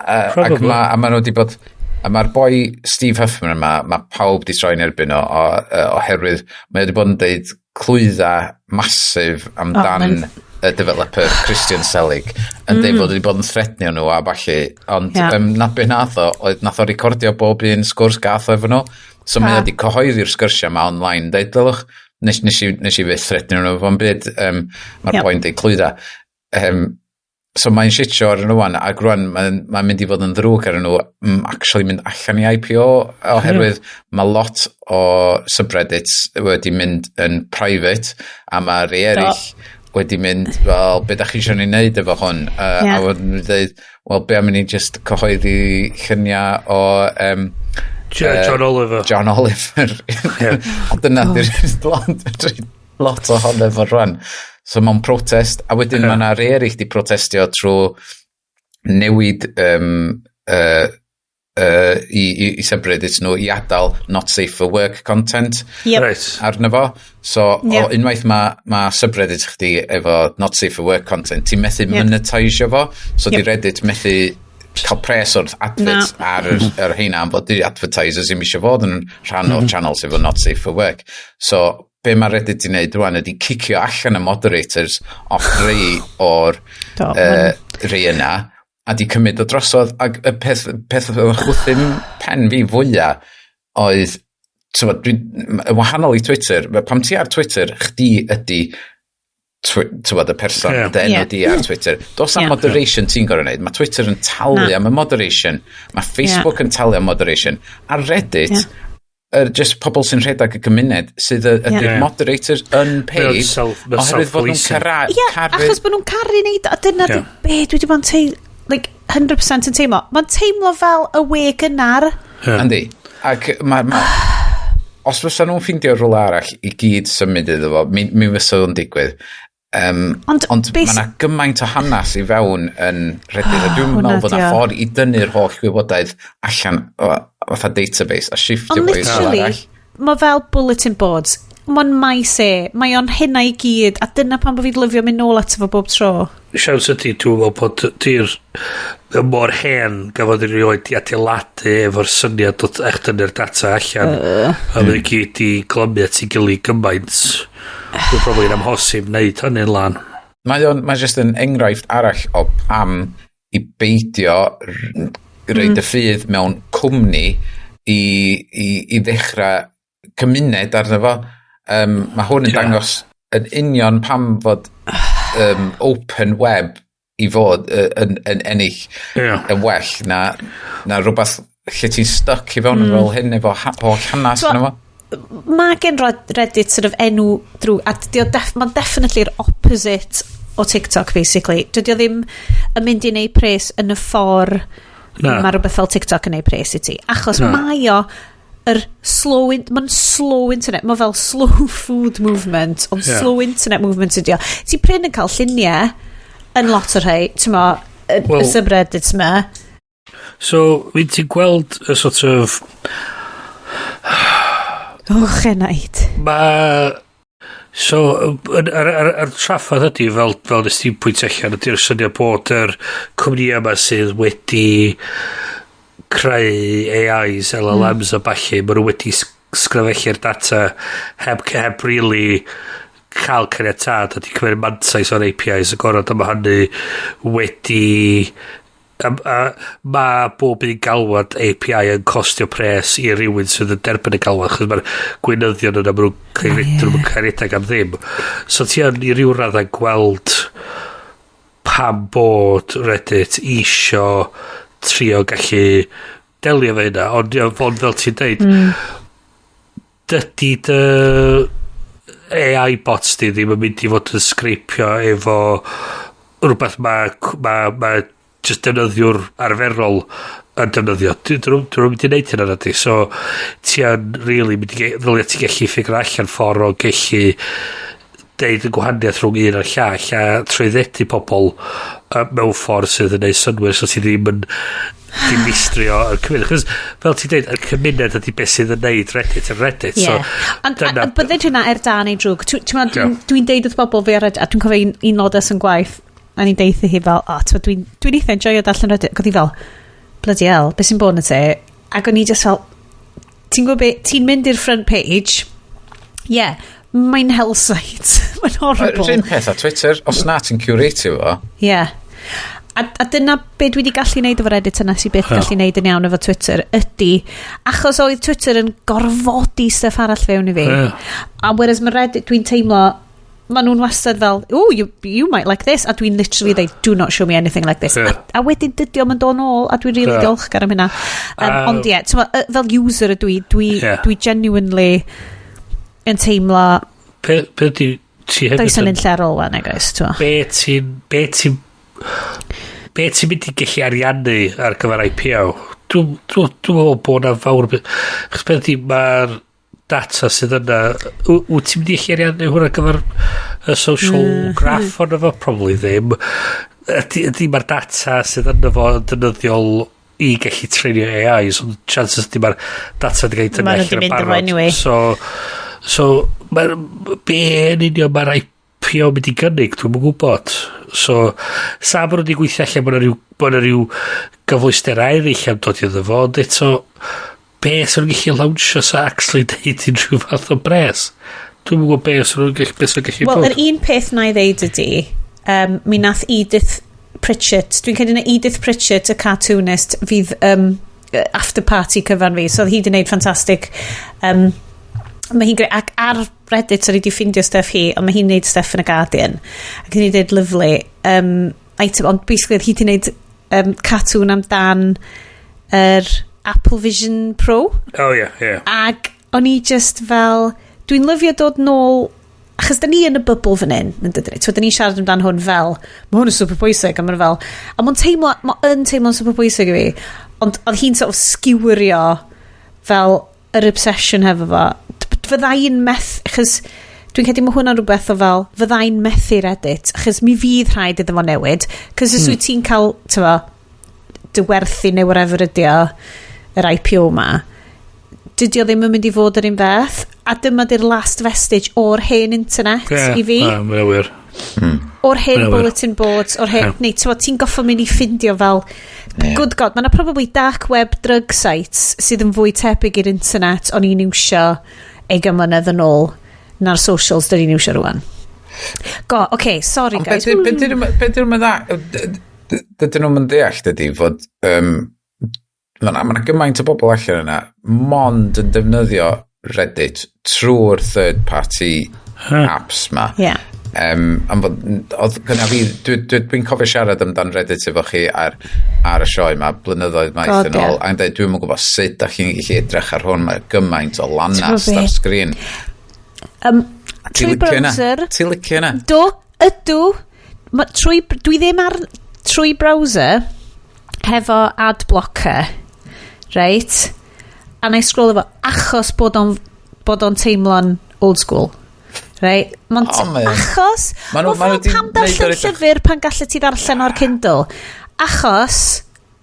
Ac Probably. ma, a maen nhw wedi bod, a mae'r boi Steve Huffman yma, mae pawb di troi'n erbyn o, oherwydd mae wedi bod yn deud clwydda massive amdan y developer Christian Selig yn deud fod wedi bod yn threatnio nhw a ballu, ond na be nath o oedd nath o recordio bob un sgwrs gath o efo nhw, so mae o wedi cyhoeddi'r sgyrsiau ma online, deud, "Dylwch, nes i fyth threatnio nhw fo'n byd, mae'r boi'n deud clwydda." So mae'n shitio ar nhw wan, ac rwan mae'n mynd i fod yn ddrwg ar nhw actually mynd allan i IPO oherwydd mae lot o subreddits wedi mynd yn private a mae rei eraill wedi mynd fel, "Be da chi eisiau ni wneud efo hwn?" A wedyn nhw'n dweud, "Wel, be am i ni just cyhoeddi lluniau o John Oliver. John Oliver." A dyna di'r lot ohono fo rwan. So mae'n protest, a wedyn mae yna rei eraill di protestio trwy newid i subreddits nhw i adael not safe for work content arno fo. So o, unwaith mae ma subreddit chdi efo not safe for work content, ti'n methu monetisio fo. So di Reddit methu cael pres wrth adverts ar yr heina, am fod di advertisers ddim eisiau fod yn rhan o'r channels efo not safe for work. So, be mae Reddit di wneud rwan ydy cicio allan y moderators off rei o'r rei yna a di cymryd o drosodd, ac y peth oedd yn chwythu pen fi fwyaf oedd, t'mod, yn wahanol i Twitter, pam ti ar Twitter, chdi ydy, t'mod, y person, dy enw di ar Twitter. Does am moderation ti'n gorfod wneud. Mae Twitter yn talu Na. am y moderation. Mae Facebook yn talu am moderation. Ar Reddit, just pobl sy'n rhedeg y gymuned sydd ydy'r moderators unpaid Mae o'n mae o'n oherwydd fod nhw'n self-policing. Ie, caru achos bod nhw'n caru neud, a dyna be dwi wedi bod yn teimlo, like, 100% yn teimlo. Mae'n teimlo fel y we gynnar. Yndi. Ac ma, os fysa nhw'n ffindio rhywle arall i gyd symud iddo fo, mi fysa fo'n digwydd. Ond mae yna gymaint o hanes i fewn yn Reddit, a dwi'n Hwnna meddwl bod 'di yna o. ffordd i dynnu'r holl wybodaeth allan o fatha database a shiftio Ond fo i rhywle literally, arall. Mae fel bulletin boards. Mae'n maes e. Mae o'n hynna i gyd. A dyna pam bod fi'n lyfio mynd nôl ato fo bob tro. Siawns ydy, dwi'n meddwl bod di'r y mor hen gafodd ei rioed i adeiladu efo'r syniad o echdynnu'r data allan. A mae gyd i glymu at ei gilydd gymaint. Dwi'n probably yn amhosib wneud hynny'n lan. Mae just yn enghraifft arall o pam i beidio roid y ffydd mewn cwmni i ddechrau cymuned arno fo. Mae hwn yn dangos yn union pam fod open web i fod yn ennill yn well na rhywbeth lle ti'n stuck i fewn fel hyn efo holl hanes yno fo. Mae gen Reddit sort of enw drwy, a dydy o mae'n definitely'r opposite o TikTok, basically. Dydy o ddim yn mynd i neud pres yn y ffordd Na. mae rhywbeth fel TikTok yn neud pres i ti. Achos Na. mae o yr slow, mae'n slow internet, mae fel slow food movement, ond slow internet movement ydi o. Ti prin yn cael lluniau yn lot o'r rhai, ti'n mo, y y subreddits ma. So, wyt ti'n gweld y sort of Och, enaid. Mae... So, yr traffath ydy, fel nes ti'n pwynt allan, ydy'r syniad bod yr cwmni yma sydd wedi creu AIs, LLMs a ballu, maen nhw wedi sgrafellu'r data heb really cael caniatâd a di cymryd mantais o'r APIs agorad, a mae hynny wedi a mae bob un galwad API yn costio pres i rywun sydd yn derbyn y galwad, achos mae'r gweinyddion yna, maen nhw'n cael nhw'n cael rhedeg am ddim. So ti yn i ryw raddau gweld pam bod Reddit isio trio gallu delio efo hynna, ond ie, ond fel ti'n deud, dydy dy AI bots di ddim yn mynd i fod yn sgreipio efo rhywbeth mae ma just defnyddiwr arferol yn defnyddio. Dyn nhw'n mynd i wneud hynna, nadi. So, ti yn really mynd i, ddylia ti gallu figure allan ffordd o gallu deud y gwahaniaeth rhwng un a'r llall a trwyddedu pobl mewn ffordd sydd yn neud synnwyr so ti ddim yn dinistrio y cymuned. Chos, fel ti'n deud, y cymuned ydy beth sydd yn neud Reddit yn Reddit. Ie. So, Ond a byddai hynna er da neu drwg. Ti'n dwi'n dwi deud wrth bobl fi ar Reddit, a dwi'n cofio un lodes yn gwaith, a ni'n deutha hi fel, "O, oh, dwi'n dwi eitha enjoyo darllen Reddit." Ac oedd hi fel, "Bloody hell, beth sy'n bod yn te?" Ac o'n i just fel, ti'n gwybod be, ti'n mynd i'r front page, yeah, mae'n hell site. Mae'n horrible. Yr un peth a Twitter, os na ti'n curatio fo, Ie. Yeah. A dyna be dwi wedi gallu neud efo Reddit yna sy'n byth gallu neud yn iawn efo Twitter ydy, achos oedd Twitter yn gorfodi stuff arall fewn i fi. A whereas mae Reddit, dwi'n teimlo, maen nhw'n wastad fel, "Oh, you might like this," a dwi'n literally dweud, "Do not show me anything like this." A wedyn dydy o'm yn dod nôl, a dwi'n really diolchgar am hynna. Ond ie, yeah, fel user ydw i, dwi genuinely yn teimlo, Be di ti hefyd does yn unlle ar ôl wan, guys, ti'n Be ti'n mynd i gallu ariannu ar gyfer IPO? Dwi meddwl bod na fawr. Chos beth ydi, mae'r data sydd yna. Wyt ti'n mynd i gallu ariannu hwnna ar gyfer y social graph ond efo? Probably ddim. Ydy mae'r data sydd yna fo yn defnyddiol i gallu treinio AIs, ond chances ydy mae'r data wedi cael ei tynnu Ma' nhw 'di allan yn mynd efo barod. anyway. So be yn union mae'r IPO mynd i gynnig, dwi'n gwybod. So, sa bod nhw wedi gweithio allan bod 'na ryw gyfleusterau eraill am dod iddo fo, ond eto, be sy'n nhw'n gallu lawnsio sa actually deud unrhyw fath o bres? Dwi'n gwybod be sy'n nhw'n gallu, be sy'n gallu Wel, bod. yr un peth na i ddeud ydy, mi nath Edith Pritchett, dwi'n credu na Edith Pritchett, y cartoonist, fydd after party cyfan fi, so oedd hi wedi gwneud ffantastig. Mae hi'n greu, ac ar Reddit, o'n i wedi ffindio stuff hi, ond mae hi'n neud stuff yn y Guardian. Ac hi'n dweud lovely item, ond basically oedd hi wedi gwneud cartoon amdan yr Apple Vision Pro. Oh, ie. Ac o'n i just fel, dwi'n lyfio dod nôl, achos da ni yn y bubble fan hyn, yn dydyn ni? T'wod, da ni'n siarad amdan hwn fel, mae hwn yn super bwysig, a mae'n fel, a mae'n teimlo, mae'n teimlo'n super bwysig i fi, ond oedd hi'n sort of skewerio fel yr obsession hefo fo. Fydda i'n meth, achos dwi'n credu mae hwnna'n rhywbeth o fel, fydda i'n methu Reddit, achos mi fydd rhaid iddo fo newid, cos os wyt ti'n cael, t'mo, dy werthu neu whatever ydi o, yr IPO ma, dydy o ddim yn mynd i fod yr un fath, a dyma di'r last vestige o'r hen internet i fi. Na, mae'n wir. O'r hen Mae'n wir. bulletin boards, o'r hen, neu t'mo, ti'n goffo mynd i ffindio fel, good god, mae yna probably dark web drug sites sydd yn fwy tebyg i'r internet o'n i'n iwsio 20 mlynedd yn ôl na'r socials dyn ni'n iwsio rwan. Go, okay, sorry Ond guys. be dyn nhw'n dda, dydyn nhw'n deall dydy fod mae 'na gymaint o bobl allan yna mond yn defnyddio Reddit trwy'r third party apps ma. Am fod, oedd gynna fi, dwi cofio siarad amdan Reddit efo chi ar y sioe ma blynyddoedd maith God, yn ôl, ie. a'n dweud dwi'm yn gwybod sut da chi'n gallu edrych ar hwn, mae gymaint o lanast T'mo' be? ar sgrin. Trwy Ti'n licio hynna? browser. Ti'n licio hynna? Do, ydw. Ma, trwy, dwi ddim ar trwy browser hefo ad blocker, right? A na i scroll efo achos bod o'n teimlo'n old school. Right? Ma'n O, mae o'n- achos, Ma' ma' nhw fel 'di pam neud o darllen edrych- llyfr pan gallet ti ddarllen o'r Kindle? Achos,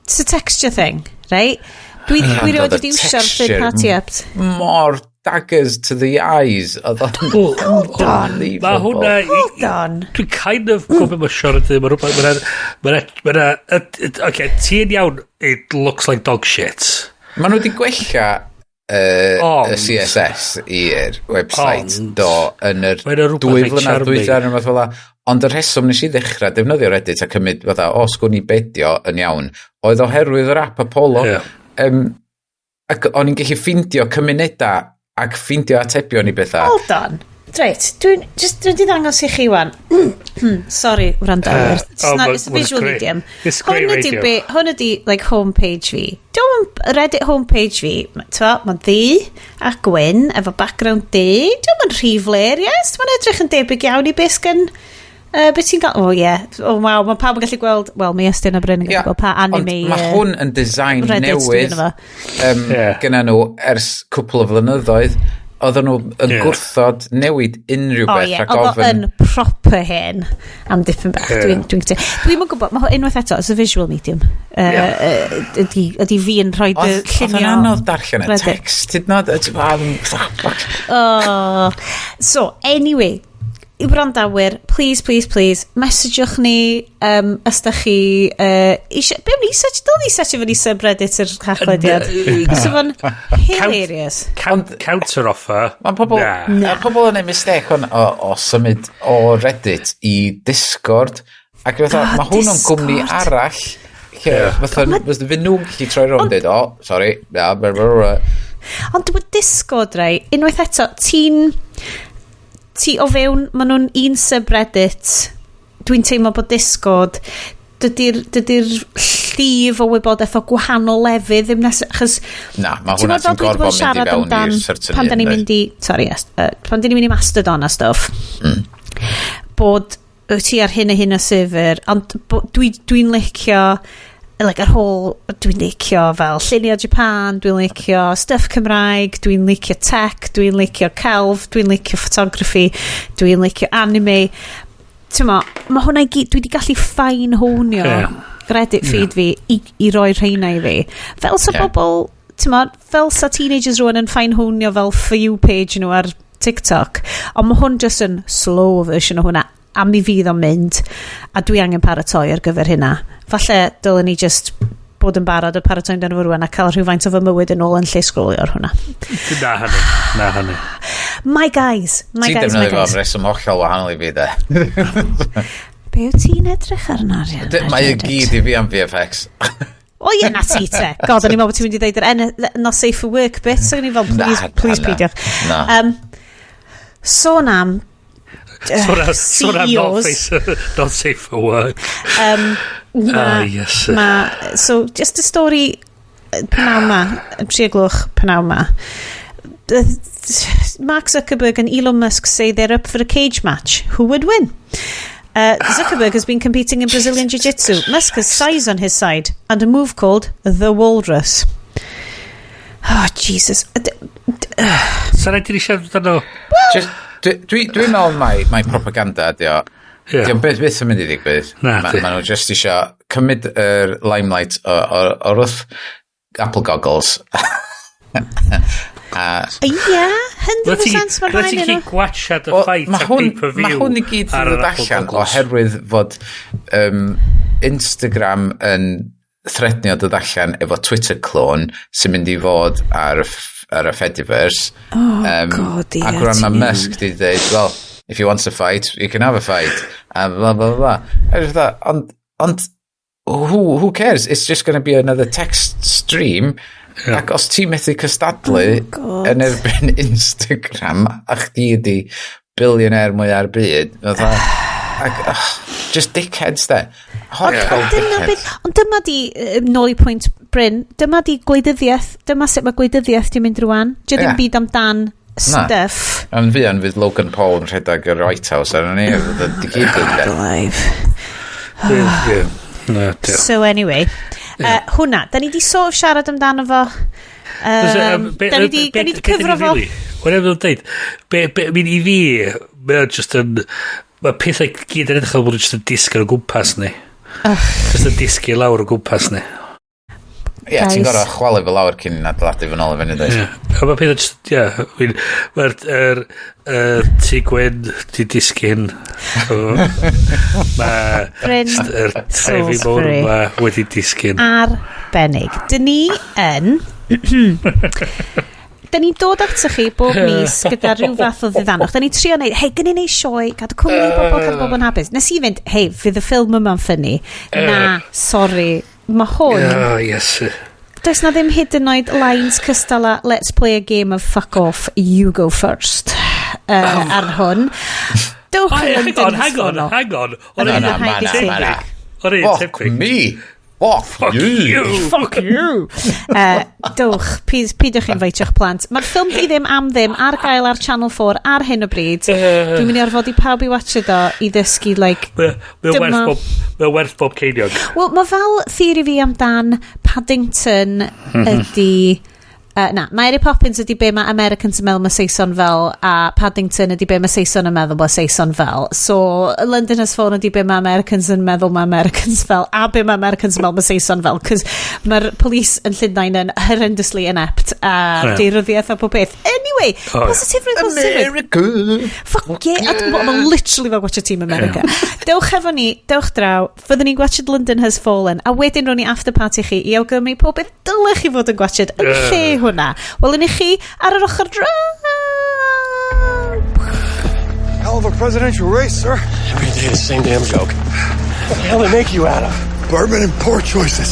it's a texture thing, right? Dwi rioed Oedd y wedi iwsio'r third texture party apps. Mor daggers to the eyes. Oedd o'n Hold on. Mae hwnna. Hold on. Dwi'n kind of gwybod beth mae Siôn yn dweud. Mae rhywbeth. Mae'n. Mae'n. Oce, ti'n iawn, it looks like dog shit. Maen nhw wedi gwella y CSS i'r website Ond- do yn yr Mae 'na rhywbeth 2 reit flynedd charming. dwytha neu rhywbeth fel 'a. Ond y rheswm nes i ddechrau defnyddio Reddit a cymryd fatha, o, sgwn i bedio yn iawn, oedd oherwydd yr app Apollo. Ac o'n i'n gallu ffindio cymunedau ac ffindio atebion i bethau. Hold on. Reit, dwi'n just dwi'n di ddangos i chi wan. Sorry, wrandawyr. It's Oh, not, but- it's a well, it's visual great. medium. It's great Hwn ydi radio. hwn ydi, like, homepage fi. Dwi'n Reddit homepage fi. Mae'n ddu a gwyn, efo background du. Dwi'n yn rhy fler, yes. Mae'n edrych yn debyg iawn i beth sgyn. Beth ti'n gael? Oh, yeah. Oh, wow. Mae pawb yn gallu gweld... Wel, mi Estyn a Bryn yn gallu gweld pa anime Ond mae hwn yn design Reddit dwi newydd yno fo. Gyda nhw ers cwpl o flynyddoedd. Oedden nhw yn gwrthod newid unrhyw O beth ie, rhag oedd o ofn. yn proper hen am dipyn bach. Dwi'n gwybod, mae hwn unwaith eto, it's a visual medium. Ydy fi yn rhoi dy Oedd oedd o'n llunio. anodd darllen y Reddit. text, hyd yn oed. Oh. So, anyway, i wrandawyr, please, please, please, messagewch ni os da chi eisiau. Be am ni search? Dyl ni search fyny subreddit yr Haclediad. So fo'n hilarious. Counter offer. Mae pobl, Na. ma pobl yn neud mistake hwn o symud o Reddit i Discord. Ac fatha, Oh, mae hwn yn gwmni Discord. arall. Lle, fatha, fatha fy nhw'n gallu troi rownd dweud, "O, sorry, na, blah, blah, blah." Ond dwi'n Discord, rai, unwaith eto, ti o fewn, maen nhw'n un subreddit. Dwi'n teimlo bod Discord, dydy'r llif o wybodaeth o gwahanol lefydd ddim nes. Achos, Na, mae ti'n hwnna gwbod fel ti'n dwi 'di bod gorfod yn mynd i siarad fewn amdan i'r certain pan da ni'n un, mynd i, sorry, yes, pan da ni'n mynd i Mastodon a stuff, bod wyt ti ar hyn a hyn o server, ond dwi'n licio like, yr whole, dwi'n licio fel lluniau Japan, dwi'n licio stuff Cymraeg, dwi'n licio tech, dwi'n licio celf, dwi'n licio photography, dwi'n licio anime. Ti'n mo, mae hwnna i gyd, dwi wedi gallu fine honio Reddit feed fi i roi rheina i fi. Fel sa bobl, ti'n mo, fel sa teenagers rwan yn fine honio fel For You page nhw ar TikTok. Ond mae hwn just yn slow version o hwnna. A mi fydd o'n mynd, a dwi angen paratoi ar gyfer hynna. Falle dylen ni just bod yn barod a paratoi amdano fo rwan a cael rhywfaint o fy mywyd yn ôl yn lle sgrolio ar hwnna. Na hynny, na hynny. My guys, my Ti'n guys, my defnyddio fo guys. am reswm hollol wahanol i fi, de. Be wyt ti'n edrych arno, Arian? Mae i gyd i fi am VFX. O ie, na ti te. God, o'n i'n meddwl bod ti'n mynd i ddeud yr not safe for work bit, so o'n i'n fel, please, Na, please na, peidiwch. Na. Sôn am Sôn am not, CEOs. face, not safe for work. Ma, Ah, yes. ma, so, just y stori pnawn ma, 3 gloch pnawn ma. Mark Zuckerberg and Elon Musk say they're up for a cage match. Who would win? Zuckerberg has been competing in Brazilian Jiu-Jitsu. Musk has size on his side and a move called the Walrus. Oh, Jesus. Sa rhaid i ni siarad amdano? Just, dwi'n meddwl mai propaganda ydi o. Ie. Dio'm byth byth yn mynd i ddigwydd. Na, di. Ma nhw just isio cymryd yr limelight o'r wrth Apple goggles. A Ie, 100% mae'n Rhaid rhaid ti i nhw. gwachad y Wel, fight ma' ar hwn, pay-per-view ma' hwn i gyd ar yn yr dod Apple allan goggles. oherwydd fod Instagram yn threatnio dod allan efo Twitter clone sy'n mynd i fod ar y Fediverse. Oh, God, ie, Ac rwan mae ti'n Musk di dweud, "Well, if you want a fight, you can have a fight." A blah, blah, blah. A just thought, ond who cares? It's just going to be another text stream. Yeah. Ac os ti'n methu cystadlu Oh, God. yn erbyn Instagram a chdi ydi billionaire mwy ar byd, fatha, ac, oh, just dickheads de. Hollol Ond dyna dickheads. beth, ond dyma di, nôl i pwynt Bryn, dyma di gwleidyddiaeth, dyma sut mae gwleidyddiaeth di mynd rwan. Dio ddim byd amdan stuff. Ond fuan fydd Logan Paul yn rhedeg yr White House arno ni, fydd o di gyd yn de. Alive. Ie. Na, dio. So anyway, hwnna, da ni di sort of siarad amdano fo. Da ni di cyfro fo. Wel, efo'n dweud, be, I mean, i fi, mae o'n just yn, mae pethau gyd yn edrych fel bod nhw just yn disgyn o gwmpas ni. Just yn disgyn lawr o gwmpas ni. Ie, ti'n Guys. gorau chwalu fe lawr cyn adeiladu fy nôl i fyny, dweud. Ie. A mae pethau just, ie, I mean, mae'r yr tŷ gwyn di disgyn. Mae Bryn yr trefi mawr Salisbury. yma wedi disgyn. Arbennig. Dyn ni yn... Dyn ni'n dod atoch chi bob mis gyda rhyw fath o ddiddanwch. Dyn ni'n trio neud, hei, gyn ni neud sioe, cadw cwmni i bobl, cadw bobl yn hapus. Nes i fynd, hei, fydd y ffilm yma'n funny. Na, sorry. Mae hwn, Oh, yes. does na ddim hyd yn oed lines cystal a "Let's play a game of fuck off, you go first" ar hwn. Dewch i Hang London on, hang on, Hall. hang on. Na, O'n na, un ma na, ma na. O'n un Fuck tebyg. me. Fuck, Fuck you. you. Fuck you. Dewch, please, peidiwch inviteio'ch plant. Mae'r ffilm di ddim am ddim ar gael ar Channel 4 ar hyn o bryd. Dwi'n mynd i orfodi pawb i watch o i ddysgu, like... Mae werth bob ceiniog. Wel, mae fel theori fi amdan Paddington ydy... Na, Mary Poppins ydy be mae Americans yn meddwl mae Saeson fel, a Paddington ydy be mae Saeson yn meddwl mae Saeson fel. So, London Has Fallen ydy be mae Americans yn meddwl mae Americans fel, a be mae Americans yn meddwl mae Saeson fel, cos mae'r police yn Llundain yn horrendously inept, a yeah, daearyddiaeth a pob beth. Anyway, Oh, yeah. positifrwydd, positifrwydd. America. Fuck yeah. A mae literally fel watch Team America. Yeah. Dewch efo ni, dewch draw, fyddwn ni'n gwatchad London Has Fallen, a wedyn rown ni after party chi i awgrymu pob beth dylech chi fod yn gwatchad yn lle hwnna. Wel, yn i chi ar yr ochr draw. Hell of a presidential race, sir. Every day the same damn joke. What the hell they make you out of? Bourbon and poor choices.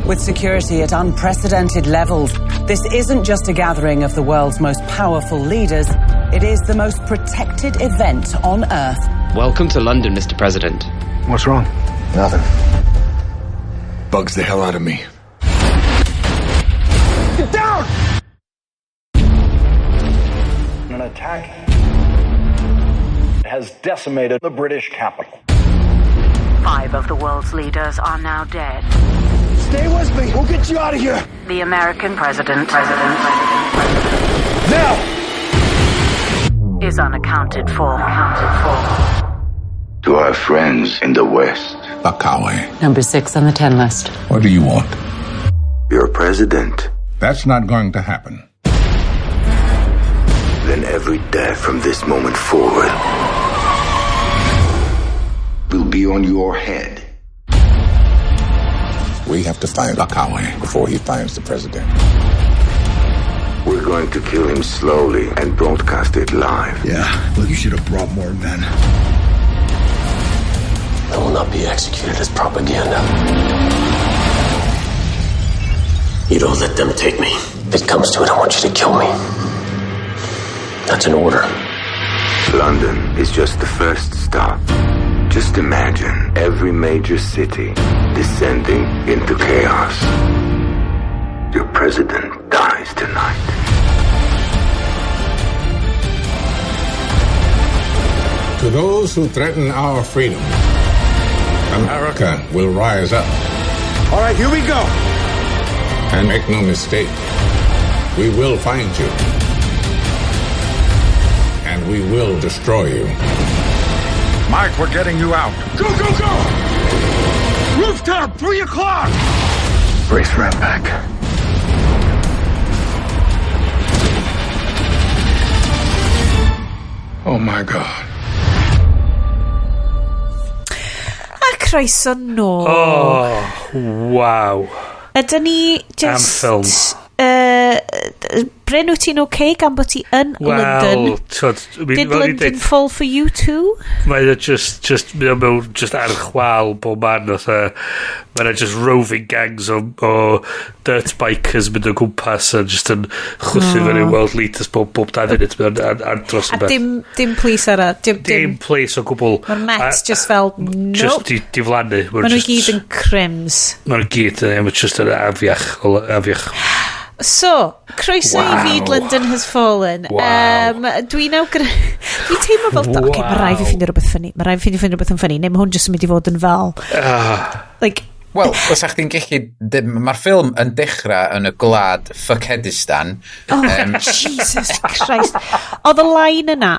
With security at unprecedented levels, this isn't just a gathering of the world's most powerful leaders, it is the most protected event on earth. Welcome to London, Mr. President. What's wrong? Nothing. Bugs the hell out of me. Get down! An attack has decimated the British capital. Five of the world's leaders are now dead. Stay with me. We'll get you out of here. The American president Now! is unaccounted for. Accounted for. To our friends in the West, Bakawe. Number 6 on the 10 list. What do you want? Your president. That's not going to happen. Then every death from this moment forward will be on your head. We have to find Akawe before he finds the president. We're going to kill him slowly and broadcast it live. Yeah, well, you should have brought more men. I will not be executed as propaganda. You don't let them take me. If it comes to it, I want you to kill me. That's an order. London is just the first stop. Just imagine every major city descending into chaos. Your president dies tonight. To those who threaten our freedom, America will rise up. All right, here we go. And make no mistake, we will find you. And we will destroy you. Mike, we're getting you out. Go, go, go! Rooftop, 3 o'clock! Brace for impact. Oh my God. A croeso nôl. Oh, wow. Ydyn ni just... Am ffilm. Bryn, wyt ti'n okay gan bod ti yn London? Twod, Did London fall for you too? Mae o just, mae o mewn just ar chwal bob man, fatha, mae yna just roving gangs o dirt bikers mynd o gwmpas a just yn chwythu fyny world leaders bob 2 funud, mae o'n andros o A beth. dim police ara, Dim police o gwbl. Mae'r Mets just fel, nope. Just diflannu. Maen nhw gyd yn crims. Maen nhw gyd, mae'n just yn afiach. So, croeso i fyd London Has Fallen. Wow. Dwi'n Dwi'n teimlo fel... Wow. Okay, mae rhaid fi ffeindio rhywbeth ffynnu. Mae rhaid fi ffeindio rhywbeth yn ffynnu. Neu mae hwn jyst yn mynd i fod yn fel... Like... Wel, os ych chi'n gallu... Mae'r ffilm yn dechrau yn y gwlad Fuckheadistan. Oh, Jesus Christ. Oedd y line yna,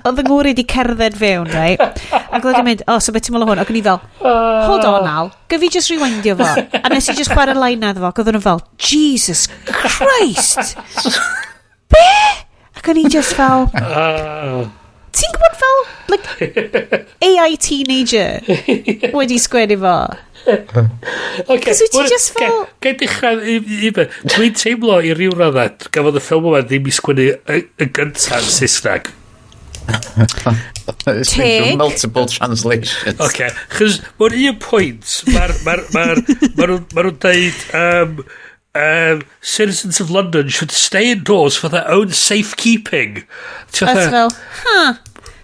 oedd y ngŵr wedi cerdded fewn, right? Ac oedd wedi mynd, oh, so beth ti'n meddwl o hwn? Ac o'n i fel, hold on, Al, gyf fi just rewindio fo. A nes i just chwarae line na iddo fo, ac oedd nhw fel, Jesus Christ! Be? Ac o'n i just fel, ti'n gwybod fel, like, AI teenager wedi sgwennu fo? Okay, Cos wyt ti just fel... Gai dechrau i beth. Dwi'n teimlo i ryw raddau, gafodd y ffilm yma ddim i sgwennu y gyntaf yn Saesneg. It's been through multiple translations. Okay, chos mae'n un pwynt, ma nhw'n deud, citizens of London should stay indoors for their own safekeeping. That's fel, huh,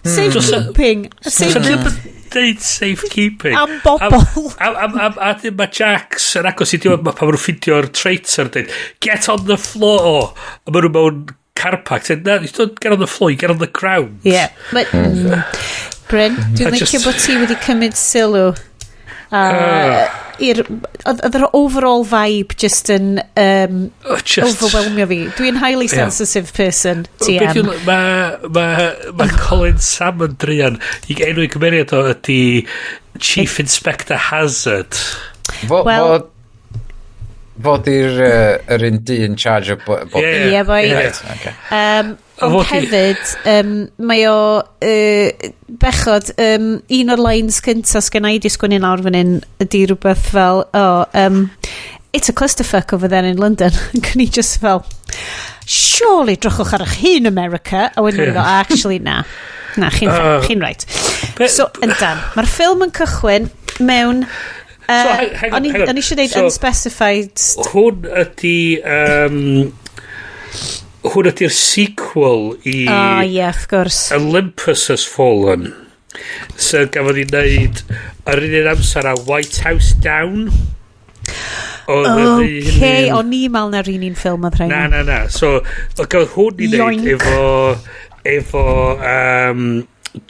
safekeeping. Deud safekeeping. Am bobl. A dyn mae Jax yn agos i diwedd, pan maen nhw'n ffeindio'r traitor, deud, get on the floor. A maen nhw mewn car park. Said, no, you don't get on the floor, you get on the ground. Yeah. But, Bryn, dwi'n licio bod ti wedi cymryd sylw. Oedd yr overall vibe just yn overwhelmio fi. Dwi'n highly sensitive person, TM. Mae Colin Salmon druan, i enw i gymeriad o ydi Chief Inspector Hazard. Fod i'r yr un du in charge o bob dim. Ie, boy. Ond hefyd, mae o bechod, un o'r lines cynta sgen i di sgwennu lawr fan hyn ydi rhywbeth fel, it's a clusterfuck over there in London. Can i just fel, surely drychwch ar eich hun America. A wedyn yeah. Fel, actually, na. Na, chi'n right. So, yndan, mae'r ffilm yn cychwyn mewn... O'n i eisiau dweud unspecified... Hwn ydy... Hwn ydy'r sequel i... Oh, yeah, of course. Olympus Has Fallen. So gafodd ei wneud yr un amser a White House Down. Okay, o'n i'n meddwl na'r un ffilm oedd rhaid. Na. So, gafodd hwn i wneud efo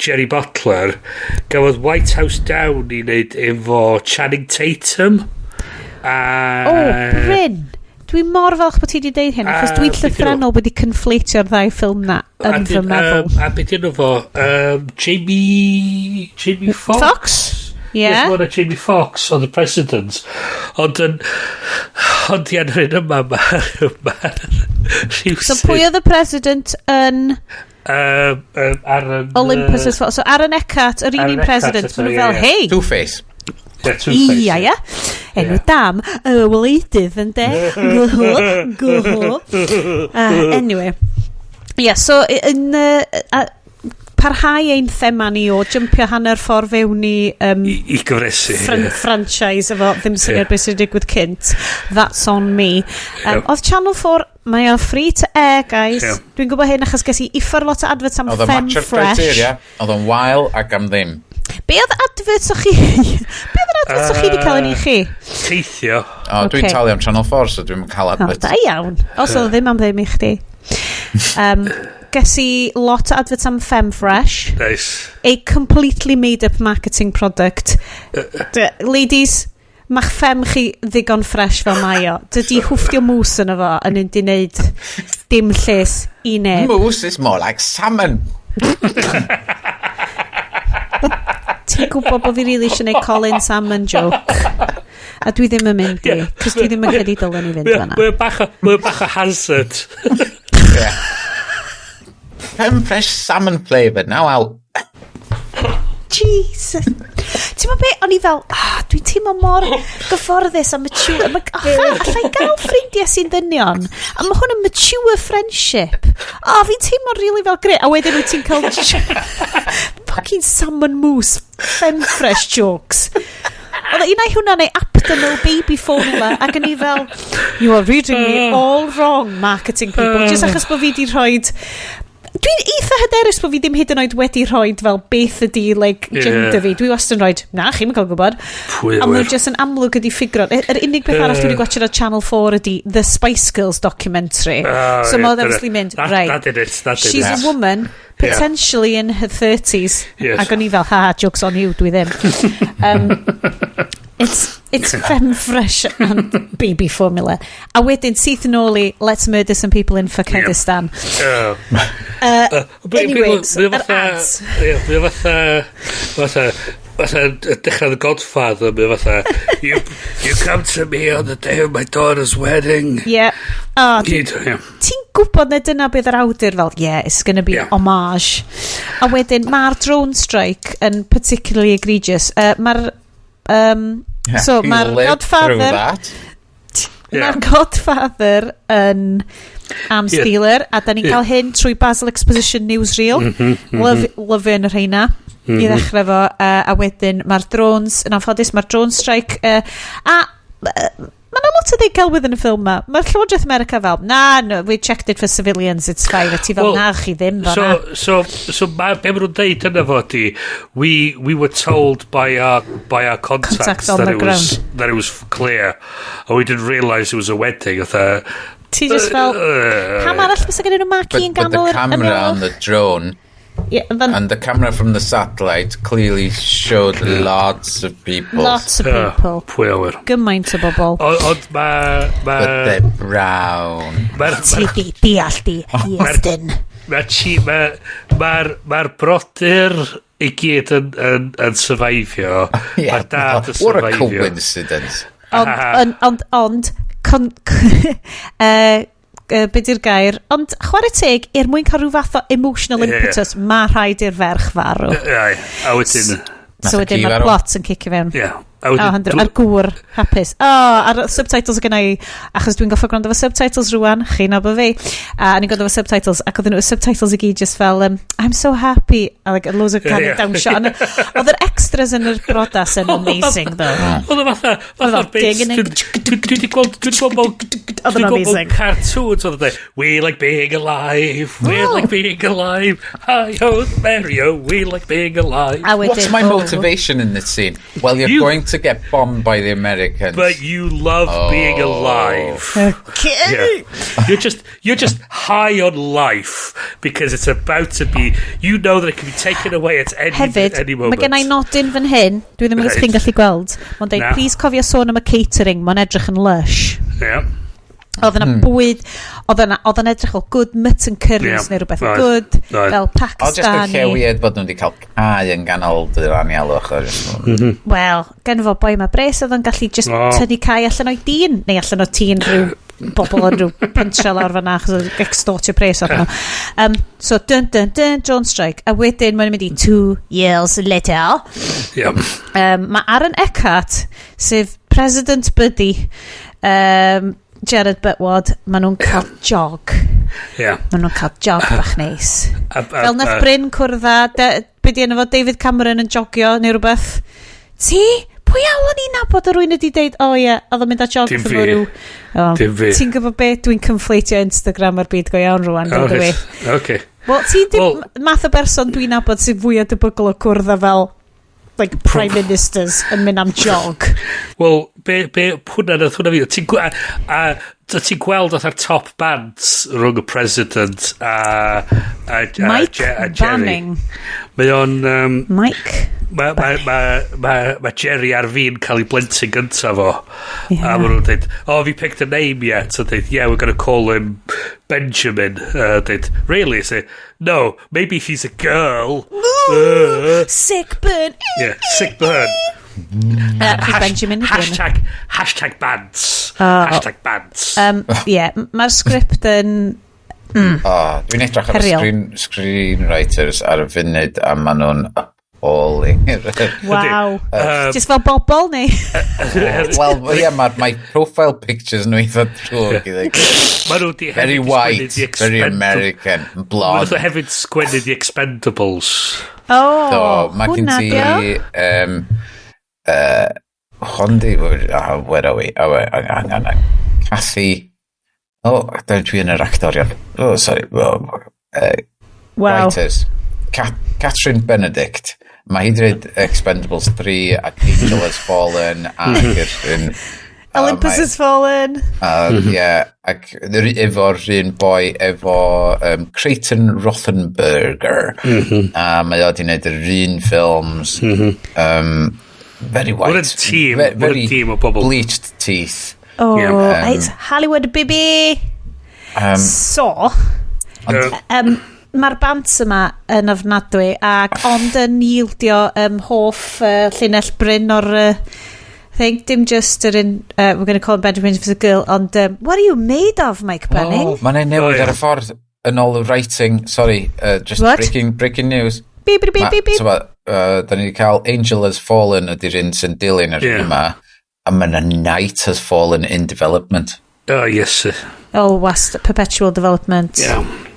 Jerry Butler. Gafodd White House Down i wneud efo Channing Tatum. Oh, Bryn! Dwi mor falch bod ti wedi deud hyn, achos dwi'n llythrennol wedi conflatio'r ddau ffilm na yn fy meddwl. A beth yno fo? Jamie Foxx? Fox? Yeah. Yes, Jamie Foxx oedd y president. Ond yn... Ond ia'n hyn yma, mae'r So pwy oedd y president yn Aaron... Olympus as well. So Aaron Eckhart, yr un president, maen nhw fel, hey! Two-Face. Yeah, Two-Face. Ia, ia. Enw dam, y wleidydd, ynde? Gyho, gyho. Anyway. Yeah, so yn parhau ein thema ni o jumpio hanner ffordd fewn i I gyfresu. Franchise efo ddim syniad beth sy'n digwydd cynt. That's on me. Oedd Channel 4, mae o free to air, guys. Dwi'n gwybod hyn achos ges i uffar lot o adverts am Oedd o'n Fem matcho'r Fresh. criteria. Oedd o'n wael ac am ddim. Be oedd adverts o'ch chi... Be oedd yr adverts o'ch chi wedi cael yn i chi? Teithio. O, dwi'n talu am Channel 4, so dwi'n cael advert. Da iawn. Os oedd ddim am ddim i chdi. Ges i lot o adverts am Femfresh. Nice. A completely made up marketing product. Ladies, ma'ch fem chi ddigon fresh fel mae o. Dydy hwffio mousse yn efo yn mynd i wneud dim lles i neb. Mousse is more like salmon. Ti'n gwybod bod fi really eisiau gwneud Colin Salmon joke. A dwi ddim yn mynd i, cos dwi ddim yn credu dylen i fynd fan'na. Mae o bach o hazard. Yeah. Fresh salmon flavour, now out. Jesus. Ti'n meddwl be, o'n i fel, dwi'n teimlo mor gyfforddus a mature. Alla i gael ffrindiau sy'n dynion. A mae hwn yn mature friendship. O, fi'n teimlo really fel gre. A wedyn wyt ti'n cael fucking salmon mousse, Femfresh jokes. Oedd un ai hwnna neu Aptamil baby formula ac o'n i fel, you are reading me all wrong, marketing people. Just achos bod fi di rhoid... Dwi'n eitha hyderus bod fi ddim hyd yn oed wedi rhoid fel beth ydi like, gender fi. Dwi wastad yn rhoid, na, chi'm yn cael gwybod. Pwy A maen wir. nhw just yn amlwg ydi ffigro. Yr unig beth arall dwi wedi gwachio ar Channel 4 ydi The Spice Girls documentary. Oh, So yeah, mae obviously mynd, right, That did it, that did she's it. a woman, potentially in her 30s. Yes. Ac o'n i fel, ha, joke's on you, dwi ddim. It's Femfresh and baby formula. A wedyn, syth yn ôl i, let's murder some people in Kurdistan. Anyway, so, yr ads. Ie, mae o fatha dechrau The Godfather, mae o fatha, you come to me on the day of my daughter's wedding. Yeah. Oh, Gyd, ie. Ti'n gwybod na dyna bydd yr awdur fel, yeah, it's gonna be homage. A wedyn, mae'r drone strike yn particularly egregious. Mae'r... Yeah, so, he mae'r lived Godfather... through that. Mae'r Godfather yn arms dealer, a da ni'n cael hyn trwy Basil Exposition Newsreel. Love yn y rheina i ddechrau fo, a wedyn mae'r drones, yn anffodus, mae'r drone strike, a mae yna lot o ddeud gelwydd yn y ffilm ma. Mae'r Llywodraeth America fel, na, no, we checked it for civilians, it's fine. A ti fel, Well, na, chi ddim fel na. So ma, be maen nhw'n deud yna fo di, we were told by our contacts Contact on that the it was that it was clear, and we didn't realise it was a wedding. Fatha, Ti just fel, pam arall fysa gen nhw Mackie yn But the ganol yr camera ymyl? on the drone Yeah, and the camera from the satellite clearly showed lots of people. Lots of people. Pwy a wyr. Gymaint o bobl. Ond ma... But they're brown. Ti di deall di, Iestyn. Mae'r brodyr i gyd yn survivio. Yeah, Mae'r dad yn what a survivio. coincidence. Ond, be di'r gair? Ond chwarae teg, er mwyn cael rhyw fath o emotional impetus, mae rhaid i'r ferch farw. Ie, a wedyn... So wedyn mae'r plot yn cicio fewn. Ie. A wedyn Oh, a'r gŵr hapus. Oh, a'r subtitles gyda i, achos dwi'n goffo gwrando efo subtitles rwan, chi'n nabod fi. A o'n i'n gwrando efo subtitles, ac oedden nhw subtitles i gyd just fel, I'm so happy, a like, loads of kind of dawnsio. Ond oedd yr extras yn yr brodas yn amazing, though. Oedd o fatha, Oedd o fatha'r bits, digging in- dwi wedi gweld, dwi wedi gweld mewn, Oedd dwi o'n wedi gweld mewn amazing. cartoons, oedd o'n dweud, we like being alive, we like being alive, hi ho, Mario, we like being alive. A wedyn, What's my oh. motivation in this scene? Well, you're going to get bombed by the Americans. But you love being alive. Okay. Yeah. You're just high on life because it's about to be, you know that it can be taken away at any, Hefyd, any mae moment. gen i nodyn fan hyn, dwi ddim yn Reit. chi'n gallu gweld. Mae'n deud, Na. please cofio sôn am y catering, mae'n edrych yn lush. Yeah. Oedd yna bwyd, oedd yna, oedd yna edrych fel good mutton curries neu rhywbeth good, fel O, just y Pakistani. lle weird bod nhw wedi cael cae yn ganol yr anialwch. Wel, gen fo boi ma bres oedd o'n gallu just tynnu cae allan o'i dyn, neu allan o tîn rhyw bobl yn rhyw pentre lawr fan'na, achos oedd extortio pres off nhw. So, dun dun dun, drone strike. A wedyn mae'n mynd i 2 years later. Mae Aaron Eckhart, sef President Buddy, Gerard Butwad, maen nhw'n cael jog. Maen nhw'n cael jog bach neis. Fel nath Bryn cwrdd â, be di enw fo, David Cameron yn jogio neu rhywbeth. Ti? Pwy awl o'n i'n nabod o rywun wedi deud, "O oh, ie, oedd o'n mynd â jog Dim efo fi. ryw." Oh, Dim fi. Ti'n gwybod beth? Dwi'n conflatio Instagram ar byd go iawn rwan, Oh, dydw i. reit. Okay. Wel, ti'n dim Wel- math o berson dwi'n nabod sy'n fwy o debygol o cwrdd â fel like prime ministers yn mynd am jog. Wel, be, hwnna nath hwnna fi. Ti'n a ti'n gweld oedd top bants rhwng y president a Mike a Jerry. Banning. Mae o'n... Mike. Mae ma Jerry ar fin cael ei blentyn gyntaf fo. Yeah. A maen nhw'n dweud, "Oh, have you picked a name yet?" A dweud, "Yeah, we're going to call him Benjamin." Dweud, "Really?" Say, "No, maybe if he's a girl." Sick burn. Yeah, sick burn. Benjamin ydi enw. #bants. Oh. #bants. Yeah, mae'r sgript yn Oh, dwi'n edrych ar y Heriol. Screenwriters ar y funud a maen nhw'n appalling. Wow. Just fel bobl, neu? Wel, ie, mae'r my profile pictures nhw eitha drwg i ddweud. Maen nhw di Very hefyd 'di white, sgwennu The very American, Maen blonde. nhw hefyd sgwennu The Expendables. Oh, So, mae gen hwnna ti dio. Hondi, oh, where are we? Oh, hang on, hang on. Cathy, oh, dwi yn yr actorion. Oh, sorry. Oh, writers. Catherine Benedict. Mae hi wedi dweud Expendables 3 ac Angel Has Fallen ac yr un Olympus Has Fallen. Yeah, ac efo'r un boi efo Creighton Rothenberger. A mae o wedi gwneud yr un ffilms. Very white. What a team, what a Very team o bobl. Bleached teeth. Oh, it's Hollywood, baby. So, mae'r bants yma yn ofnadwy ac ond yn yieldio hoff llinell Bryn o'r thing, dim just yr un, "We're going to call him Benjamin if it's a girl," ond "What are you made of, Mike Banning?" Oh, mae'n newid Oh, ie. ar y ffordd yn ôl y writing. Sorry, just What? breaking news. Beep, beep, beep, beep, beep. So, da ni wedi cael Angel Has Fallen ydy'r un sy'n dilyn yr yma. A mae yna Night Has Fallen in development. Oh, yes. Oh, wast, perpetual development.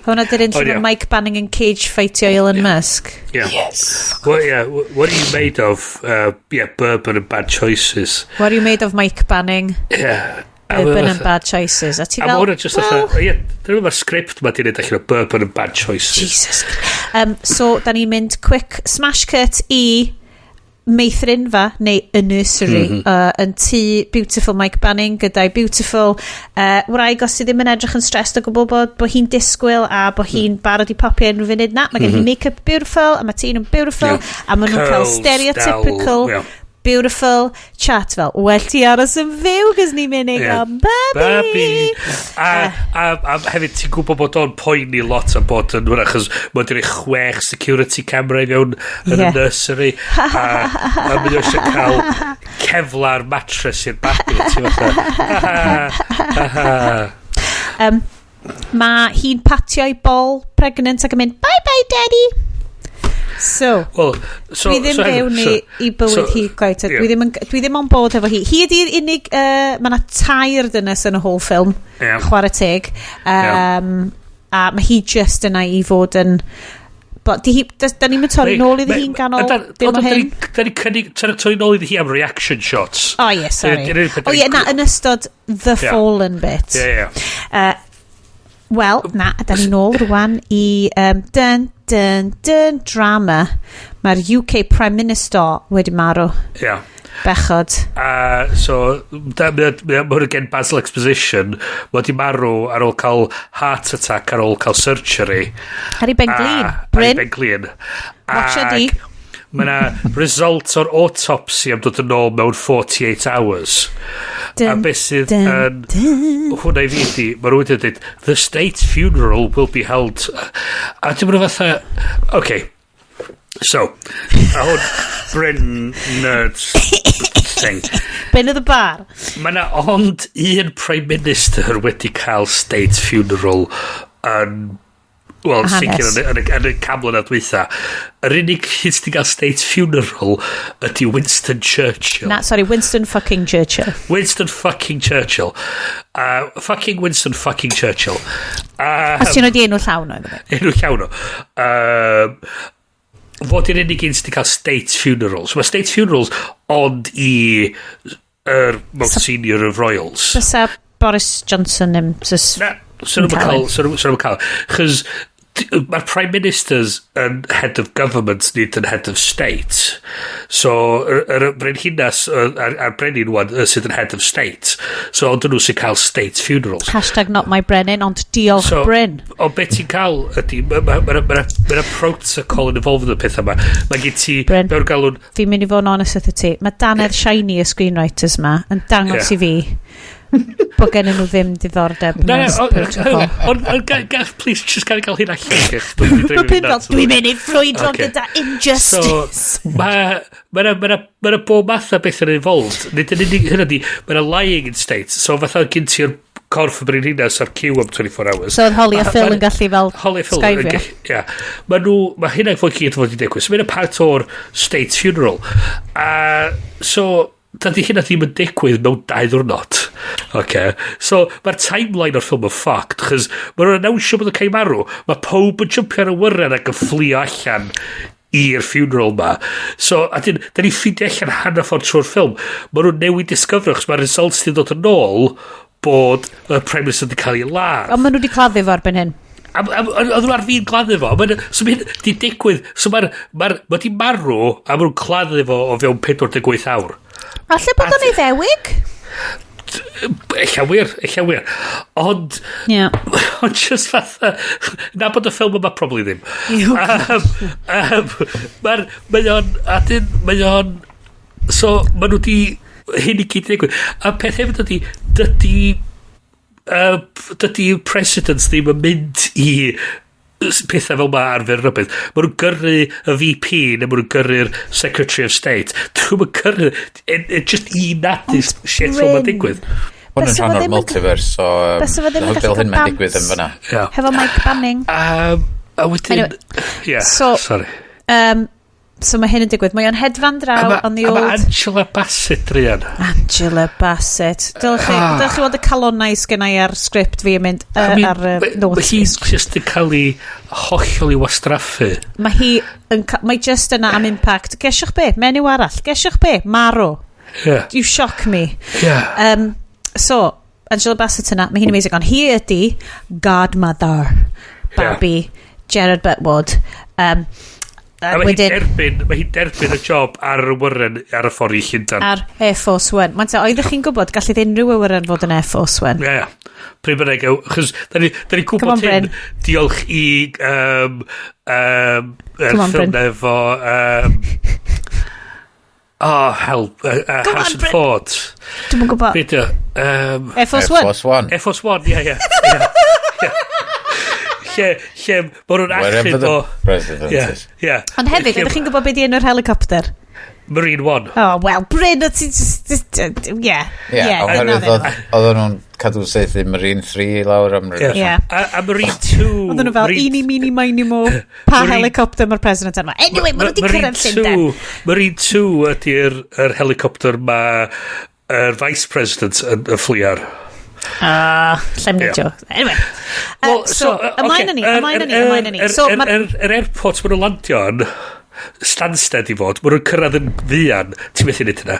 Hwna dy'r un Oh, lle mae yeah. Mike Banning yn cage fightio Elon Musk. Yeah. Yes. Well, yeah, what are you made of? Yeah, bourbon and bad choices. What are you made of, Mike Banning? Yeah. Bourbon and bad choices. A ti A fel, mae hwnna just well, fatha, ie, dyna mae'r sgript ma di wneud allan o bourbon and bad choices. Jesus. So, da ni'n mynd quick smash cut i meithrinfa neu y nursery yn tŷ beautiful Mike Banning gyda'i beautiful wraig os sydd ddim yn edrych yn stressed o gwbl bod hi'n disgwyl a bod hi'n barod i popio unrhyw funud na mae gen hi make-up beautiful a mae tŷ nhw'n beautiful a maen nhw'n cael Curls, stereotypical dal, yeah. beautiful chat fel well ti aros yn fyw cos ni'n mynd i gael babi. Babi. A hefyd ti'n gwybod bod o'n poeni lot am bod yn hwnna, achos mae wedi rhoi chwech security camera i fewn yn y nursery. A mae o eisiau cael Kevlar mattress i'r babi. Ti'n fatha, ha, ha, ha. Mae hi'n patio i bol pregnant ac yn mynd, "Bye bye, daddy." So, Well, so, dwi ddim so, fewn i, i bywyd hi quite. Dwi ddim on board efo hi. Hi ydy'r unig, mae yna tair dynes yn y whole ffilm, chwarae teg. A mae hi just yna i fod yn... But di hi, da ni'n mynd torri nôl iddi hi'n ganol dim o hyn. Da ni cynnig, torri nôl iddi hi am reaction shots. Oh, yeah, sorry. Dyna'r unig peth Oh, da yeah, ni'n na, yn ystod the fallen bit. Ie. Wel, na, da ni nôl rwan i dun, dun, dun, drama. Mae'r UK Prime Minister wedi marw. Bechod. A so, mae hwn again Basil Exposition. Mae wedi marw ar ôl cael heart attack ar ôl cael surgery. Ar ei ben glin. Ar ei Bryn, ben glin. Watcha di. Mae yna result o'r autopsy am dod yn ôl mewn 48 hours. Dun, a beth sydd dun, yn hwnna i fi ydi, mae rhywun wedi dweud, "The state funeral will be held." A ti'n mynd fatha, okay, so, a hwn, Bryn nerds thing. Ben of the bar. Mae yna ond un Prime Minister wedi cael state funeral yn, wel, Hanes. sicr yn y 100 mlynedd dwytha. Yr unig un sydd wedi cael state funeral ydy Winston Churchill. Na, sorry, Winston fucking Churchill. Winston fucking Churchill. Fucking Winston fucking Churchill. Os ti'n rhoi enw llawn o iddo fe. Enw llawn o. Fod i'r unig un sydd wedi cael state funerals. So mae state funerals ond i yr most senior of royals. Fysa Boris Johnson yn just Na, so nhw'n cael, so nhw'n cael. Chos mae'r Prime Ministers yn head of government, nid yn head of state. So, yr brenhinas a'r brenin wan sydd yn head of state. So, ond nhw sy'n cael state funerals. #NotMyBrenin, ond diolch So, Bryn. Ond beth ti'n cael ydy, mae ma, ma, ma, ma, ma protocol yn involved yn y peth yma. Mae gen ti, Bryn. mewn galw'n, Fi'n mynd i fod yn honest with ti. Mae dannedd shiny y screenwriters ma yn dangos i fi bod gen nhw ddim diddordeb Na, mewn na, protocol. ond, please, just gael hyn allan. Mae Bryn fel, "Dwi'n mynd i frwydro Ocê. gyda injustice." So, mae ma na, ma na, ma na bob math o beth yn involved. Nid yn unig hynny di, mae na lying in state. So, fatha gen ti'r corff y brenhinas ar queue am 24 hours. So oedd Holly a Phil yn gallu fel Holly a Phil yn sgeifio. Ia. Mae nhw, mae hynna fod gyd fod i digwydd. So mae'n part o'r state funeral. A so, dydy hynna ddim yn digwydd mewn 2 ddiwrnod. Okay. So, mae'r timeline o'r ffilm yn fucked, chos mae nhw'n annawnsio bod yn cael marw. Mae pob yn jumpio ar y wyren ac yn fflio allan i'r funeral ma. So, a dyn, da ni ffeindio allan hanner ffordd trwy'r ffilm. Mae nhw'n newid discovery, achos mae'r results di dod yn ôl bod y Prime Minister wedi cael ei ladd. Ond maen nhw wedi claddu fo erbyn hyn. A oedd nhw ar fin gladdu fo. So mae'n di digwydd. So mae'r ma ma di marw a maen nhw'n claddu fo o fewn 48 awr. Alle bod o'n ei ddewig? Ella wir, ella wir. Ond, ond just fatha, na bod y ffilm yma probably ddim. Mae o'n, a dyn, mae o'n, so, ma nhw di, hyn i gyd i ddigwydd. A peth hefyd ydy, dydy presidents ddim yn mynd i pethau fel ma arfer rhywbeth. Mae nhw'n gyrru y VP neu maen nhw'n gyrru'r Secretary of State. Dwi'n nhw'n gyrru... It just i nadu shit fel ma'n Bryn. digwydd. Hwn yn Bysa fo rhan o'r ddim yn multiverse, so Bysa fo ddim yn fel gallu hyn cael mae'n digwydd yn bants. fyna. Yeah. Hefo Mike Banning. A wedyn Anyway, yeah, so- sorry. So mae hyn yn digwydd. Mae o'n hedfan draw A ma- on the a ma old Angela Bassett druan. Angela Bassett. Dylech chi, dylech chi weld y calonnau sgynna i ar sgript fi yn mynd I mean, ar ma' notes. hi just yn cael ei hollol i wastraffu. Mae hi yn, mae just yna am impact. Gesiwch be? Menyw arall. Gesiwch be? Marw. You shock me. So, Angela Bassett yna, mae hi'n amazing. Ond hi ydy Godmother Babi Gerard Butwood. A mae hi'n wedyn derbyn, mae hi'n derbyn y job ar yr awyren ar y ffordd i Llundain. Ar Air Force One. Mae'n te, oeddech chi'n gwybod gallith unrhyw awyren fod yn Air Force One? Ie, ie. Pryd bynnag, chos da ni Come gwybod on, hyn, Bryn. diolch i yr Come on, ffilm Bryn. efo oh, hell, Come on, Harrison Bryn. Ford. Dwi'm yn gwybod. Be di o? Air Force One? Air Force One. Air Force One, ie. Lle, ma' nhw'n Wherever achub the o president is. Ie. Ond hefyd, ydych chi'n gwybod beth di enw'r helicopter? Marine One. Oh, well, Bryn, o ti'n just, yeah. Ie, Yeah, oherwydd dyna fe. oedden nhw'n cadw saethu Marine 3 lawr am Ie. Ie. A Marine 2. Oedden nhw fel, "Eeny, meeny, miny, mo, pa helicopter mae'r president yma?" Anyway, maen nhw wedi Marine cyrraedd Llundain. 2, Marine 2 ydy'r yr helicopter mae yr Vice President yn fflio ar. Ah, lle Ie. yeah. Anyway. Wel, So, ymlaen â ni, ymlaen â ni, ymlaen â ni. So, ma'r Yr airport maen nhw'n landio yn, Stansted i fod, maen nhw'n cyrraedd yn fuan, ti'n methu neud hynna.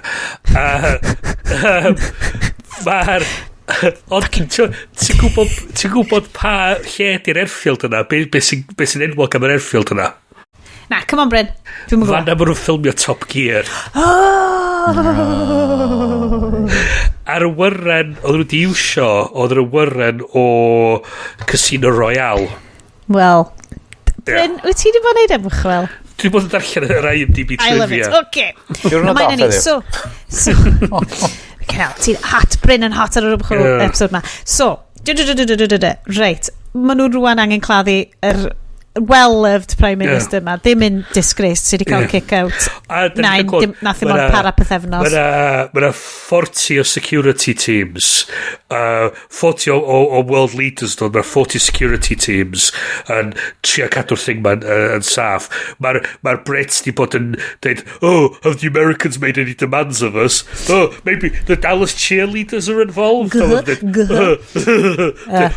Ond ti'n gwybod pa lle di'r airfield yna? Be sy'n enwog am yr airfield yna? Na, come on, Bryn. Dwi'm yn gwybod. Fanna maen nhw'n ffilmio Top Gear. Oh! Ar y wyren, oedd nhw wedi iwsio, oedd yr awyren o Casino Royale. Wel, Bryn, wyt ti wedi bod yn neud ymchwil? Dwi bod yn darllen yr IMDb trivia. I love it. Okay. Diwrnod off heddiw. So, Cal, ti'n hot, Bryn yn hot ar yr episode ma. So, reit, maen nhw rwan angen claddu yr well-loved Prime Minister ma, ddim yn disgrace sydd wedi cael kick-out. Na, dim, nath ddim ond para pythefnos. Mae yna 40 o security teams, 40 o world leaders dod, mae 40 security teams yn trio cadw'r thing ma'n yn saff. Mae'r ma Brits di bod yn dweud, "Oh, have the Americans made any demands of us? Oh, maybe the Dallas cheerleaders are involved?"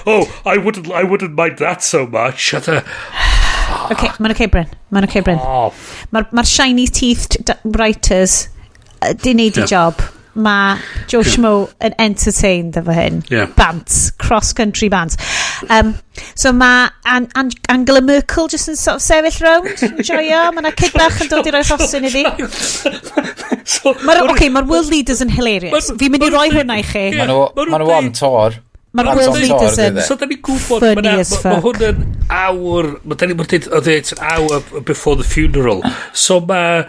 "Oh, I wouldn't mind that so much." Okay, mae'n okay, Bryn. Mae'n okay, Bryn. Oh. Mae'r ma shiny teethed writers di neud i job. Mae Joe Schmo yn entertained efo hyn. Bants. Cross-country bants. So mae Angela Merkel just yn sort of sefyll rownd, yn joio. Mae yna kid bach yn dod i roi rhosyn iddi. So, Mae'r okay, ma world leaders yn hilarious. Fi'n mynd i roi hwnna i chi. Mae nhw on tour. Mae'r world leaders yn So da ni'n gwybod, funny as fuck. Mae hwn yn awr, mae da ni'n dweud, oedd it's an hour before the funeral. So mae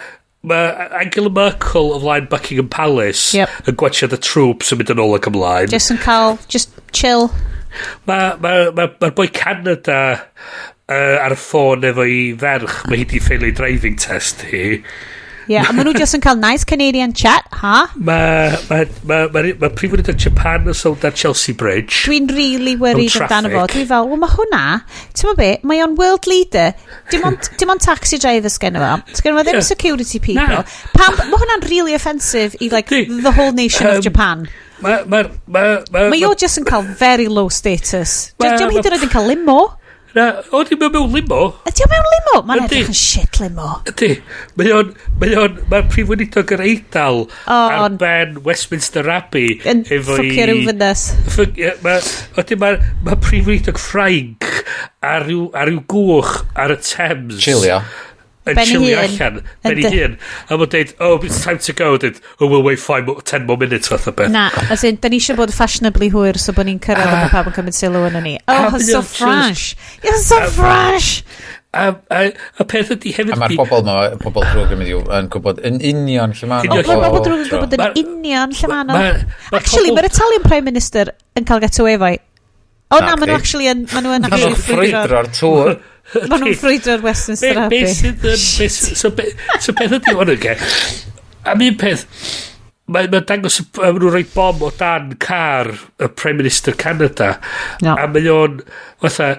Angela Merkel o flaen Buckingham Palace yn gwatchio the troops yn mynd yn ôl ac ymlaen. Just yn cael, just chill. Mae ma, ma, ma boi Canada ar y ffôn efo i ferch, mae hi di ffailio driving test hi. Yeah, a maen nhw just yn cael nice Canadian chat, ha? Mae ma, ma, ma, ma prif weinidog Japan yn sownd ar Chelsea Bridge. Dwi'n really worried amdano fo. Dwi fel, wel mae hwnna, ti'n ma be, mae o'n world leader. Dim ond taxi driver sgen fo. Sgen fo ddim security people. Na. Pam, mae hwnna'n really offensive i like the whole nation of Japan. Ma Mae o just yn cael very low status. Diolch hyd yn oed yn cael limo. Na, o, di mewn limo. Ydy o mewn limo? Mae'n edrych yn shit limo. Ydy. Mae'r prif weinidog yr Eidal ar ben Westminster Abbey. Yn ffwcio rhyw ddynes. Ydy, mae prif weinidog Ffrainc ar ryw gwch ar y Thames. Chilio. Yn chilio allan. Ben ei hun. A mae'n dweud, "Oh, it's time to go." Dweud, "Oh, we'll wait 5, 10 more minutes," fath o beth. Na, as in, da ni eisiau bod fashionably hwyr so bod ni'n cyrraedd a bod pawb yn cymryd sylw yn ni. Oh, so fresh. You're so fresh. A peth ydy hefyd. A mae'r pobl ma, pobl drwg yn mynd i yn gwybod yn union lle maen nhw. Mae'r pobl drwg yn gwybod yn union lle maen nhw. Actually, mae'r Italian Prime Minister yn cael get away efo'i. O na, maen nhw actually yn... Maen nhw yn actually ffrwydro'r tŵr. Maen nhw'n ffrwydro'r Westminster Abbey. Be sydd yn... So peth ydy hwn, oce? Am un peth, mae'n ma dangos, maen nhw'n rhoi bom o dan car y Prime Minister Canada. No. A mae o'n, fatha,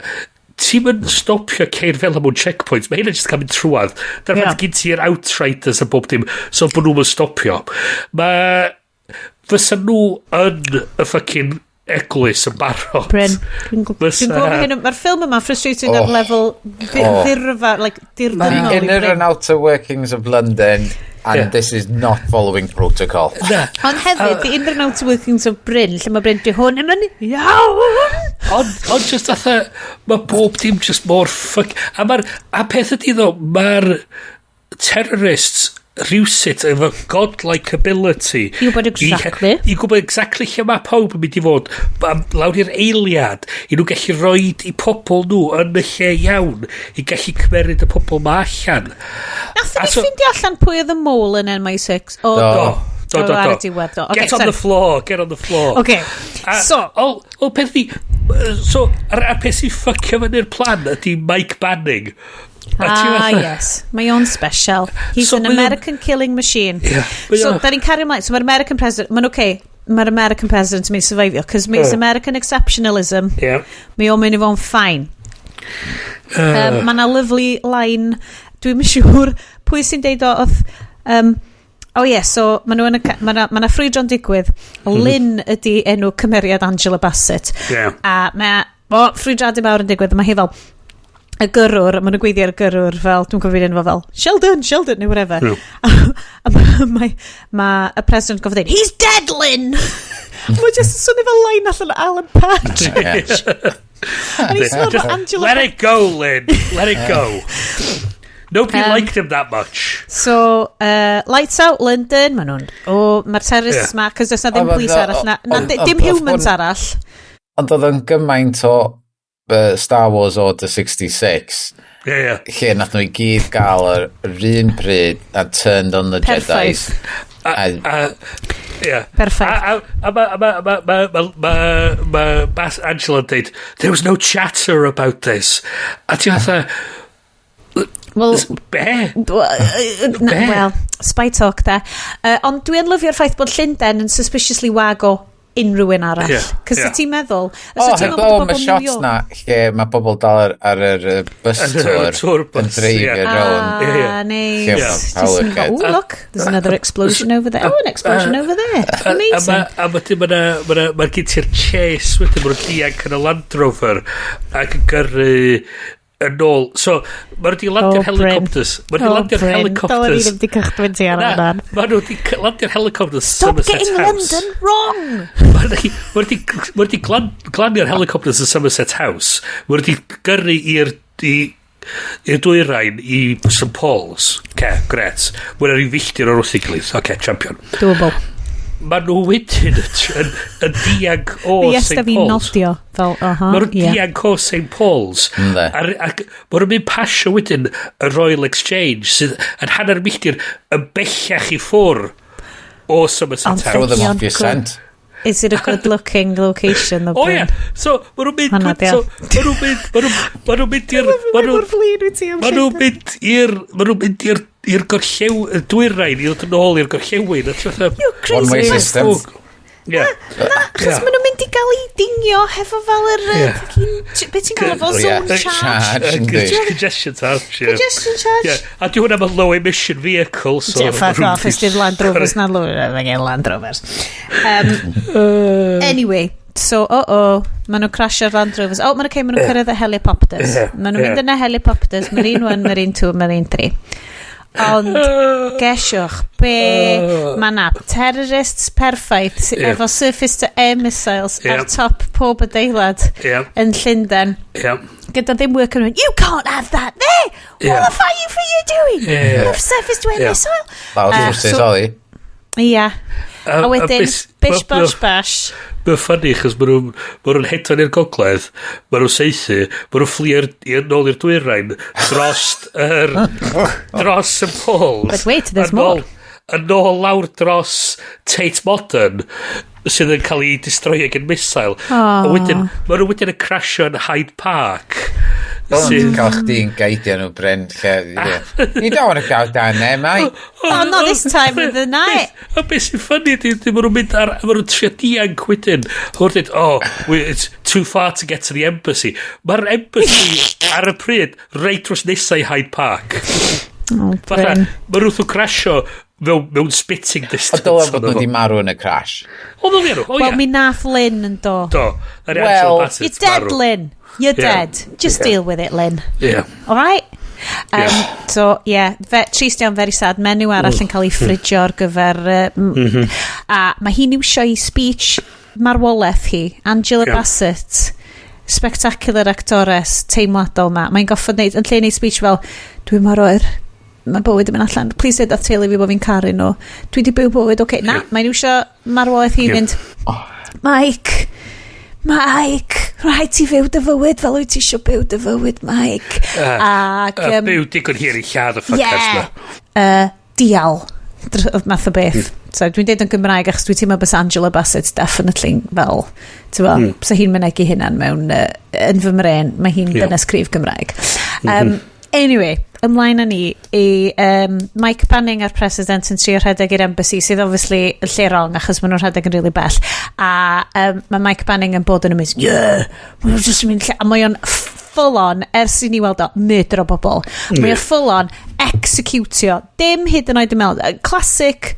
ti'n mynd stopio ceir fel am checkpoints. Mae hynna jyst cael mynd trwadd. Dyna yeah. Gen ti'r outriders a bob dim, so bod nhw'n stopio. Mae... Fysa nhw yn y fucking eglwys yn barod. Bryn, dwi'n gwybod hyn, mae'r ffilm yma frustrating ar lefel ddirfa, like, dirfynol. The inner and outer workings of London and this is not following protocol. Na. Ond hefyd, the inner and outer workings of Bryn, lle mae Bryn, di hwn yn mynd iawn. Ond just fatha, mae bob dim just more fuck... A peth ydy ddo, mae'r terrorists rhywsut efo godlike ability I wybod exactly. I gwybod exactly lle mae pawb yn mynd i fod lawr i'r eiliad i nhw gallu rhoi i pobl nhw yn y lle iawn i gallu cymeryd y pobl ma allan. Nath ni ffindio allan pwy oedd y mole yn MI6? O, do. Do, do, do. Diwedd, do. Okay, get on the floor, get on the floor. Okay, so... O, peth di... So, ar peth sy'n ffucio fyny'r plan ydy Mike Banning. Ah, yes. Mae o'n special. He's so an American killing machine. So, da ni'n cario ymlaen. So, mae'r American president... Mae'n okay. Mae'r American president yn mynd i survivio. Cos it's American exceptionalism. Mae o'n mynd i fod yn fine. Mae yna lovely line. Dwi'n siŵr pwy sy'n deud o oedd... Oh yeah, so mae nhw yn y, ma na ffrwydro'n digwydd. Lynn ydy enw cymeriad Angela Bassett. A mae o, ffrwydradu mawr yn digwydd. Mae hi fel, y gyrrwr, maen nhw'n gweithio ar y gyrrwr fel, dwi'n cofio enw fel, "Sheldon, Sheldon," neu whatever. A mae ma y president gofio dweud, "He's dead, Lynn!" Mae just yn swnio fel line allan o Alan Partridge. Just, Angela... "Let it go, Lynn. Let it go. Nobody liked him that much." So, lights out London, maen nhw'n, oh, mae'r terrorists ma, cos does na ddim police arall, na dim humans arall. Ond oedd yn gymaint o Star Wars Order 66. Yeah. Lle nath nhw i gyd gael yr un pryd a turned on the Jedis. Yeah. Perfect. A ma Bas Angela yn deud, "There was no chatter about this." A ti fatha, Wel, be? Be? Well, spy talk da. Ond dwi'n lyfio'r ffaith bod Llundain yn suspiciously wag o unrhyw un arall. Cos ti'n meddwl... O, heblaw am y shots na lle mae pobl dal ar yr bus tour yn dreifio rownd. Ah, nice. Just yn, "Oh, look, there's another explosion over there. Oh, an explosion over there. Amazing." A wedyn mae gen ti'r chase wedyn, maen nhw'n dianc yn y Land Rover ac yn gyrru yn ôl. So, maen nhw wedi landio'r helicopters. Maen nhw wedi landio'r helicopters. Dylen ni ddim wedi cychwyn ti ar hwnna. Maen nhw wedi landio'r helicopters Stop Somerset getting House. London wrong! Maen nhw wedi glanio'r helicopters yn Somerset House. Maen nhw wedi gyrru i'r dwyrain i St Paul's. Ce, gret. Maen nhw'n filltir o'r wrth ei gilydd. Oce, champion. Doable. Maen nhw wedyn yn dianc o Yes, St da fi'n Paul's. nodio fel, aha, Maen nhw'n ie. dianc o St Paul's. Ynde. Ac maen nhw'n mynd pasio wedyn y Royal Exchange sydd yn hanner milltir yn bellach i ffwr o Somerset Ond House. Throw them Ydi o'n off your good? scent. Is it a good looking location though, O ie, Bryn? So maen nhw'n mynd, Hwnna, so maen nhw'n mynd, maen nhw'n mynd i'r, Mor flin wyt ti am maen nhw'n mynd i'r, maen nhw'n mynd i'r gorllew, y dwyrain, i ddod yn ôl i'r gorllewin. A ti fatha, You're crazy. One way person. system. Ie. Na, achos maen nhw'n mynd i gael ei dingio hefo fel yr fucking, be ti'n gael efo zone charge? Charge, yndi. Congestion charge, ie. Congestion charge. Yeah. A di hwnna am low emission vehicle, so Yeah, fuck off, ys di'r Land Rovers na Land Rovers. Anyway, so, oh, maen nhw'n crashio'r Land Rovers. Oh, maen nhw'n okay, maen nhw'n cyrraedd y helicopters. Maen nhw'n mynd yn y helicopters, Marine 1, Marine 2, Marine 3. Ond, gesiwch, be mae na terrorists perffaith efo surface to air missiles ar top pob adeilad yn Llundain. Gyda ddim work yn mynd, "You can't have that there! What the fuck are you doing? You have surface to air missile?" Lawr drwsus oedd hi. Ia. A wedyn, bish bosh bash. Mae'n funny, chos ma nhw'n hedfan i'r gogledd, ma nhw'n saethu, ma nhw'n fflio i'r nôl i'r dwyrain dros dros St Paul's. But wait, there's Yn ôl- more. Yn ôl lawr dros Tate Modern, sydd yn cael ei destroyo gan missile. Aw. A wedyn, ma nhw wedyn yn crasio yn Hyde Park. Dylen nhw'n cael chdi'n gaidio nhw, Bryn. Lle, yeah. "You don't want to go down there, mate." Oh, not this time of the night. A beth sy'n funny ydy, ma nhw'n mynd ar, ma nhw'n trio dianc wedyn. A nhw'n dweud, "Oh, it's too far to get to the embassy." Mae'r embassy ar y pryd reit dros nesau Hyde Park. Oh, Fatha, Bryn. ma nhw'n crasio mewn spitting O distance. dyle fod ohono nhw fo. wedi marw yn y crash. O, ddylia nhw, o Wel, ie. mi nath Lynn yn do. Do. Nath Well, Angela Bassett You're dead, marw. Lynn. You're dead. Just deal with it, Lynn. All right? So, yeah, trist iawn, very sad. Menyw arall yn cael ei ffridio ar gyfer a mae hi'n iwsio i speech marwolaeth hi, Angela Bassett, spectacular actores teimladol ma. Mae'n goffod neud, yn lle neud speech fel, "Dwi'n mor oer, mae bywyd yn mynd allan, please dweud wrth teulu fi bod fi'n caru nhw, dwi wedi byw bywyd, oce." Na, mae'n iwsio marwolaeth hi fynd, "Mike, Mike, rhaid ti fyw dy fywyd fel wyt ti eisiau byw dy fywyd, Mike." Ac, Byw digon hir i lladd y fuckers na. Dial. Math o beth. So, dwi'n deud yn Gymraeg achos dwi'n teimlo bys Angela Bassett definitely fel, ti'n mm. So hi'n mynegu hynna'n mewn, yn fy mren, mae hi'n dynes cryf Gymraeg. Anyway, ymlaen â ni i Mike Banning a'r president yn trio rhedeg i'r embassy, sydd obviously yn lle wrong achos maen nhw'n rhedeg yn really bell. A mae Mike Banning yn bod yn amazing. Yeah, maen nhw'n just yn mynd lle, a mae o'n full on, ers i ni weld o, murder o bobl. Mae o'n full on executio. Dim hyd yn oed yn meddwl. Classic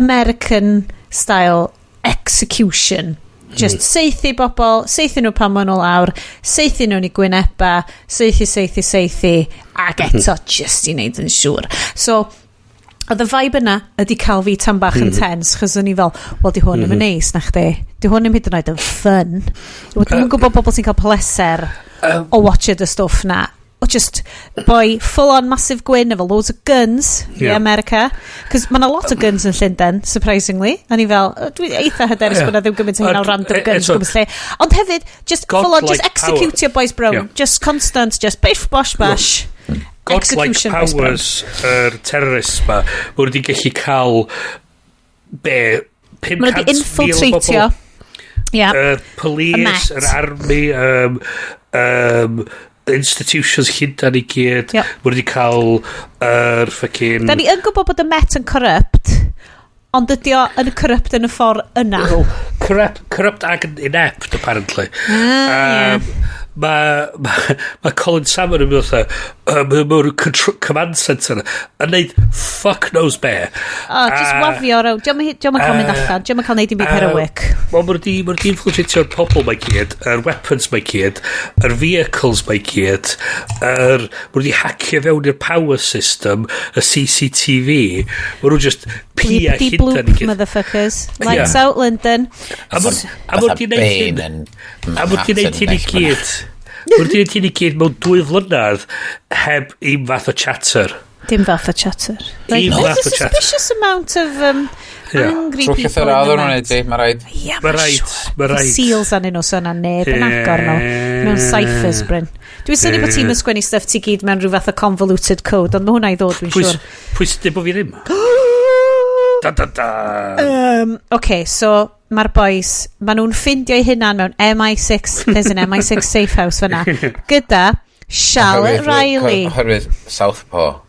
American style execution. Just saethu bobl, saethu nhw pan maen nhw lawr, saethu nhw'n i gwyneba, saethu, saethu, saethu, ac eto just i wneud yn siŵr. So, oedd y vibe yna ydi cael fi tam bach yn tense, chos o'n i fel, "Wel, di hwn ddim yn neis, na chdi. Di hwn ddim hyd yn oed yn fun." Wel, dwi'm yn gwybod bobl sy'n cael pleser o watched y stwff na. O just boi full on massive gwyn efo loads of guns i America. Cos mae 'na lot o guns yn Llundain, surprisingly. A ni fel, dwi eitha hyderus bod 'na ddim gymaint o hynna o random guns gwmpas lle. Ond hefyd, just full on, just executio boys brown. Just constant, just biff, bosh, bash. Godlike Execution boys brown. Powers yr terrorists ma, ma wedi gallu cael be 500,000 Mae nhw wedi infiltratio. Yeah. Police, Y Met. yr army, institutions Llundain i gyd. Mae wedi cael yr fucking Da ni yn gwybod bod y Met yn corrupt, ond ydy o yn corrupt yn y ffordd yna? Well, corrupt ag yn inept, apparently. Ah. Mae ma Colin Salmon yn mynd fatha, mae nhw'n command centre yn neud fuck knows be. Oh, just wafio rownd. Dio'm yn cael mynd allan. Dio'm yn cael neud dim byd heroic. Wel, ma wedi infiltratio'r pobl mae gyd, yr weapons mae gyd, yr vehicles mae gyd, ma wedi hacio fewn i'r power system, y CCTV. Ma nhw just pia Bleepity Llundain bloop, i gyd. Motherfuckers. Lights out, London. A ma wedi neud hyn. A ma wedi neud hyn i gyd. Ma wedi neud hyn i gyd mewn 2 flynedd heb un fath o chatter. Dim fath o chatter. Un Like, fath there's o a chatter. suspicious amount of angry Trwy people llythyr in the oedd nhw'n Met. neud i, mae rhaid. Ie, Mae rhaid, mae rhaid. Seals arnyn nhw, so yna neb yn agor nhw. Mewn ciphers, Bryn. Dwi'n synnu bod ti'n ysgwennu stuff ti gyd mewn rhyw fath o convoluted code, ond mae hwnna i ddod, dwi'n Pwy siŵr. Pwy sy'n dweud bod fi ddim? Da da da. OK, so mae'r boys, maen nhw'n ffindio eu hunan mewn MI6, there's an MI6 safe house fyna, gyda Charlotte Riley. Oherwydd Southpaw.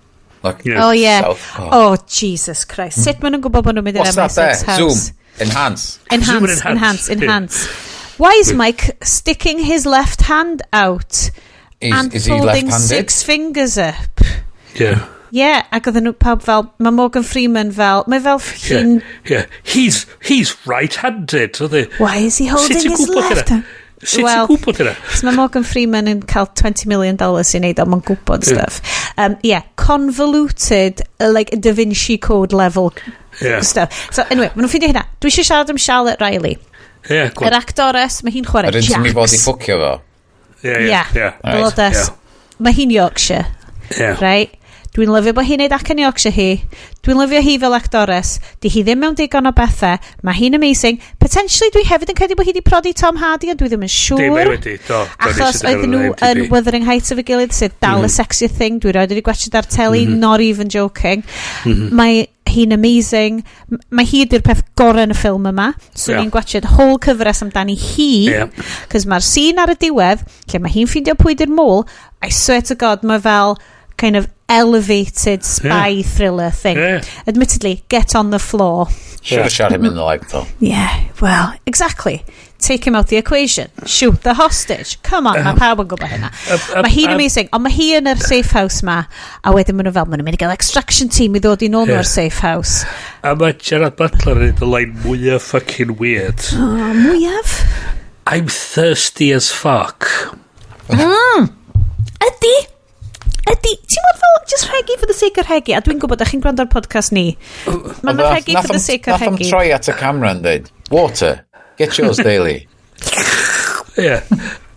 Look, Oh yeah. Southpaw. Oh, Jesus Christ. Sut maen nhw'n gwybod bod nhw'n mynd i'r What's that MI6 there? house? Zoom. Enhance. Enhance, Zoom and enhance, enhance. Enhance. Why is Mike sticking his left hand out and Is he folding left-handed? six fingers up? Yeah. Yeah, ac oedden nhw pawb fel, mae Morgan Freeman fel, mae fel fucking, Yeah. He's right-handed. Oedd e. Why is he holding Sut ti'n his gwybod left hynna? hand? Sut ti'n Wel, gwybod hynna? So mae Morgan Freeman yn cael $20 million i wneud o, mae'n gwybod stuff. Yeah, convoluted, like Da Vinci Code level stuff. So anyway, maen nhw'n ffeindio hynna. Dwi eisiau siarad am Charlotte Riley. Yeah, go on. Yr actores, mae hi'n chwarae Yr un sy'n mi fod i Jax. ffwcio fo. Yeah. Blodas. Mae hi'n Yorkshire. Right? Dwi'n lyfio bod hi'n neud acen Yorkshire hi. Dwi'n lyfio hi fel actores. Di hi ddim mewn digon o bethau. Mae hi'n amazing. Potentially dwi hefyd yn credu bod hi wedi prodi Tom Hardy, ond dwi ddim yn siŵr. Dim mae wedi, do. Do, Achos nes i oedden nhw edrych ar yn IMDb. Wuthering Heights efo'i gilydd, sydd dal y sexier thing. Dwi roed wedi gwachod ar teli, not even joking. Mae hi'n amazing. Mae hi ydy'r peth gorau yn y ffilm yma. So ni'n gwachod whole cyfres amdani hi. Cos mae'r scene ar y diwedd, lle mae hi'n ffeindio pwy di'r mole, I swear to God, mae fel kind of elevated spy thriller thing. Admittedly, get on the floor. Should have shot him in the leg, though. Yeah, well, exactly. Take him out the equation. Shoot the hostage. Come on, mae pawb yn gwybod hynna. Mae hi'n amazing, ond mae hi yn yr safe house ma, a wedyn maen nhw fel, maen nhw'n mynd i gael extraction team i ddod i nôl nhw o'r safe house. A mae Gerard Butler yn y line mwyaf fucking weird. Oh, mwyaf? "I'm thirsty as fuck." Ydy. Ydy. Ti'n mwyn fel, just rhegi for the sake of rhegi, a dwi'n gwybod, ych chi'n gwrando ar podcast ni. Mae'n rhegi for the sake of Nath o'm rhegi. troi at y camera and dweud, "Water, get yours daily." Yeah.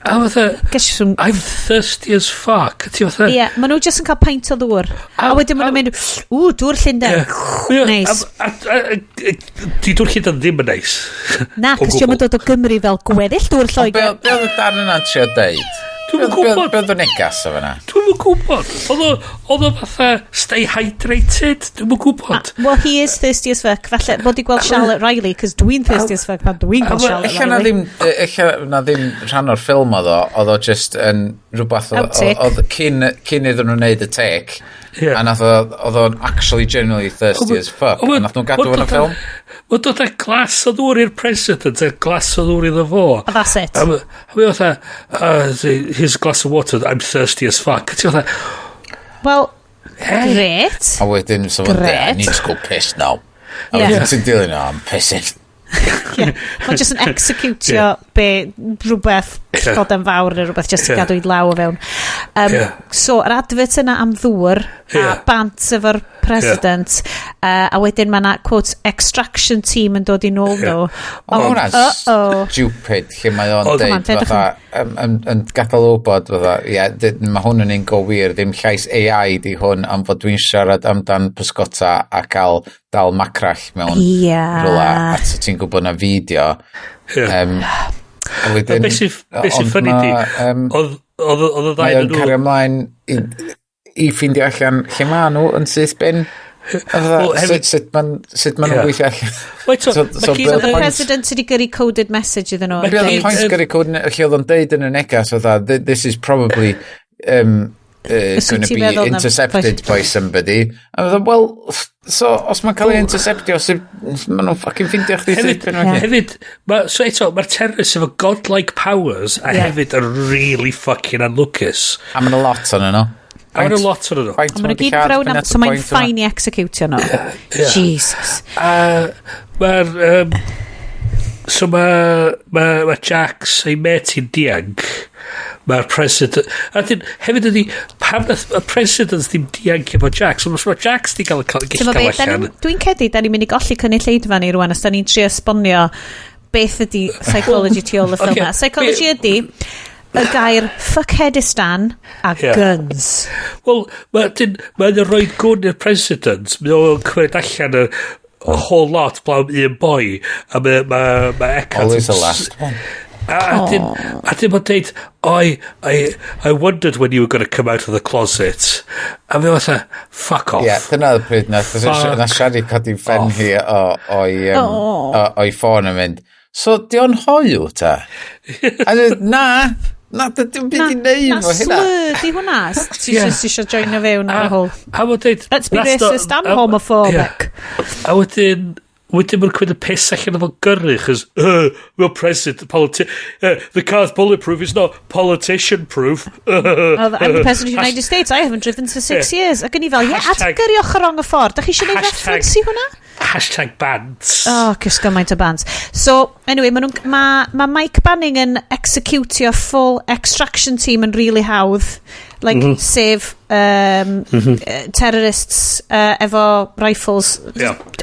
A fatha, Ges i "I'm thirsty as fuck." Ti fatha. Ie, yeah, maen nhw just yn cael peint o ddŵr. A wedyn maen nhw'n mynd, "Ww, dŵr Llundain." Nice. Di dŵr Llundain ddim yn neis. Na, O cos dio'm yn gwbl. dod o Gymru fel gweddill dŵr Be Lloegr. be oedd y darn yna'n trio deud? Dwi'm yn gwybod. Be oedd y negas o fyna? Dwi'm yn gwybod. Oedd o fatha "stay hydrated". Dwi'm yn gwybod. Well, he is thirsty as fuck. Falle bod i gweld Charlotte Riley, cos dwi'n thirsty as fuck pan dwi'n gweld Charlotte Ella na Riley. ddim, ella na ddim rhan o'r ffilm oedd o, oedd o just yn rhywbeth Outtake. oedd cyn iddyn nhw wneud y take, a nath o, oedd o'n actually genuinely thirsty as fuck, a nath nhw'n gadw yn y ffilm. Mae'n dod â glas o ddŵr i'r president a glas o ddŵr iddo fo. A that's it. A mae fatha, "Here's a glass of water, I'm thirsty as fuck." Ti fatha, Well, great. A wedyn, so fo'n deud, "I Grêt. need to go piss now." A wedyn ti'n dilyn o, "I'm pissing." Yeah. Mae'n just yn executio be, rhywbeth, llygoden fawr neu rhywbeth, just i gadw i law o fewn. So, yr advert yna am ddŵr, a bant efo'r president, a wedyn mae yna, quote, "extraction team" yn dod i nôl nhw. Ond hwnna'n Uh-oh. stupid lle mae o'n Come on, deud deudwch. fatha, yn gadael wybod fatha, ie, mae hwn yn un go wir, ddim llais AI di hwn am fod dwi'n siarad amdan pysgota a cael dal macrall mewn rhywle, a so ti'n gwybod na fideo. A wedyn, Beth sy'n ond funny di, oedd y ddau mae o'n nhw cario ymlaen i ffeindio allan lle ma nhw yn syth bin. A fatha, Wel, sut ma nhw'n gweithio allan? Wait, so, So ma' gyd be' So the point- president wedi gyrru coded message iddyn nhw. Be oedd y yn deud- pwynt gyrru code lle oedd o'n deud yn y negas oedd "This is probably Os wyt going to ti'n be meddwl na- intercepted by somebody." A oedd o, well, so os mae'n cael ei interceptio, sut maen nhw'n fucking ffindio chdi Hefyd, syth bin felly? hefyd ma, so eto, mae'r terrorists efo godlike powers a hefyd yn really fucking anlwcus. A maen nhw lot o'n nhw. A maen nhw lot o'n nhw. Faint A maen nhw gyd yn brown am, so mae'n fine i executio nhw. Jesus. A mae'r... So mae ma Jax ei met hi'n dianc. Mae'r president. A dyn, hefyd ydi, pam nath y president ddim dianc efo Jax? Ond mae Jax di cael Ti'n gallu be, allan. dwi'n credu, da ni'n mynd i golli cynulleidfa ni rwan, os da ni'n trio esbonio beth ydy psychology tu ôl y ffilm 'ma. Psychology ydy y gair fuckheadistan a guns. Wel, mae'n ma rhoi gwn i'r president. Mae o'n cymryd allan y whole lot blaw un boi. A mae Eckhart Always the last one. A dyn mae'n deud, I wondered when you were going to come out of the closet." A fe fatha, "Fuck off." Ie, yeah, dyna oedd y pryd nath, Fuck nath Siari codi ffen off. hi Oh. o'i ffôn yn mynd, "So, di o'n hoyw ta?" A dweud, "Na, na, dim byd i neud Na efo hynna." slur di hwnna. Ti just eisiau joinio fewn ar y whole. A mae'n deud, Let's be "That's racist and homophobic. Yeah. A wedyn mae'n cymryd y piss allan efo gyrru, chos, "Well, president, the car's bulletproof, it's not politician proof." Oh, I'm the president of the United States, I haven't driven for 6 years. Ac o'n i fel, ie, a ti'n gyrru ochr rong y ffordd. Da chi eisiau gwneud reference i hwnna? #bants. Oh, cys gymaint o bants. So, anyway, ma Mike Banning yn executio full extraction team yn really hawdd. Like, sef terrorists efo rifles.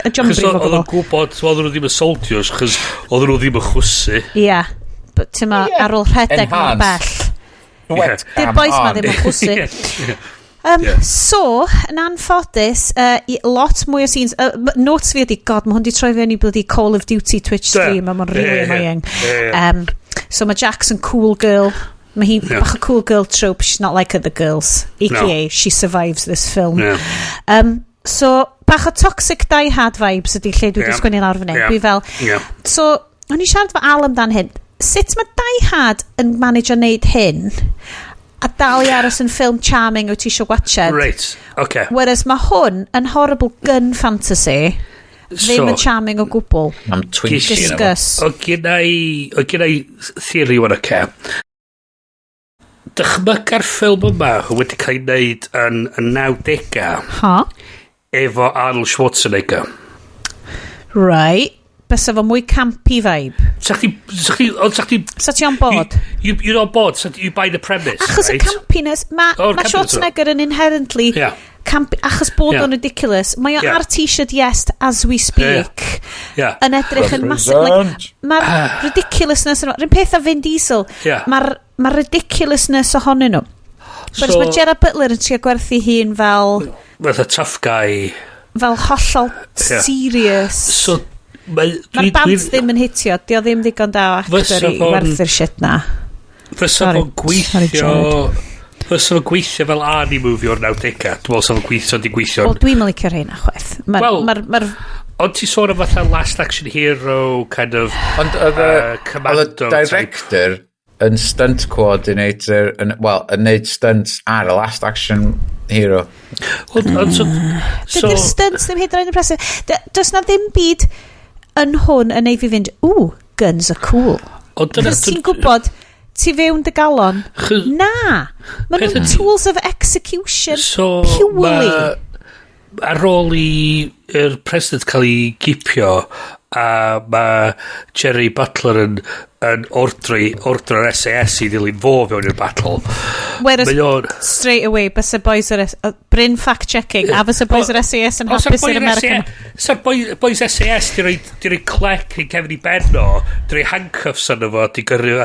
A jumbri Chos o oedd o'n gwbl. gwybod, so oedden nhw ddim yn soldiers, chos oedden nhw ddim yn chwysu. Ie. Yeah. But ti'n ma, ar ôl rhedeg mor Enhanced. bell. Wet Di'r cam boys ma on. ddim yn chwysu. So, yn anffodus, lot mwy o scenes. Notes fi ydi, God, mae hwn di troi fewn i bloody Call of Duty Twitch stream, a mae'n really annoying. So mae Jax yn cool girl. Mae hi'n bach o cool girl trope. She's not like other girls. AKA, No. she survives this film. So, bach o toxic Die Hard vibes ydi lle dwi wedi sgwennu lawr fan hyn. Dwi fel, so, o'n i siarad efo Al amdan hyn. Sut mae Die Hard yn manage o wneud hyn a dal i aros yn ffilm charming wyt ti eisiau watched? Right, okay. Whereas mae hwn yn horrible gun fantasy. Ddim yn charming o gwbl. Am Twinkie yna fo. Discuss. O gen i theory wan, oce. Dychmyga'r ffilm yma wedi cael ei wneud yn y 90au Ha? efo Arnold Schwarzenegger. Right. Bysa fo mwy campy vibe. Sa chdi Sa ti on board? You're on board, so you buy the premise, Achos right? y campiness, mae Oh, ma campiness, Schwarzenegger yn inherently campy, achos bod o'n ridiculous. Mae o ar t-shirt "Yes as we speak." Yn edrych yn massive. Like, mae'r ridiculousness yn... Rwy'n peth a Vin Diesel. Mae'r ma ridiculousness ohonyn nhw. Whereas mae Gerard Butler yn trio gwerthu hun fel Fatha tough guy. fel hollol serious. So, Mae'r bants ddim yn hitio. Di o ddim ddigon da o actor Fysa i werthu'r shit na. Fysa Sorry. fo'n gweithio Sorry. Fysa fo'n gweithio fel Arnie movie o'r 90au. Dwi'n meddwl sa fo'n gweithio, di gweithio. Wel, dwi'n licio'r rheina chwaith. Mae'r Wel, ma Ond ti sôn am fatha Last Action Hero, kind of Ond oedd y oedd y commando type. director yn stunt coordinator, yn, well, yn neud stunts ar y Last Action Hero. Ond so, Dydy'r stunts ddim hyd yn oed yn impressive. Does na ddim byd yn hwn yn neud fi fynd, "Ooh, guns are cool." Ond dyna Cos ti'n gwybod, ti fewn dy galon. Na. Maen Peth nhw'n tools of execution. So, purely. Ar ôl i yr president cael ei gipio a mae Jerry Butler yn, yn ordro'r SAS i ddilyn fo fewn i'r battle. Whereas, straight away, bysa boys yr... Bryn fact-checking, a fysa boys yr SAS yn hapus i'r American. Sa'r boys SAS di roi clec i cefn i ben o, di roi handcuffs arno fo, di gyrru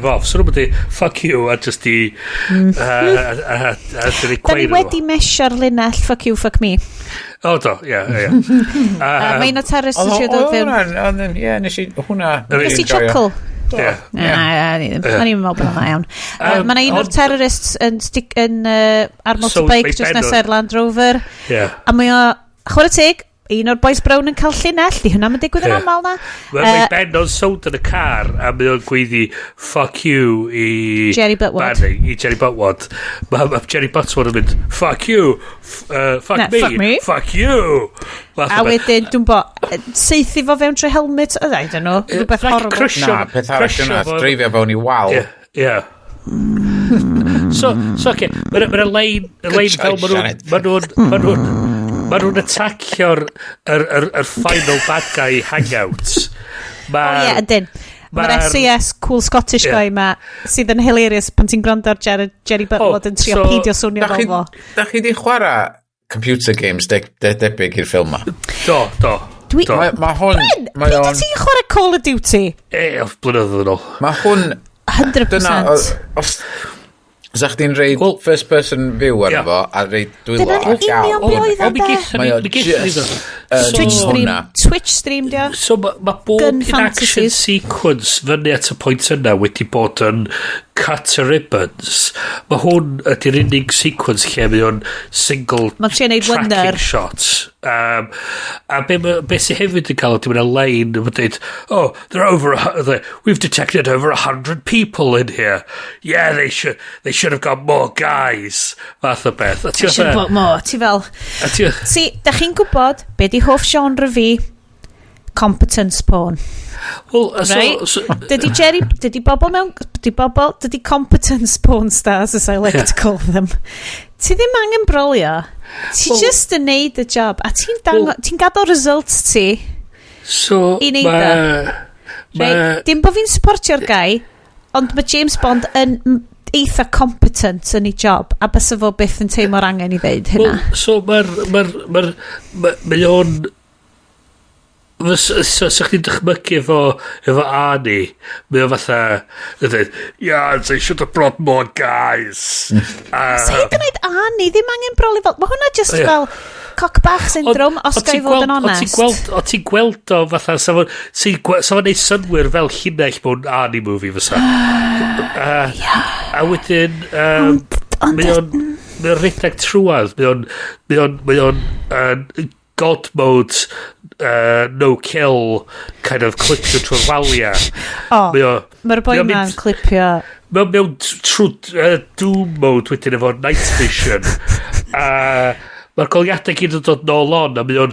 fo off. So nhw'n mynd i, fuck you, a just di... A di roi Da ni wedi mesio'r linell, fuck you, fuck me. O, do, ie, ie. Mae un o terrorists yn trio dod fewn. Ie, nes i hwnna... Nes i chuckle. Ie. O'n i'n meddwl bod hwnna iawn. Mae yna un o'r terrorists yn ar motorbike just nesa'r Land Rover. A mae o, chwarae teg, un o'r boys brown yn cael llinell, di hwnna'n digwydd yn aml na. Mae Ben o'n sownd yn y car a mae o'n gweiddi fuck you i Jerry Buttwad. I Jerry Buttwad. Mae Jerry Buttwad yn mynd fuck you, fuck me, fuck you. A wedyn, dwi'n bo, seithi fo fewn trwy helmet, I don't know, rhywbeth horrible. Na, peth arall yna, dreifio fewn i wal. Ie. So, okay, mae'r lein fel ma nhw'n attacio'r yr final bad guy hangout. O ie, ydyn. Mae'r SAS cool Scottish guy ma sydd yn hilarious pan ti'n gwrando ar Jerry Buttwad yn trio peidio swnio fel fo. Da chi di chwarae computer games debyg i'r ffilm ma? Do. Mae hwn... Bryn, pryd ti'n chwarae Call of Duty? Blynyddoedd yn ôl. Mae hwn... 100%. Os chdi'n reid first person view arno fo a reid dwylo a llaw. Dyna'n union be oedd o. Mae o just yn Twitch stream, dio. So mae bob un action sequence fyny at y pwynt yna wedi bod yn cut to ribbons. Mae hwn ydy'r unig sequence lle mae o'n single tracking shots. A be sy'n hefyd yn cael ydy mae'n line yn dweud, oh, there are over we've detected over 100 people in here. Yeah, they should have got more guys. Fath o beth. They should have got more. Ti fel... Si, da chi'n gwybod be di hoff genre fi? Competence porn. Well, right? So, dydy bobl mewn... Dydy competence porn stars, as I like to call them. Ti ddim angen brolio. Ti just yn neud y job. A ti'n ti'n gadael results ti so, i neud o. Right? Dim bod fi'n supportio'r guy, ond mae James Bond yn eitha competent yn ei job, a bysa fo byth yn teimlo'r angen i ddeud hynna. Well, so mae o'n... So chdi'n dychmygu efo Arnie, mae o fatha, dweud, yeah, they should have brought more guys. So hyd yn oed Arnie, ddim angen broli fel, mae hwnna just fel cock bach syndrome, os ga i fod yn onest. O ti'n gweld o fatha, sa fo'n neud synnwyr fel llinell mewn Arnie movie fysa. A wedyn, mae o'n rhedeg trwadd, mae o'n God mode, no kill, kind of clipio trwy'r waliau. O, mae'r boi ma'n clipio... Mae mewn trwy Doom mode wedyn efo night vision. Mae'r goleuadau gyd yn dod nôl on, a mae o'n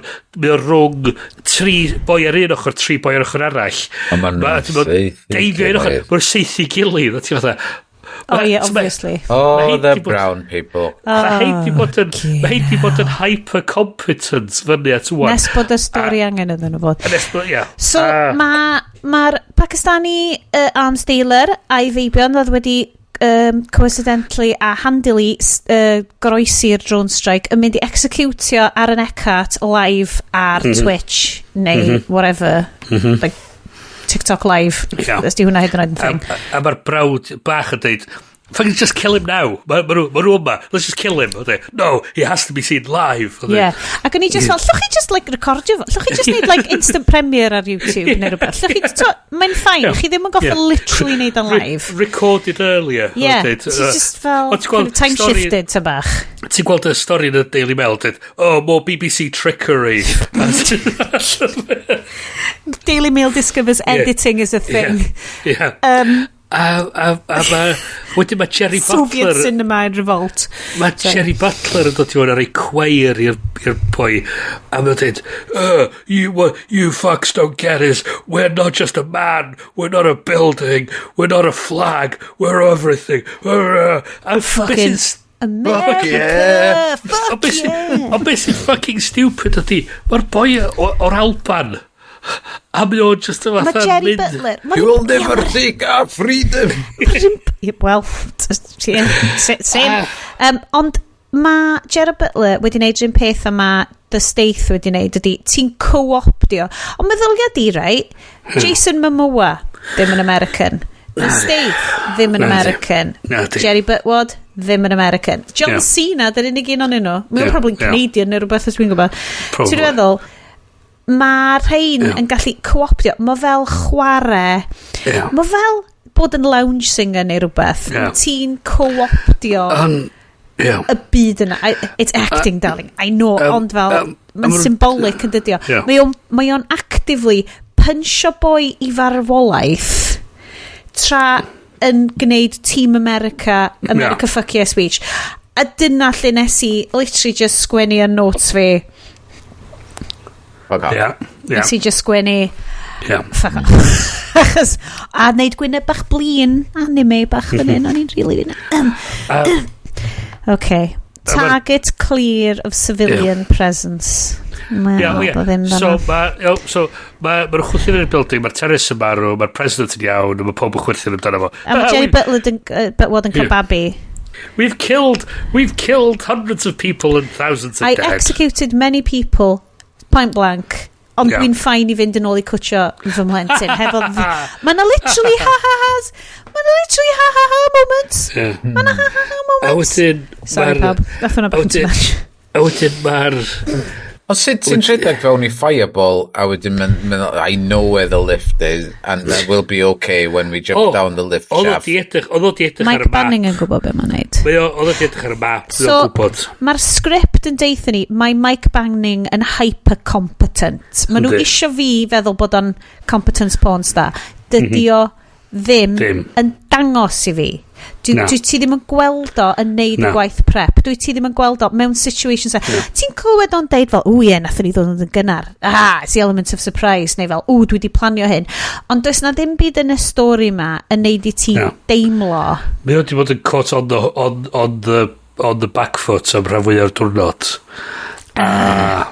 rhwng 3 boi ar un ochr, 3 boi ar ochr arall. A ma'n deifio un ochr, mae'n saethu gilydd, a ti fatha... Oh yeah, obviously. Oh, the brown people. Mae hein di bod yn hyper-competent fyny at one. Nes bod y stori angen iddyn nhw fod. Nes bod, ie. So, mae'r Pakistani arms dealer a'i feibion oedd wedi coincidentally a handily goroesi'r drone strike yn mynd i executio Aaron Eckhart live ar Twitch neu whatever. Like, TikTok live. Ys di hwnna hyd yn oed yn thing. A mae'r brawd bach yn dweud, fucking just kill him now. Ma nhw yma. Let's just kill him. No, he has to be seen live. Yeah. Ac o'n i just fel, llwch chi just like recordio fo? Llwch chi just neud like instant premiere ar YouTube neu rhywbeth? Llwch chi, mae'n fine. Chi ddim yn goffa literally neud o'n live. Recorded earlier. Yeah. Ti just fel kind of time shifted ta bach. Ti'n gweld y stori yn y Daily Mail, dweud, oh, more BBC trickery. Daily Mail discovers editing is a thing. Yeah. A wedyn mae Jerry Butler... Soviet cinema in revolt. Mae Jerry Butler yn dod i fod ar ei cweir i'r boi. A mae'n dweud, what you fucks don't get is, we're not just a man, we're not a building, we're not a flag, we're everything. Fucking America! Fuck yeah! Ond beth sy'n fucking stupid ydi, mae'r boi o'r Alban. A mae o'n just y fatha... Mae Jerry Butler... You will never take our freedom! Well, same. Ond mae Gerard Butler wedi gwneud rhywun peth a mae The Stath wedi gwneud ydy, ti'n co-optio. Ond meddylia di, right? Jason Momoa, ddim yn American. The Stath, ddim yn American. Jerry Butwad, ddim yn American. John Cena, dy'r unig un o'n nhw. Mae'n probably Canadian neu rhywbeth os dwi'n gwybod. Ti'n feddwl, mae rhain yn gallu co-optio. Mae fel chwarae. Mae fel bod yn lounge singer neu rhywbeth. Ti'n co-optio y byd yna. It's acting, darling. I know, ond fel, mae'n symbolic yn dydio. Mae o'n actively puncho boi i farwolaeth tra yn gwneud Team America, America fuck yeah speech. A dyna lle nes i literally just sgwennu yn notes fi. Fuck off. Yeah. Nes i just sgwennu fuck off. Achos, a wneud gwyneb bach blin, anime bach fan hyn, o'n i'n really... Okay. Target clear of civilian presence. Wel, yeah, ddim So, ma, ma nhw'n chwythu yn y building, mae'r terrorist yn marw, mae'r president yn iawn, a mae pob yn chwerthin amdano fo. A mae Jerry Butler yn, Butler yn cael babi. We've killed hundreds of people and thousands are I dead. executed many people, point blank. Ond dwi'n fine i fynd yn ôl i cwtio fy mhlentyn. Hefo... Mae na literally ha ha ha's. Mae na literally ha ha ha moments. Mae na ha ha ha A moments. wedyn... Sorry pawb. Nath hwnna bach yn too much. A wedyn mae'r... Ond sut ti'n rhedeg fewn i fireball a wedyn mynd, "I know where the lift is and that will be okay when we jump Oh, down the lift Oedd o shaft"? di edrych, oedd o di edrych ar Mike y map. Banning yn gwybod beth mae'n neud. Mae o, oedd o di edrych ar y map, mae So, o'n gwybod. Mae'r sgript yn deithio ni, mae Mike Banning yn hyper-competent. Maen nhw isio fi feddwl bod o'n competence porn star. Dydy o ddim, Ddim. yn dangos i fi. Dwi, Na. dwi ti ddim yn gweld o yn neud y Na. gwaith prep. Dwi ti ddim yn gweld o mewn situations. Ti'n clywed o'n deud fel, "O ie, nathon ni ddod yn gynnar. Ah, it's the element of surprise." Neu fel, "O, dwi wedi planio hyn." Ond does na ddim byd yn y stori ma yn neud i ti Na. deimlo. Mae o di bod yn caught on the back foot am rhan fwyaf o'r diwrnod. Ah.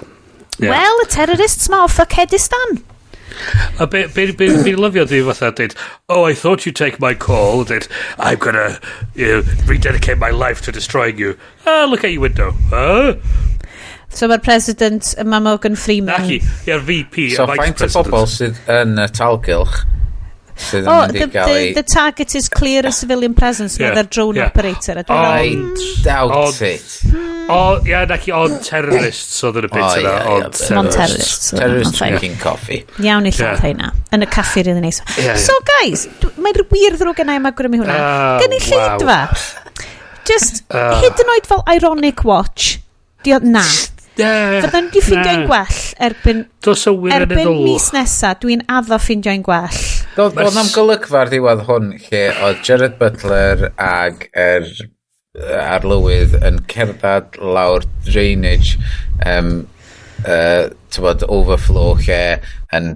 Yeah. Well, y terrorists ma o Fuckheadistan. A be lyfio di fatha dweud, "Oh, I thought you'd take my call." Dweud, "I'm gonna rededicate my life to destroying you." Ah, look at your window. Ah. So mae'r president, mae Morgan Freeman. Naci, ie'r VP, So y vice faint o president. bobl sydd yn y talgylch sydd yn Oh, mynd i gael ei... the target is clear of civilian presence, yeah, mae'r drone operator. A dwi'n I meddwl, doubt it. O, ia, naci, ond terrorists oedd yn y bit O, yna. ie, Ond ie, Mon terrorists. Terrorists Fine. drinking coffee. Iawn i lladd heina. Yn y caffi really neis. Ie. So guys, mae'n wir ddrwg yna i'm awgrymu hwnna. Ah, Gynulleidfa. Just, hyd yn oed fel ironic watch. Dio, na. Fyddan ni di ffeindio un gwell erbyn, Dos o erbyn wirioneddol. mis nesa, dwi'n addo ffeindio un gwell. Doedd bod na'm golygfa ar ddiwedd hwn lle oedd Gerard Butler ag yr arlywydd yn cerdded lawr drainage tywod, overflow lle yn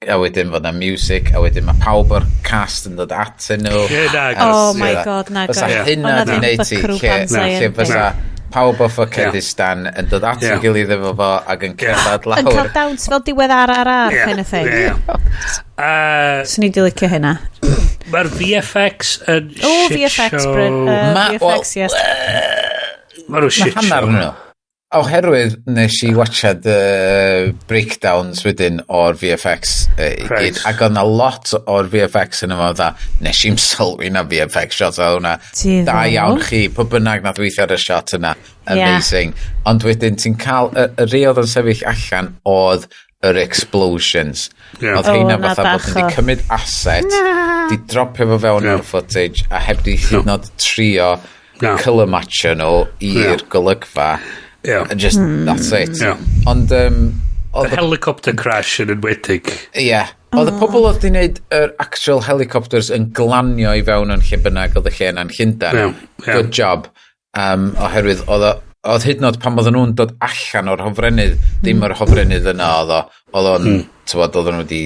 a wedyn fod na music a wedyn mae pawb o'r cast yn dod atyn nhw. Ie, na, Oh my God, na, Fysa God. hynna O'na di ddim wneud ti buckaroo lle, banzai lle yn fysa pawb o Fuckheadistan yn dod at ei gilydd efo fo ac yn cerdded Yn cael lawr. dawns fel diwedd RRR kind of thing. Ie. Swn i di licio hynna. Mae'r VFX yn O, shit VFX, show. Bryn. VFX, yes. Mae nhw shit Mae hanner show. nhw. Oherwydd nes i watchad breakdowns wedyn o'r VFX i gyd, ac oedd na lot o'r VFX yn yma dda, nes i'n sylwi na VFX shot oedd hwnna. Diddorol. Da iawn chi, pwy bynnag nath weithio ar y shot yna. Amazing. Ond wedyn ti'n cael, y rei oedd yn sefyll allan oedd yr explosions. Oedd O, heina na fatha bod bach nhw wedi cymryd asset, Na. di dropio fo fewn o'r footage, a heb di hyd yn oed trio No. colour matcho nhw i'r golygfa. And just, that's it. Ond, The helicopter crash yn enwedig. Ie. Yeah. Oedd y pobl oedd di wneud yr actual helicopters yn glanio i fewn yn lle bynnag oedd y lle yna'n Llundain. Ie, ie. Good job. Oherwydd oedd oedd hyd yn oed pan oedden nhw'n dod allan o'r hofrennydd, ddim yr hofrennydd yna oedd o. Oedd o'n, tywod, oedden nhw wedi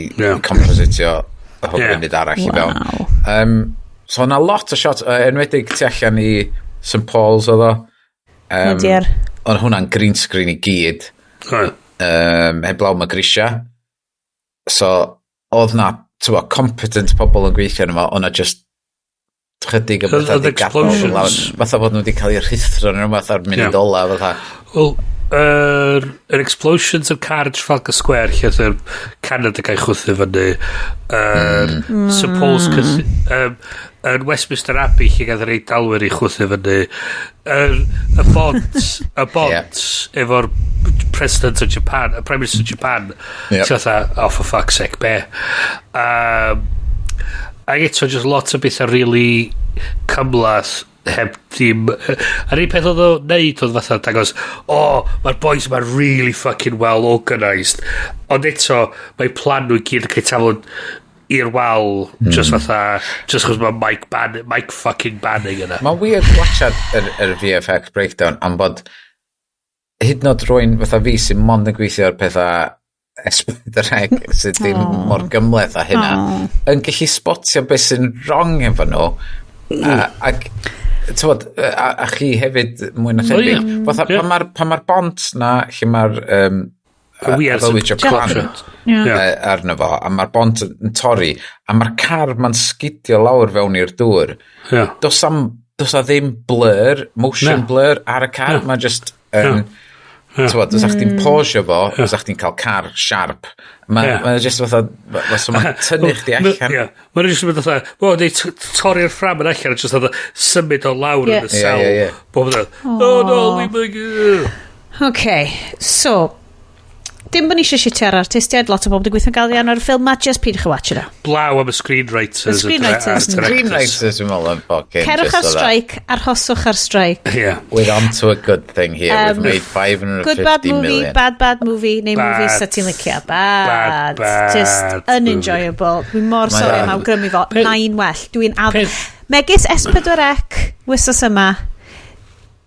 compositio y hofrennydd arall i fewn. So o'na lot o shots, enwedig tu allan i St Paul's oedd o. O dear. Oedd hwnna'n green screen i gyd. Heblaw mae grisia. So, oedd na, ti'n competent pobl yn gweithio yma, oedd na just chydig o bethau wedi gadael lawr. Fatha bod nhw wedi cael eu rhuthro neu rhywbeth ar munud ola. Fatha. Wel, yr explosions of car yn Trafalgar Square lle oedd yr Canada gael chwythu fyny, yr St Paul's yn Westminster Abbey lle gath yr Eidalwyr i chwythu fyny, y bont efo'r President of Japan, y Prime Minister of Japan. Ti'n fatha, "Oh, for fuck's sake, be?" Ac eto just lot o bethau really cymhleth heb ddim. A'r un peth oedd o'n neud oedd fatha dangos, "O, oh, mae'r boys yma really fucking well organised," ond eto mae plan nhw i gyd yn cael taflu i'r wal just fatha just chos mae Mike fucking Banning yna. Mae'n weird watchad yr VFX breakdown am bod hyd yn oed rwy'n fatha fi sy'n mond yn gweithio ar pethau S4C sydd ddim mor gymhleth a hynna yn gallu spotio beth sy'n wrong efo nhw ac t'wod, a chi hefyd mwy na thebyg. Fatha pan ma'r bont na lle mae'r Y Japan arno fo, a mae'r bont yn torri, a mae'r car ma'n sgidio lawr fewn i'r dŵr. Does a ddim blur, motion Na. blur ar y car, Na. mae just yn... T'wod, os chdi'n pausio fo, os chdi'n cael car sharp, mae ma just fatha, so mae'n tynnu chdi allan. Ie. Mae'n just yn mynd fatha, wel, neu torri'r ffram yn allan a just fatha symud o lawr yn y sel. Ie, ie, ie. Bob yn "Oh no, leave me." OK, so, dim bod ni eisiau shitio ar artistiaid, lot o bobl wedi gweithio'n galed iawn ar y ffilm ma, just peidiwch a watch it. Blaw am y screenwriters. Y screenwriters. A directors. Screenwriters, dwi'n meddwl, yn fucking Cerwch just ar fatha, strike, arhoswch ar strike. "We're on to a good thing here. We've made 550 Good bad movie, million." bad bad movie, neu Bad. movie sa ti'n licio. Bad. Bad, bad Just movie. unenjoyable. Dwi'n mor Mae sori o'n- am awgrymu fo. Na'n well. Dwi'n af... Megis S4C, wythnos yma,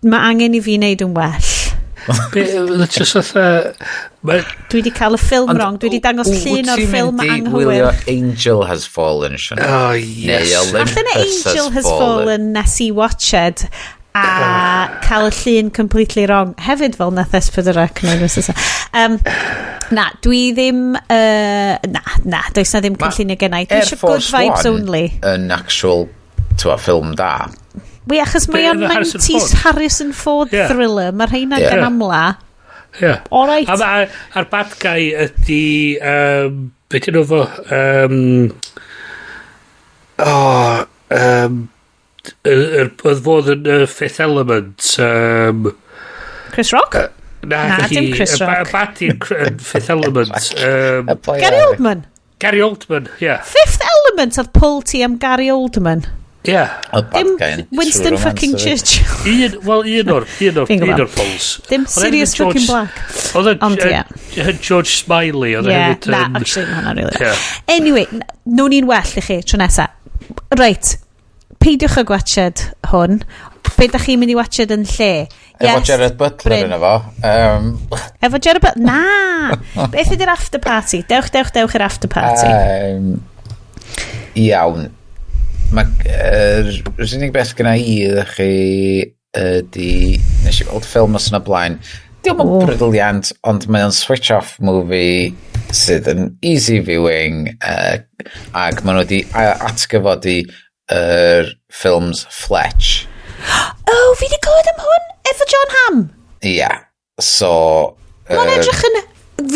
mae angen i fi wneud yn well. Just fatha... Dwi wedi cael y ffilm Ond wrong. Dwi wedi dangos wyt llun o'r ti'n ffilm mynd i anghywir. wylio Angel Has Fallen, Sian? Oh, yes. Neu Olympus Allan y Angel Has Fallen nes i watched a cael y llun completely wrong. Hefyd fel nath S4C neu fysa. Na, dwi ddim... Na, does na ddim Ma' cynllunio gennau. Dwi Air eisiau good Force vibes One only. yn actual twa, ffilm da. Wi, achos mae Be- o'n efo Harrison 90s Ford? Harrison Ford thriller. Mae rheina gan amla. All right. A'r bad guy ydy... Be dyn nhw fo? Oh, oedd fod yn Fifth Element. Chris Rock? Na, Na, dim Chris Rock. Y baddie yn Fifth Element. Y boi Gary Oldman. Gary Oldman, ie. Yeah. Fifth Element oedd pull ti am Gary Oldman. Ie. Yeah. Y bad Dim guy yn Winston True fucking Romance hefyd. Churchill. Wel, Fi'n gwbod. un o'r pulls. Dim Oedd Sirius hefyd fucking Black. Oedd o'n Ond ie. George Smiley, oedd o Ie, hefyd na, actually, mae hwnna'n really. Anyway, nw'n ni'n well i chi tro nesa. Reit, peidiwch â gwatched hwn. Be da chi'n mynd i watched yn lle? Efo Gerard Butler Bryn. yna fo. Efo Gerard Butler? Na! Beth ydy'r after party? Dewch, dewch, dewch i'r after party. Iawn. Mae, yr unig beth gyda i iddo chi ydy... Nes i gweld ffilm os yna blaen. Diolch yn brilliant, ond mae o'n switch-off movie sydd yn easy viewing ac maen nhw wedi atgyfodi yr ffilms Fletch. Oh, fi di clywed am hwn? Efo John Hamm? Ia. Yeah. So... Mae'n edrych yn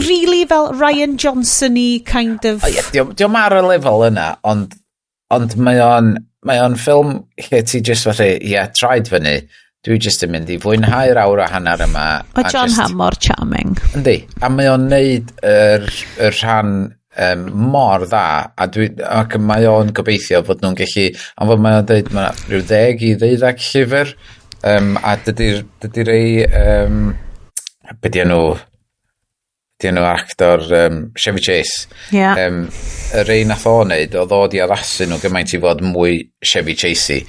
really fel Rian Johnson-y kind of... O ie, dio'm ar y lefel yna, ond mae o'n ffilm lle ti just fatha, ie, yeah, traed fyny, dwi just yn mynd i fwynhau'r awr a hanner yma. Mae a John just Hamm mor charming. Yndi, a mae o'n neud yr rhan mor dda, a dwi, ac mae o'n gobeithio fod nhw'n gallu, ond fod mae o'n dweud, mae rhyw 10 i 12 llyfr, a dydy rei, be di enw, di enw actor Chevy Chase. Y rei nath o wneud, oedd o di addasu nhw gymaint i fod mwy Chevy Chasey.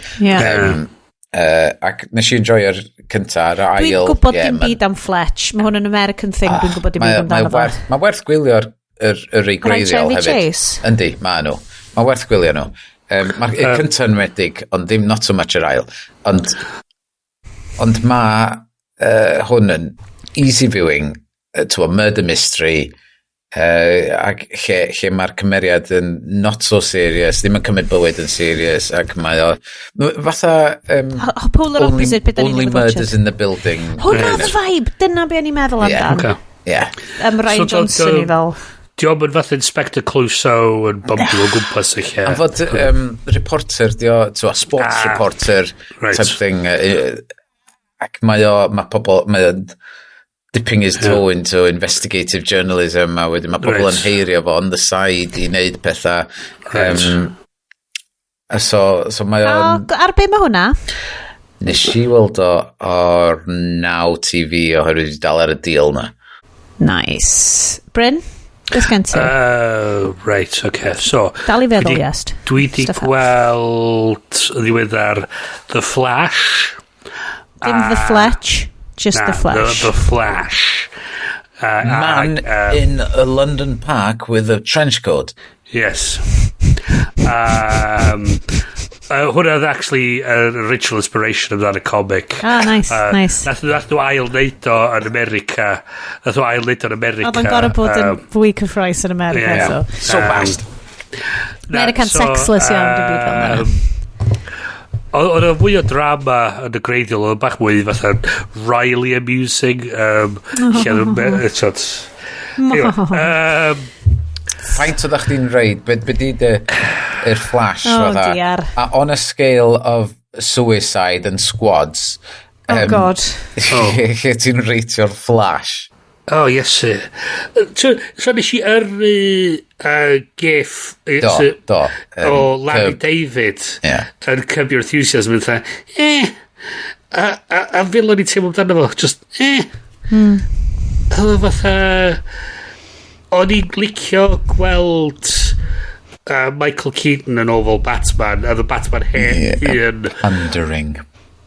Ac nes i enjoyo'r cynta, yr ail. Dwi'n gwybod dim byd am Fletch. Mae hwn yn American thing, dwi'n gwybod dim byd amdano fo. Mae werth gwylio'r yr rei Rhai gwreiddiol Chevy hefyd. Chase? Yndi, mae nhw. Mae werth gwylio nhw. Mae'r cynta yn wedig, ond ddim not so much yr ail. Ond mae hwn yn easy viewing, to a murder mystery. Ac lle mae'r cymeriad yn not so serious, ddim yn cymryd bywyd yn serious, ac mae o fatha Polar opposite beth da ni'n Only Murders in the Building. Hwna oedd y vibe, dyna be o'n i'n meddwl amdan. Okay. Yeah. Ryan so, Johnson i fel. Dio'm yn fath Inspector Clouseau yn bumpio o gwmpas y lle. Am fod reporter, dio, twa, sports reporter type thing. Ac mae o, mae pobl, mae o'n dipping his toe into investigative journalism, a wedyn mae pobl yn heirio fo on the side i wneud pethau. So mae o'n. Ar be mae hwnna? Nes i weld o o'r Now TV oherwydd dal ar y deal na. Nice. Bryn? Beth gen ti? Right, okay. So, Dal i feddwl, yes. Dwi di gweld yn ddiweddar The Flash. Dim The Fletch, just na, The Flash. The Flash. Man in a London park with a trench coat. Yes. Hwnna oedd actually original inspiration amdano y comic. Ah, nice, nice. Nath nhw ail neud o yn America. Nath nhw ail neud o yn America. Oedd o'n gorau bod yn fwy cyffroes yn America. Yeah. So, so fast. American so, sexless iawn, dwi'n byd fel yna. Oedd o fwy o drama yn y greiddiol, oedd bach mwy fatha wryly amusing. Lle oedd yn. Faint oeddech chdi'n reid? Be di dy i'r Flash? Oh, fatha? Diar. A on a scale of suicide and squads, Oh, God. Oh. Lle ti'n reitio'r Flash? Oh, yes, sir. So nes i yrru gif Do, do. O Larry David yn Curb Your Enthusiasm yn dda, eh, a fel o'n i'n teimlo amdano fo, just, eh. Oedd o fatha, o'n i'n licio gweld Michael Keaton yn ôl fel Batman, a the Batman hen. Pandering.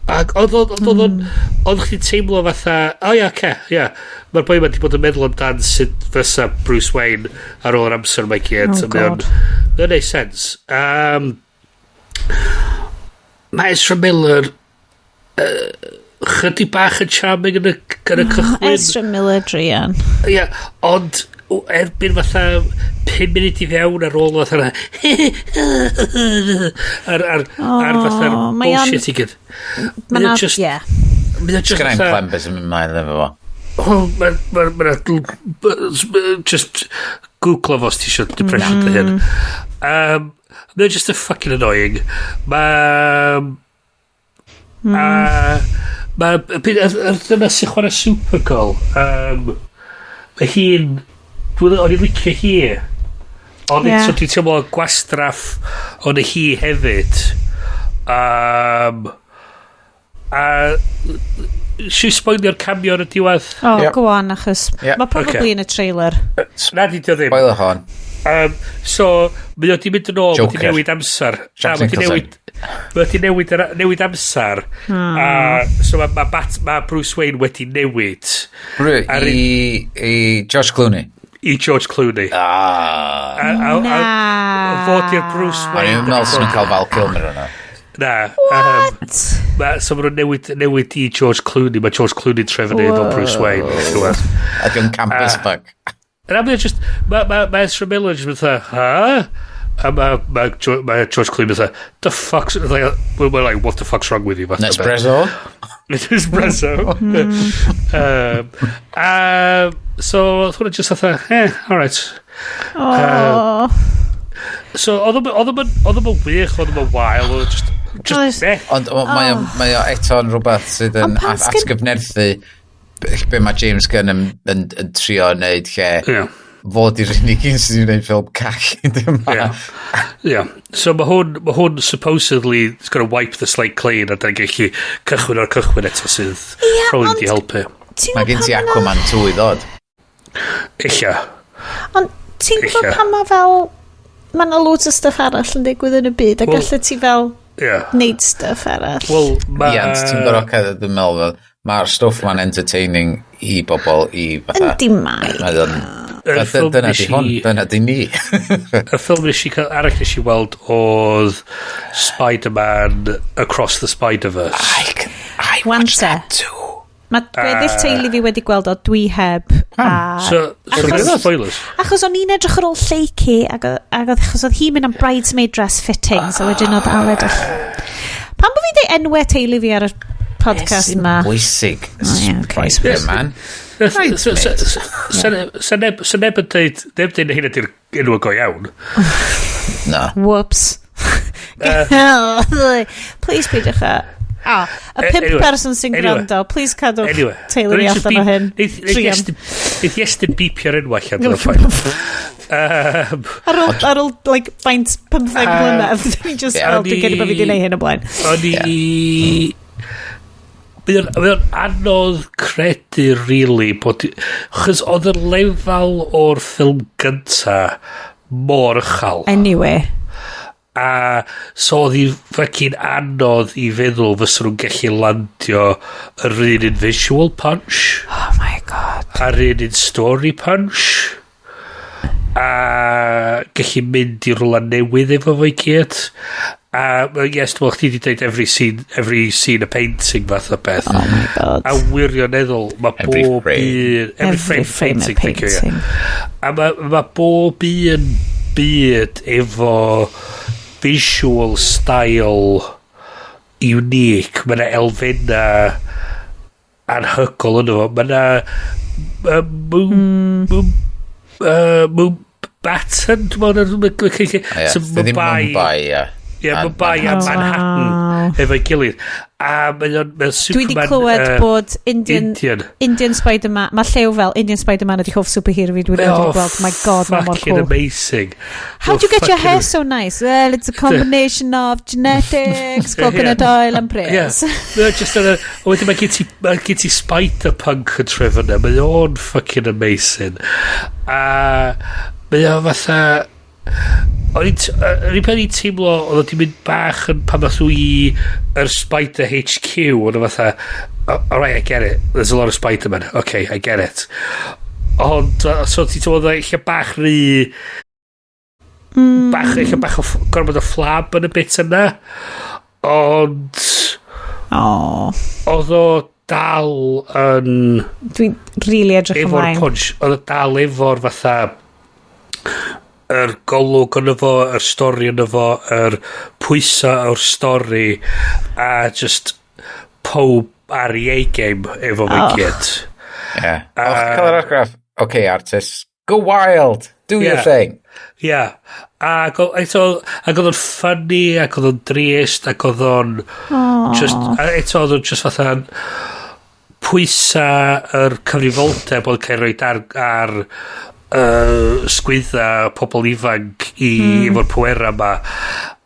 Ac oedd chdi'n teimlo fatha, o ia, oce, ia. Mae'r boi ma di bod yn meddwl amdan sut fysa Bruce Wayne ar ôl yr amser mae gyd. Oh, God. Mae'n neud sense. Mae Ezra Miller chydig bach yn charming yn y cychwyn. Ezra Miller druan. Ia, ond erbyn fatha 5 munud i fewn ar ôl fatha ar fatha'r bullshit i gyd. Mae o'n just, yeah. Mae o'n just Sgynna i'm fatha. clem sy'n mynd mlaen efo fo. Oh, ma just Googlo fo os ti eisiau depression dy hyn. Mae'n just a fucking annoying. Mae. Mae yr dyna sy'n chwarae Supergirl. Mae hi'n. O'n i'n licio hi. Ond eto dwi'n teimlo gwastraff o'n hi hefyd. A Siw spoilio'r cameo yn y diwedd? Oh, go on, achos mae probably yn y trailer. Na, di o ddim. Spoiler hon. So, mae o di mynd yn ôl, mae di Joker. newid amser. Na, Jack mae di Nicholson. newid, mae di newid amser. So mae Bruce Wayne wedi newid I George Clooney. I George Clooney. Ah. A Na. fod i'r Bruce O'n Wayne. i'n meddwl sy'n cael Val Kilmer yna. Na. What? So maen nhw'n newid i George Clooney. Mae George Clooney trefnu fel Bruce Wayne. Diwedd. A di'n campus fuck. And I'm just, ma Ezra Miller just fatha, huh? A ma George Clooney fatha, the fuck's, like, we're like, what the fuck's wrong with you? Fatha. Nespresso? Nespresso. So, oedd hwnna just fatha, alright. Oh. So, oedd o'm yn wych, oedd o'm yn wael, oedd o just, eh. Ond mae o eto'n rhywbeth sydd yn Ond pan atgyfnerthu be mae James Gunn yn trio wneud lle fod i'r unig un sydd wedi gwneud ffilm call hyd yma. Yeah. So mae hwn supposedly it's gonna wipe the slate clean a da'n gallu cychwyn o'r cychwyn eto sydd probably wedi helpu. Ti'n Mae gwbod gen ti pam ma' Aquaman 2 i ddod. Ella. Ond ti'n gwybod Ella. pan mae fel. Mae yna loads o stuff arall yn digwydd yn y byd a Wel, gallu ti fel neud stuff arall. Wel, ma. Ie, ond ti'n gorfod cael, dwi'n meddwl, fel, mae'r stwff ma'n entertaining i bobl i fatha. Yndi mae. Mae o'n. Yr ffilm Dyna nes di hwn, dyna di ni. Y ffilm nes i cael, arall nes i weld oedd Spider-Man Across the Spider-Verse. I Wan watched te. that too. Mae gweddill teulu fi wedi gweld o, dwi heb. Pam? So, achos, spoilers. Achos o'n i'n edrych ar ôl Lleucu, ac achos oedd hi'n mynd am bridesmaid dress fitting, so wedyn oedd Aled. Pam bod fi'n deud enwau teulu fi ar y podcast ma? Bwysig. Spider-Man. Sa neb yn deud, neb deud na hynna di'r enw go iawn. No. Whoops. Please peidiwch â. Ah, y pump person sy'n gwrando, please cadwch teulu ni allan o hyn. Neith Iestyn beepio'r enw allan. Dyna fine. Ar ôl, like, faint 15 mlynedd, dwi'n just fel, dwi'n credu bod fi wedi gwneud hyn o blaen. O'n i... Mae o'n anodd credu, really, bod... Chos oedd y lefel o'r ffilm gynta mor uchel. Anyway. A so oedd hi fucking anodd i feddwl fysa nhw'n gallu landio yr un un visual punch. Oh my God. A'r un un story punch. A gallu mynd i rwla newydd efo fo i gyd. A yes, dwi'n meddwl chdi wedi dweud every scene a painting fath o beth. Oh my God. A wirioneddol, mae bob un... Every frame, frame a painting. You, yeah. A mae ma bob un byd efo visual style unique. Mae yna elfenna anhygoel yno fo. Mae yna Mumbattan, dwi'n meddwl. So Mumbai. Mumbai, ie. Ie, Mumbai a Manhattan efo'i gilydd. A mae o'n Superman. Dwi wedi clywed bod Indian Spider-Man, mae Llew fel Indian Spider-Man ydi hoff superhero fi dwi'n wedi gweld. My God, mae mor cool. Amazing. How'd you get your hair so nice? Well, it's a combination of genetics, coconut oil and prayers. Yeah. Just a, wedyn mae gen ti Spider-Punk yn tref yna. Mae o'n fucking amazing. A mae o fatha... O'n i'n pen i'n teimlo oedd o'n mynd bach yn pan nath i yr Spider HQ, o'n fatha, "Alright, I get it, there's a lot of Spider-Man, okay, I get it." Ond so ti'n teimlo oedd eich bach rhy bach, eich bach o gormod o flab yn y bit yna, ond oedd o dal yn Dwi'n really edrych ymlaen. Efo'r punch, oedd o dal efo'r fatha yr golwg yno fo, yr stori yno fo, yr pwysa o'r stori, a just pob ar ei A-game efo fo gyd. Yeah. Och, cael yr argraff, "Okay, artists, go wild, do your thing." Yeah. Ac eto, ac oedd o'n funny, ac oedd o'n drist, ac oedd o'n just, a eto oedd o'n just fatha pwysa yr cyfrifoldeb oedd cael rhoi ar sgwydda pobl ifanc i efo'r pwera yma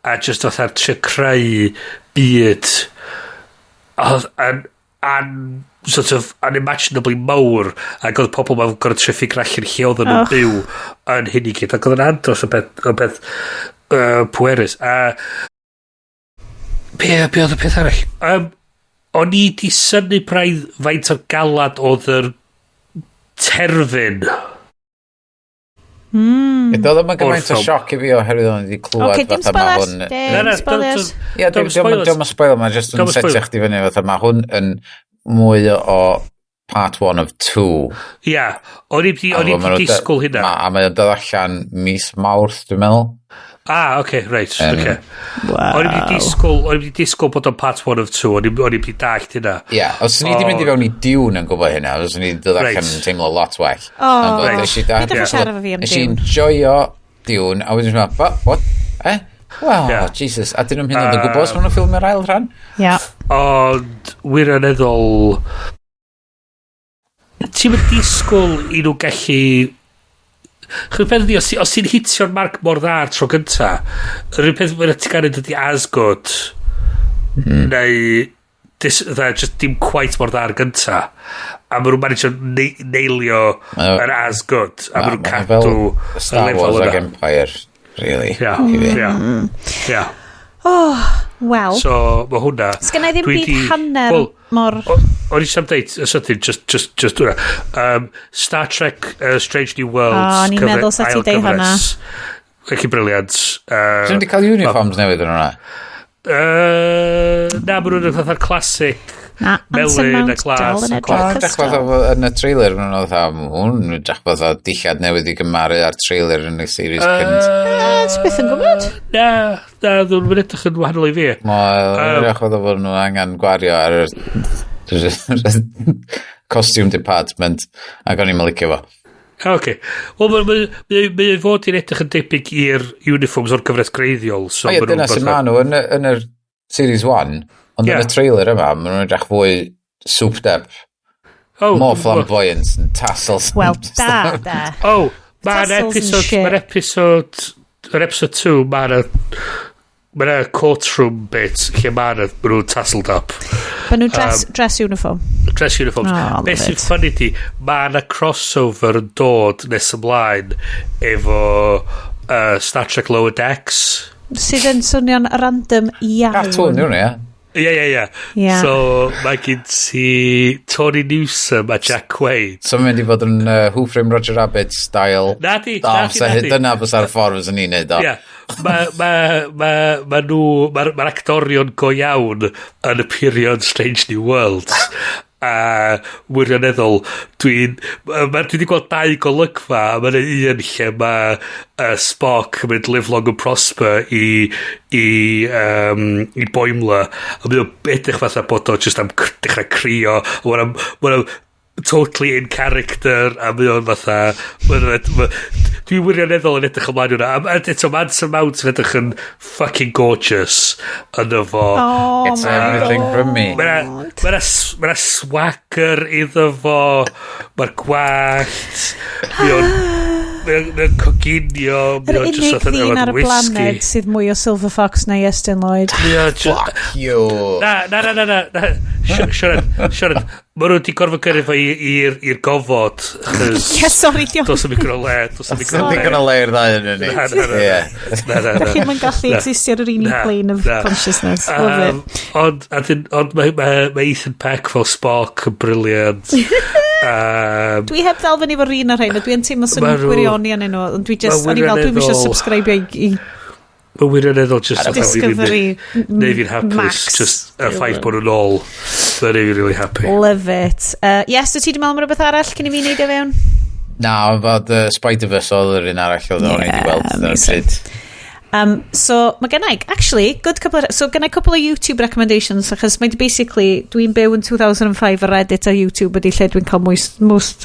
a just fatha trio creu byd oedd yn sort of unimaginably mawr, ac oedd pobl ma'n gorfod trio ffigur allan lle oedden nhw'n byw yn hyn i gyd, ac oedd yn andros o beth pwerus. A be oedd y peth arall? O'n i di synnu braidd faint o galad oedd yr terfyn. Doedd o'm yn gymaint o sioc i fi oherwydd o'n i wedi clywed Okay, dim fatha ma' spoilers. hwn. Dim spoilers. Ie, dim spoiler, mae'n just yn setio chdi fyny fatha mae hwn yn mwy o part one of two. Ia, yeah, o'n i di disgwyl hynna. A mae o'n dod allan mis Mawrth, dwi'n meddwl. Ah, okay, right, okay. Wow. O'n i wedi disgwyl bod o'n part one of two, o'n i wedi dallt hynna. Ie, yeah, os o'n i wedi mynd i fewn i Dune yn gwybod hynna, os o'n i wedi dod allan yn teimlo lot well. Oh, right. Peidiwch â siarad efo fi am Nes i Dune. enjoyo Dune, a wedyn dwi'n meddwl, "What? Eh? Well, Yeah. Jesus," a dyn nhw'n hyn yn gwybod os maen nhw'n ffilmio'r ail rhan. Yeah. Ond, wirioneddol, ti'n mynd disgwyl i nhw gallu. Chos beth ydi, os ti'n hitio'r marc mor dda ar tro gynta, yr un peth mae'n ti'n gael ydy as good, neu dda, just dim quite mor dda ar gynta. A maen nhw'n manage neilio yr as good, a maen nhw'n cadw y Star lefel Wars ag yna. Empire, really. Ia, i fi. ia. Oh, well. So, mae hwnna. Sgynna i ddim Dwi byd hanner wel, mor. O'n i sam deud, y sydyn, just hwnna. Star Trek Strange New Worlds. O, o'n i'n meddwl sa ti ail deud hwnna. gyfres. Felly brilliant. Ti'n wedi cael uniforms newydd yn hwnna? Na, maen nhw'n fatha'r classic. Na, Anson Melyn a Mount glas dal yn a edrych coch. Wel, edrych fatha yn y trailer, maen nhw'n fatha, hwn yn edrych fatha dillad newydd i gymaru ar trailer yn y series cynt. Ti byth yn gwybod? Na, na, nhw'n edrych yn wahanol i fi. Mae'n edrych fatha fod nhw angen gwario ar y costume department, ac o'n i'n licio fo. Ah, oce. Wel, mae fod i'n edrych yn debyg i'r uniforms o'r gyfres greiddiol. So O ie, ma' nhw'n dyna sy'n fatha- maen nhw yn yr series 1, ond yn y trailer yma, maen nhw'n edrych fwy souped up. Oh, More flamboyant and tassels. Wel, da, da. Oh, mae'n Tassels and episode, shit. mae'n episode, yr episode 2, mae'n courtroom bit lle ma nhw'n tasseled up. Maen nhw dress uniform. Dress uniforms. Oh, love Beth sy'n it. funny di, mae yna crossover yn dod nes ymlaen efo Star Trek Lower Decks. Sydd yn swnio'n random iawn. Cartoon, yw'n ie? Ie. Ie. So, mae gen ti Tony Newsom a Jack Quaid. So mae'n mynd i fod yn Who Framed Roger Rabbit style. Na di, Da, na di, so na di. Dyna fysa'r ffordd fysa ni'n neud o. Ie. Mae ma, ma, ma nhw, mae'r ma actorion go iawn yn appeario yn Strange New Worlds. A wirioneddol, dwi wedi gweld dau golygfa, a mae'n un lle mae Spock yn mynd "Live long and prosper" i Boimler, a mae o'n edrych fatha bod o just am dechrau crio, a mae'n totally in character, a mae o'n fatha, dwi wirioneddol yn edrych ymlaen hwnna. A eto, mae Anson Mount yn edrych yn fucking gorgeous yn efo. Oh It's my everything from me. Mae 'na swagger iddo fo. Mae'r gwallt. Mae o'n coginio. Yr Mae o'n just unig fatha ddyn efo ar y whisky. blaned sydd mwy o Silver Fox na Iestyn Lloyd. Mae o'n Fuck you. Na, na, na, na, na, na. Siarad, siarad. Mae nhw wedi gorfod gyrru fo i'r gofod. Achos Yeah, sorry, diolch. Does 'am digon o le. Does 'am digon o le. Digon o le i'r ddau yn ni. Na, na, na. Ie. Na, na, na. Chi'n mynd gallu Na. existio ar yr unig Na, plane of na. consciousness. Love it. Ond mae Ethan Peck fel Spock yn brilliant. Dwi heb ddal fyny efo'r un o'r rhain, a dwi'n teimlo sy'n Ma' nhw- gwirioni yn nhw, ond dwi just, Ma' o'n i fel, dwi'n eisiau wirioneddol- subscribe i Mae wirioneddol just Discovery Neu fi'n hapus. Max. Just y ffaith bod nhw'n ôl. Mae'n neud fi'n really happy. Love it. Yes, wyt ti wedi meddwl am rhywbeth arall cyn i fi neud e fewn? Na, ond fod Spider-Verse oedd yr un arall oedd o'n i wedi gweld ar y amazing. pryd. So, mae gennai, actually, good couple of, so gennai couple of YouTube recommendations, achos mae di basically, dwi'n byw yn 2005 ar Reddit a YouTube ydi lle dwi'n cael most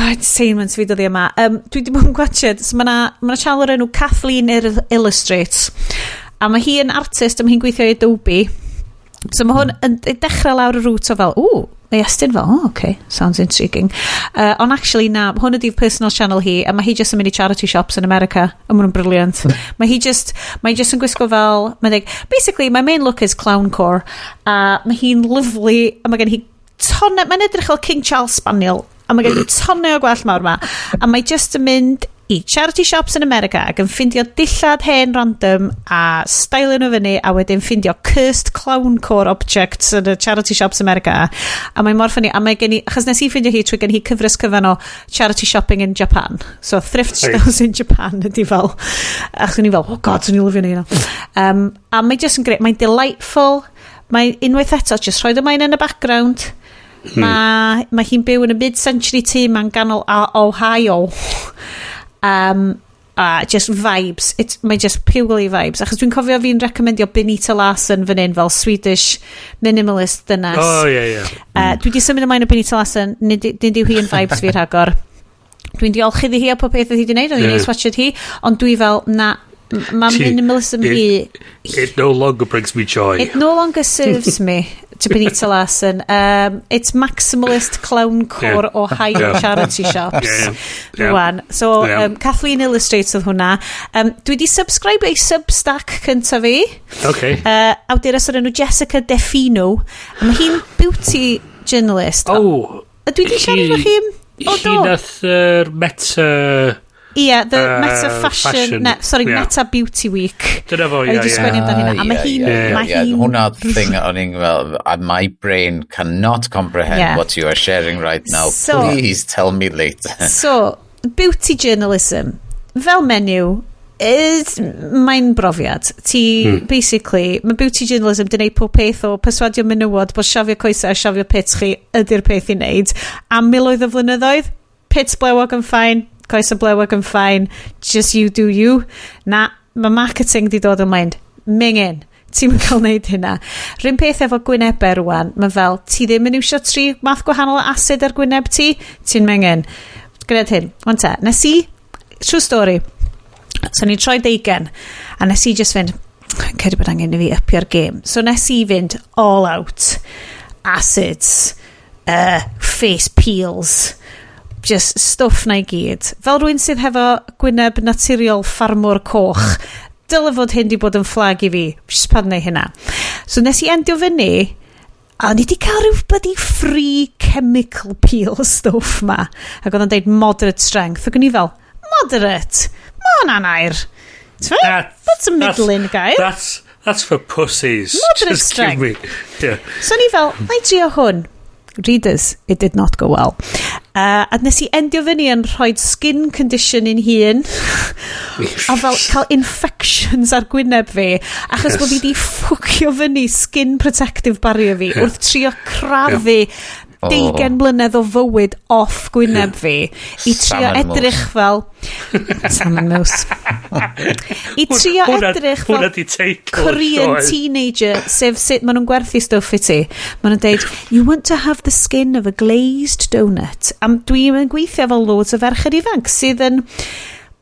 entertainment fi dyddi yma. Dwi wedi bod yn gwachod, so mae na, ma na channel o'r enw Kathleen Illustrates, a mae hi yn artist, a mae hi'n gweithio i Adobe. So mae hwn yn dechrau lawr y route o fel, ww, mae Estyn fel, "Oh, okay, sounds intriguing." Ond actually, na, hwn ydy'r personal channel hi, a mae hi just yn mynd i charity shops in America, a maen nhw'n brilliant. Mae hi just yn gwisgo fel, mae'n dweud, basically, my main look is clowncore, a mae hi'n lovely, a mae gen hi tonau, mae'n edrych fel King Charles Spaniel, a mae gen hi tonau o gwallt mawr ma, a mae just yn mynd i charity shops in America ac yn ffindio dillad hen random a stylio nhw fyny a wedyn ffindio cursed clowncore objects yn y charity shops America, a mae mor funny, a mae gen i, achos nes i ffindio hi trwy gen hi cyfres cyfan o charity shopping in Japan, so thrift stores in Japan ydi fel, achos o'n i fel, "Oh God, swn i'n lyfio ni yna." A mae just yn great, mae'n delightful, mae unwaith eto just rhoi ymlaen yn y background. Mae hi'n byw yn y mid-century tŷ ma'n ganol Ohio. A just vibes. Mae just purely vibes. Achos dwi'n cofio fi'n recommendio Benita Larson fan hyn fel Swedish minimalist dynes. Oh, ie. Dwi wedi symud ymlaen o Benita Larson. Nid yw hi yn vibes fi rhagor. Dwi'n diolch iddi hi a pob peth oedd hi wedi gwneud. Oedd hi'n neis watched hi. Ond dwi fel, na, mae minimalism hi It no longer brings me joy. It no longer serves me to Benita Larson. It's maximalist clowncore Ohio charity shops. Yeah. Rwan. So, Kathleen Illustrates oedd hwnna. Dwi wedi subscribe i Substack cyntaf fi. Awdures o'r enw Jessica DeFino. A mae hi'n beauty journalist. Oh. A dwi wedi siarad efo chi O, Hi do. nath yr Meta Ie, the Meta Fashion, Fashion, ne, sorry, yeah. Meta Beauty Week. Dyna fo, O'n i ie, 'di ie. sgwennu amdano hynna. A mae hi'n mae hi'n Hwnna thing o'n i'n fel, my brain cannot comprehend what you are sharing right now. Please tell me later. So, beauty journalism. Fel menyw, Mae'n brofiad. Ti, basically, mae beauty journalism di wneud pob peth o perswadio menywod bod siafio coesau a siafio pits chi ydy'r peth i wneud. Am miloedd o flynyddoedd, pits blewog yn fine, coesau blewog yn fine, just you do you. Na, mae marketing di dod ymlaen. Mingin. Ti'n mynd cael wneud hynna. Rhyn peth efo gwynebau rwan, mae fel, ti ddim yn iwsio tri math gwahanol o acid ar gwyneb ti, ti'n mingin. Gwneud hyn. Wan te, nes i, true story, so ni'n troi 20, a nes i just fynd, credu bod angen i fi upio'r game. So nes i fynd all out. Acids, face peels, just stwff na i gyd. Fel rhywun sydd hefo gwyneb naturiol ffarmwr coch, dyle fod hyn di bod yn flag i fi. Just pan neu hynna. So nes i endio fyny, a o'n i di cael rhyw bloody free chemical peel stwff ma. Ac oedd o'n deud moderate strength. Ac o'n i fel, "Moderate? Mae hwnna'n air. T'mo'? That's a middling gair." That's for pussies. Moderate Just give strength. me. Yeah. So ni fel, na i drio hwn. Readers, it did not go well. A nes i endio fyny yn rhoi skin condition i'n hun a fel cael infections ar gwyneb fi achos bod fi di ffwcio fyny skin protective barrier fi wrth trio crafu 20 mlynedd o fywyd off gwyneb fi i trio Salmon edrych fel salmon mousse, i trio edrych fel Hwnna di teitl y Korean sioe. teenager, sef sut maen nhw'n gwerthu stwff i ti. Maen nhw'n deud, "You want to have the skin of a glazed donut." Am dwi'n yn gweithio efo loads o ferched ifanc sydd yn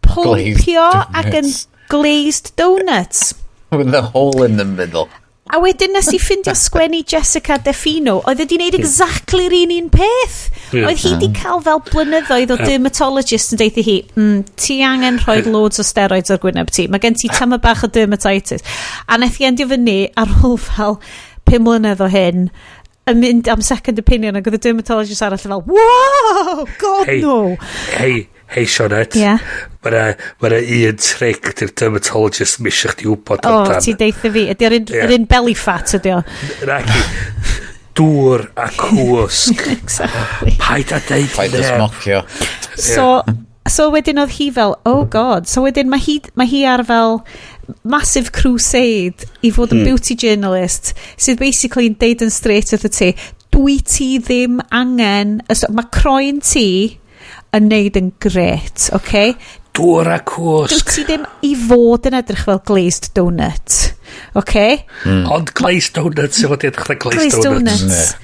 pwmpio ac yn donuts. Glazed donuts. With the hole in the middle. A wedyn nes i ffindio sgwennu Jessica Defino, oedd wedi gwneud exactly'r un peth. Oedd hi di cael fel blynyddoedd o dermatologist yn deud hi, ti angen rhoi loads o steroids ar gwyneb ti. Mae gen ti tama bach o dermatitis." A nath hi endio fyny ar ôl fel 5 mlynedd o hyn, yn mynd am second opinion, ac oedd y dermatologist arall fel, "Whoa, God Hey. no." Hei, hei Sionet. Ie. Mae 'na un trick di'r dermatologist ddim isio chdi wybod O, amdan. ti deitha fi. Ydy'r un, yr un belly fat ydy o? Naci. Dŵr a cwsg. Exactly. Paid a deud Paid â neb. smocio. So wedyn oedd hi fel, "Oh God." So wedyn mae hi ar fel massive crusade i fod yn beauty journalist sydd basically yn deud yn straight wrth ti, dwi ti ddim angen, mae croen ti yn neud yn gret, okay? Dŵr a Dwi cwsg. ti ddim i fod yn edrych fel glazed donut, okay? Ond glazed donuts sydd wedi edrych fel glazed, Glazed donuts. donuts.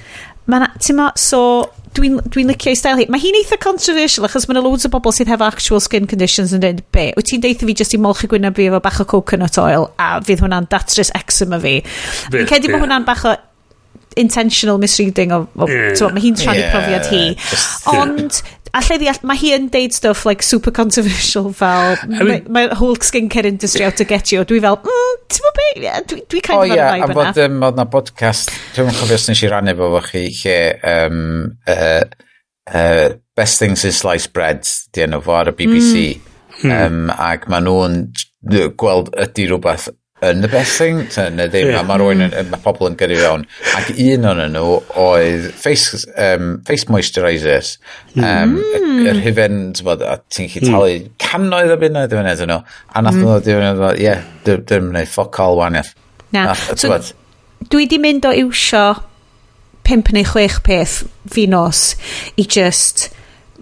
Ma' na, ti'n ma, so dwi'n licio ei style hi. Mae hi'n eitha controversial achos mae yna loads o bobl sydd hefo actual skin conditions yn dweud, "Be, wyt ti'n deitha fi just i molchi gwyneb fi efo bach o coconut oil a fydd hwnna'n datrys eczema fi?" Fi'n credu bod hwnna'n bach o intentional misreading o t'mo, mae hi'n rhannu profiad hi. Ond, allai ddeall, mae hi yn deud stuff like super controversial fel, I mean- "Mae whole skincare industry out to get you." Dwi fel, ti'n bo be, yeah, dwi kind O of ie, ar y a vibe bod yna. oedd na podcast, dwi'n cofio os nes i rannu efo chi, lle Best Things Since Sliced Bread, di enw fo ar y BBC. Ac maen nhw'n gweld ydy rhywbeth yn the best thing, neu ddim, a mae rhywun yn, mae pobl yn gyrru fewn. Ac un o'n nhw oedd face moisturisers. Yr hufen, ti'n a ti'n gallu talu cannoedd o bunnoedd i fyny nhw. A nath nhw ddod i fyny, ie, dim yn gwneud fuck all wahaniaeth. Na. Nath, So, dwi di mynd o iwsio pump neu chwech peth fi nos i just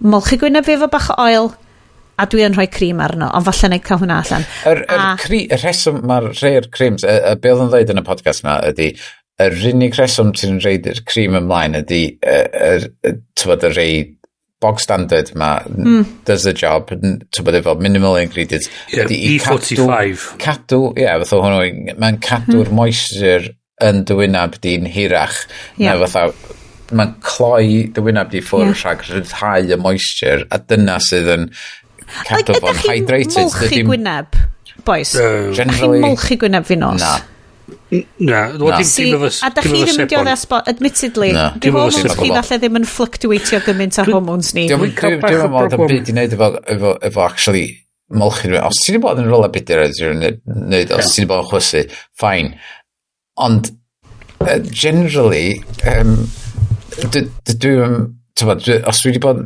molchi gwyneb fi efo bach o oil a dwi yn rhoi cream arno, ond falle na i cael hwnna allan. Y rheswm mae'r rhai'r creams, y be oedd yn dweud yn y podcast ma ydy, yr unig rheswm ti'n rhoid yr cream ymlaen ydy, y, y rei bog standard ma, does the job, ti'n efo minimal ingredients. Yeah, ydy i cadw, E45. Cadw, ie, yeah, fatha hwnnw, mae'n cadw'r moisture yn dy wynab di'n hirach. Na fatha, mae'n cloi dy wynab di ffwrdd rhag rhyddhau y moisture, a dyna sydd yn cadw Like, fo'n ydych chi'n hydrated. molchi gwyneb, boys? No. Ydych chi'n Generally, molchi gwyneb fi nos? Na. Na, wel, Na. dim See, dim efo a da dim chi efo ddim yn sebon. dioddef spot, admittedly, Na. di Dim efo hormones chi sebon. falle ddim yn fluctuatio gymaint ar hormones ni. Dwi'n cael dwi, bach dwi o meddwl bod yn broblem. byd i wneud efo actually molchi rhywun. Os ti wedi bod yn rhywle budur neu os ti wedi bod yn chwysu, fine. Ond, generally, dwi'n, os dwi wedi bod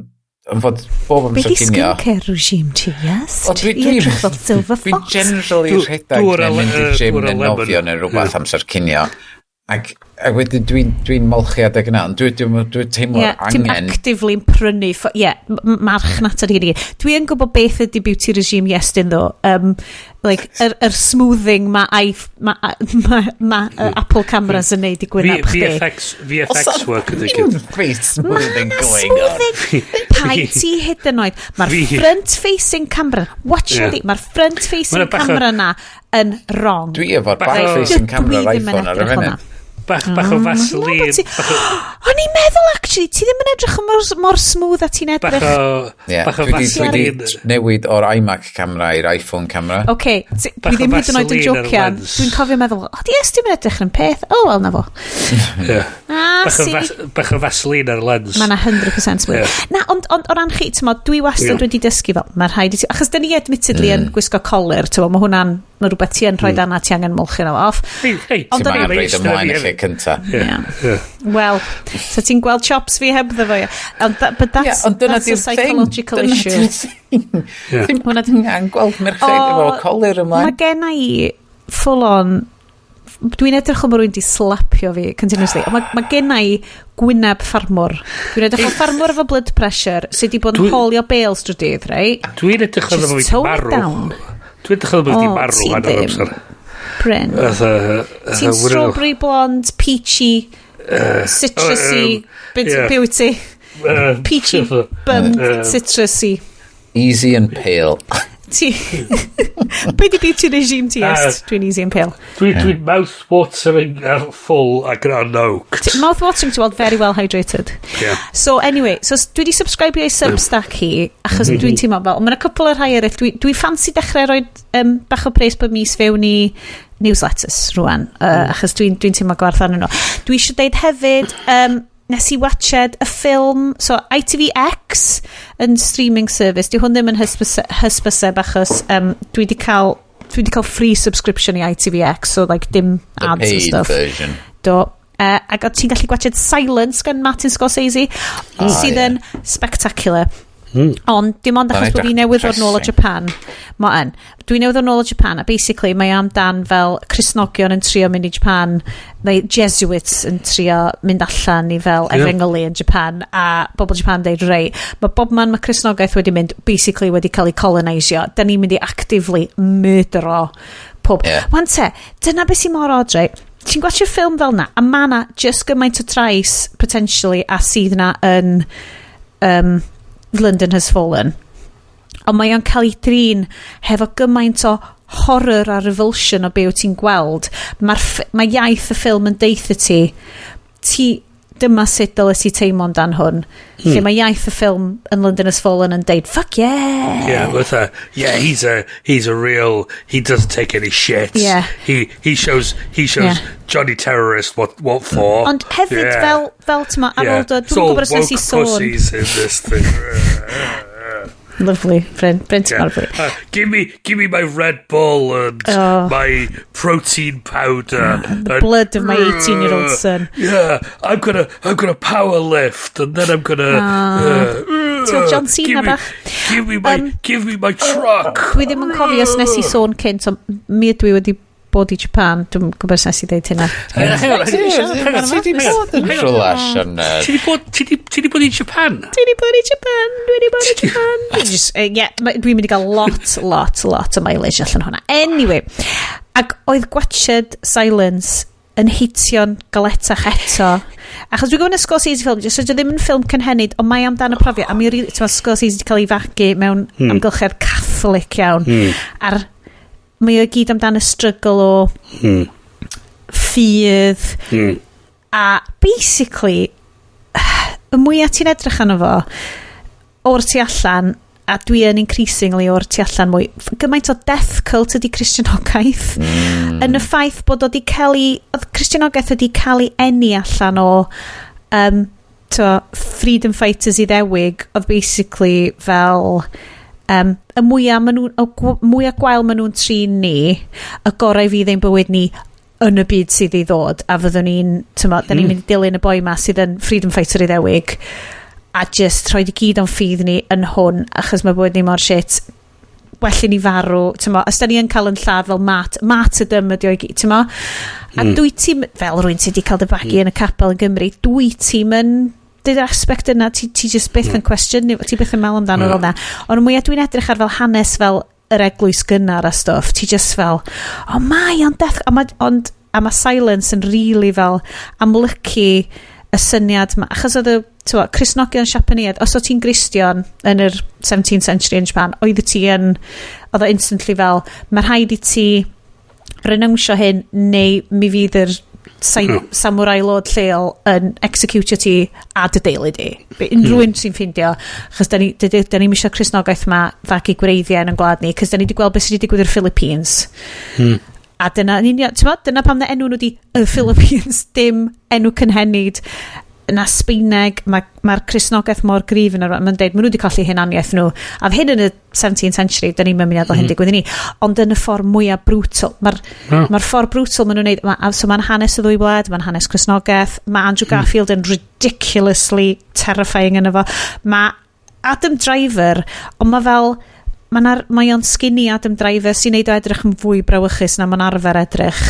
Yn fod bob Be amser di cinio. skincare regime ti, yes? O, dwi, I dwi, edrych fel silver dwi'n fox. generally rhedeg Dŵr a neu mynd i'r gym dŵr a neu lemon. nofio neu rhywbeth amser cinio. Ac wedyn dwi'n dwi molchi adeg yna, ond dwi'n dwi, dwi teimlo'r Yeah, ti'n angen. actively'n prynu. Ie, yeah, marchnata di gyd. Dwi yn gwybod beth ydy beauty regime Iestyn ddo. Like, yr smoothing mae ma, ma, ma, Apple cameras yn neud i gwyneb chdi. VFX work ydy gyd. Face smoothing going on. Smoothing. Pai ti hyd yn oed. Mae'r front-facing camera, watch yeah. Mae'r front-facing Ma' 'na bach o- camera na yn wrong. Dwi efo'r Bach o- back-facing Dydw i camera ddim yn iPhone ar y edrych fel funud. 'na. Bach o Vaseline. O'n i'n meddwl, actually, ti ddim yn edrych yn mor smooth a ti'n Bach edrych. o, Ie, bach o dwi 'di dwi 'di Vaseline. newid o'r iMac camera i'r iPhone camera. Oce, dwi Bach o ddim hyd yn oed yn Vaseline ar y jocian. lens. Dwi'n cofio meddwl, o, di es dim yn edrych yn peth. Oh, wel, na fo. Ie. Ah, Bach o si. Bach o Vaseline ar y lens. Mae na 100% smooth. Ie. Na, ond o ran chi, ti'n mo, dwi wastad wedi dysgu fel, mae'r rhaid i ti, achos dyn ni admittedly yn gwisgo colur, ti'n mo, mae hwnna'n, mae rhywbeth ti yn rhoi mm. ti angen molchi nhw off. Hei, hei. Ond Ti'n o'n angen i- rhoid ymlaen y lle cynta. Yeah. Wel, so ti'n gweld chops fi hebddo fo, ie. Ond but that's, Ie, ond dyna that's a di'r thing. psychological Dyna issue. di'r thing. Ti'n Hwnna angen gweld merched efo colur ymlaen. Mae gen i full on, dwi'n edrych fel bod rhywun di slapio fi continuously. Ond mae gen i gwyneb ffarmwr. Dwi'n edrych fel ffarmwr efo blood pressure sydd wedi bod yn haulio bales drwy dydd, right? Dwi'n edrych fel Just bod fi tone it marw. down. Dwi'n edrych fel bod fi O, marw ti hanner ddim. amser. Bryn. Ti'n strawberry blonde, peachy, citrusy, bit beauty. Peachy, bum, citrusy. Easy and pale. Ti... Be di beauty regime ti, est? Dwi'n easy and pale. Dwi'n dwi mouth-watering full ac yn unoaked. Mouth-watering to weld very well hydrated. Yeah. So anyway, so dwi di subscribe i Substack hi, achos dwi'n teimlo fel, ond mae'n cwpl o'r rhai eraill, dwi fancy dechrau rhoi bach o pres bob mis fewn i newsletters rwan, achos dwi'n dwi teimlo gwerth arnyn nhw. Dwi eisiau deud hefyd, nes i watched y ffilm, so ITVX yn streaming service, di hwn ddim yn hysbyseb achos dwi di cael free subscription i ITVX, so like dim The ads and paid stuff. version. Do. Ac o' ti'n gallu gwatchad Silence gan Martin Scorsese, sydd yn spectacular. Ond dim ond Ma'n achos bod fi edrych newydd ddod nôl o depressing. Japan. Mae yn. Dwi newydd ddod nôl o Japan a basically mae amdan fel Cristnogion yn trio mynd i Japan neu Jesuits yn trio mynd allan i fel efengylu yn Japan a bobl Japan deud rei mae bob man mae Cristnogaeth wedi mynd basically wedi cael ei colonisio, da ni'n mynd i actively murdero pob. Wan te, dyna beth sy'n mor odd, right? Ti'n gwachio ffilm fel na, a ma na just gymaint o trais potentially a sydd na yn London Has Fallen. Ond mae o'n cael ei drin hefo gymaint o horror a revulsion o be wyt ti'n gweld. Mae iaith y ffilm yn deitha ti, ti dyma sut dyle ti teimlo amdan hwn. Lle mae iaith y ffilm yn London Has Fallen yn deud, fuck yeah! Yeah, with a yeah, he's a real. He doesn't take any shit. He shows Johnny Terrorist what for. Ond hefyd fel ti'n ma, ar ôl dod, It's dwi'n all gwybod os nes i woke sôn. pussies in this thing. Lovely, Bryn, Bryn, ti'n lovely. Give me my Red Bull and Oh. my protein powder. The blood of my 18-year-old son. Yeah, I'm gonna power lift and then I'm gonna. Ti'n John Cena give me, bach. Give me my truck. Dwi ddim yn cofio os nes i sôn cynt, ond mi ydw i wedi bod i Japan. Dwi'n gwybod os nes i ddeud hynna. Hang on, hang on, hang on, Ti di bod yn rhywle, Sioned? Ti di bod i Japan? Dwi wedi bod i Japan, dwi wedi bod i Japan. Just, yeah, dwi'n mynd i gael lot, lot, lot o mileage allan hwnna. Anyway, ac oedd gwatched Silence yn hitio'n galetach eto. Achos dwi'n gwybod yn Scorsese film, so dyw ddim yn ffilm cynhenid, ond mae amdan y profiad. A mi really, ti'n Scorsese wedi cael ei fagu mewn amgylchedd Catholic iawn. A'r mae o gyd amdan y struggle o ffydd. A basically, y mwyaf ti'n edrych arno fo, o'r tu allan, a dwi yn increasingly o'r tu allan mwy, gymaint o death cult ydi Cristnogaeth. Yn y ffaith bod o di cael ei, oedd Cristnogaeth wedi cael ei eni allan o to, freedom fighters Iddewig, oedd basically fel y mwyaf ma nhw, y mwyaf gwael maen nhw'n trin ni, y gorau fydd ein bywyd ni yn y byd sydd i ddod, a fyddwn ni'n, t'mo, da ni'n mynd i dilyn y boi ma sydd yn freedom fighter Iddewig. A just rhoi i gyd o'n ffydd ni yn hwn, achos mae bywyd ni mor shit, well i ni farw, ti'n mo, os da ni yn cael yn lladd fel martyrdom ydi o i gyd, ti'n mo? A dwi ti'n, fel rwy'n sydd wedi cael dy fagu yn y capel yn Gymru, dwi ti'n yn dy'r aspect yna, ti just byth yn cwestiwn, ti byth yn meddwl amdano fel na. Ond mwyaf dwi'n edrych ar fel hanes fel yr eglwys gynnar a stwff, ti just fel, o mae o'n death, a mae, ond, a mae Silence yn really fel amlygu y syniad ma, achos oedd y, t'mo, Cristnogion Siapaneaidd, os o ti'n Gristion yn yr 17th century in Japan, oedd ti yn, oedd o instantly fel, mae rhaid i ti renownsio hyn, neu mi fydd yr samurai lord lleol yn executio ti a dy deulu di. Unrhyw un sy'n ffindio, achos da ni, da ni'm eisiau Cristnogaeth ma fagu gwreiddiau yn y gwlad ni, cos da ni wedi gweld beth sydd wedi digwydd i'r Philippines. A dyna, yn union, ti'n dyna pam na enw nhw di y Philippines, dim enw cynhenid na Sbeineg, mae'r Cristnogaeth mor gryf yn yr, mae'n deud, maen nhw wedi colli hunaniaeth nhw. A hyn yn y 17th century, da ni'n mynd i adael hyn digwydd i ni. Ond yn y ffordd mwyaf brutal, mae'r ma ffordd brutal maen nhw'n neud, so mae'n hanes y ddwy wlad, mae'n hanes Cristnogaeth, mae Andrew Garfield yn ridiculously terrifying yn efo. Mae Adam Driver, ond mae fel, mae o'n skinny Adam Driver sy'n neud o edrych yn fwy brawychus na mae'n arfer edrych.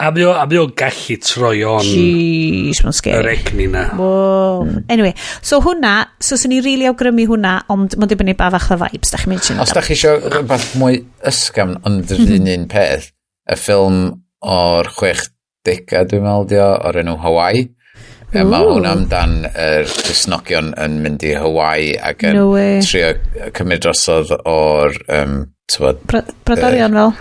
A mae o'n gallu troi on Jeez, mae'n scary. yr egni na. Whoa. Anyway, so hwnna, so swn i really awgrymu hwnna, ond mae'n dibynnu ba fath o vibes, da chi'n mynd Os da chi eisiau rhywbeth mwy ysgafn, ond yr un peth, y ffilm o'r 60au, dwi'n meddwl, dio, o'r enw Hawaii. E, mae hwn amdan yr Cristnogion yn mynd i Hawaii ac yn No way. trio cymryd drosodd o'r, t'bod, Brodorion fel.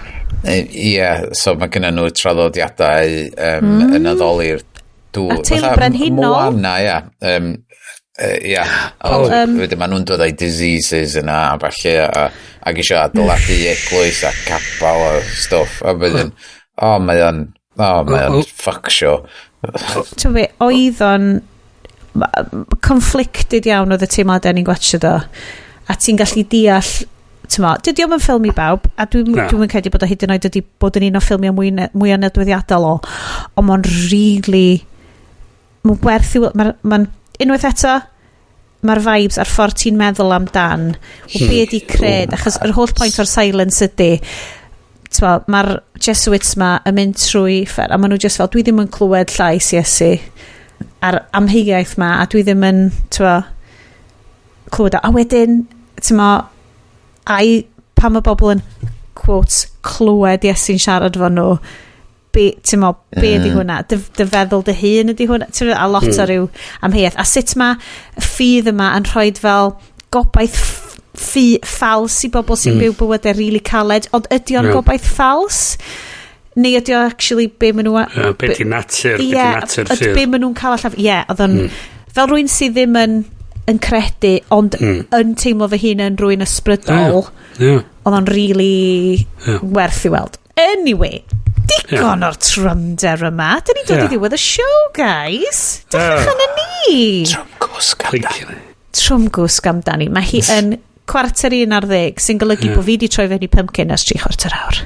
Ie, so mae gennym nhw traddodiadau yn addoli'r dŵr. A teulu Fatha brenhinol. Moana, ia. Ia. Oh, Wedyn maen nhw'n dod â'i diseases yna a falle ac eisiau adeiladu eglwys a capel a stwff. A wedyn, oh, mae o'n fuck show. Ti'n be, oedd o'n conflicted iawn oedd y teimladau ni'n gwatchio do. A ti'n gallu deall, ti'n mo, dydy o'm yn ffilm i bawb, a dwi'n Na. dwi credu bod o hyd yn oed wedi bod yn un o ffilmiau mwy nodweddiadol o, ond mae'n really, mae'n werth i, mae'n, unwaith eto, mae'r vibes a'r ffordd ti'n meddwl amdan, o be ydi cred, achos yr holl point o'r Silence ydy, mae'r Jesuits ma yn mynd trwy ffer, a maen nhw just fel, dwi ddim yn clywed llais Iesu a'r amheuaeth ma, a dwi ddim yn, t'mo, clywed o. A wedyn, t'mo, ai pan mae bobl yn, quotes, clywed Iesu'n siarad fo nhw, be, t'mo, be ydi hwnna? Dy feddwl dy hun ydi hwnna? T'mo, a lot o ryw amheuaeth. A sut mae ffydd yma yn rhoi fel gobaith ffals i bobl sy'n byw bywydau really caled, ond ydy o'n gobaith ffals? Neu ydy o actually be maen nhw Ie, be di natur, be di Ie, natur be ffydd. maen nhw'n cael allan. Ie, oedd o'n fel rhywun sydd ddim yn credu, ond yn teimlo fy hun yn rhywun ysbrydol, oedd o'n really werth i weld. Anyway, digon o'r trymder yma. Dyn ni'n dod i ddiwedd y show, guys. Dechreuwch arna ni. Trwm gwsg amdani. Trwm gwsg amdani. Mae hi yn 10:45, sy'n golygu bod fi wedi troi fewn i pumpkin ers 3/4 awr.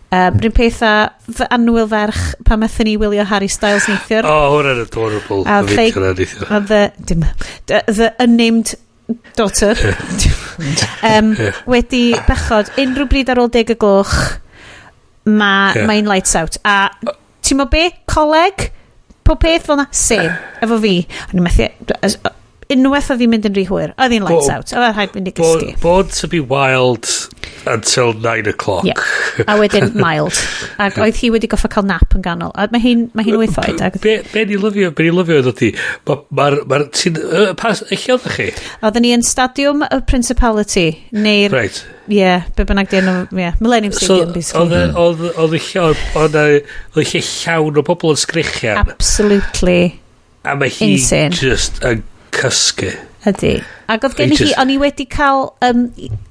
Rwy'n peth â fy annwyl ferch pan methon ni wylio Harry Styles neithiwr. Oh, hwnna'n adorable. A A fi hwnna neithiwr. A the, dim, the unnamed daughter wedi bechod unrhyw bryd ar ôl 10 y gloch mae mae'n lights out, a ti'n mo be, coleg, pob peth fel na, same efo fi. O'n i'n methu unwaith oedd hi'n mynd yn rhy hwyr, oedd hi'n lights out, oedd rhaid mynd i gysgu. Born to be wild until 9 o'clock. Yeah. A wedyn mild, ac oedd hi wedi goffa cael nap yn ganol, a mae hi'n 8 oed ac Be ni lyfio oedd ydi, mae'r, ma, ti'n, pas, lle oeddech chi? Oedden ni yn Stadiwm y Principality neu'r Ie, yeah, be bynnag di enw, ie, Millennium So, Stadium, basically. oedd y lle, oedd y lle llawn o bobl yn sgrechian. Absolutely. A mae hi Insane. just yn cysgu. Ydy. Ac oedd gen hi, o'n i wedi cael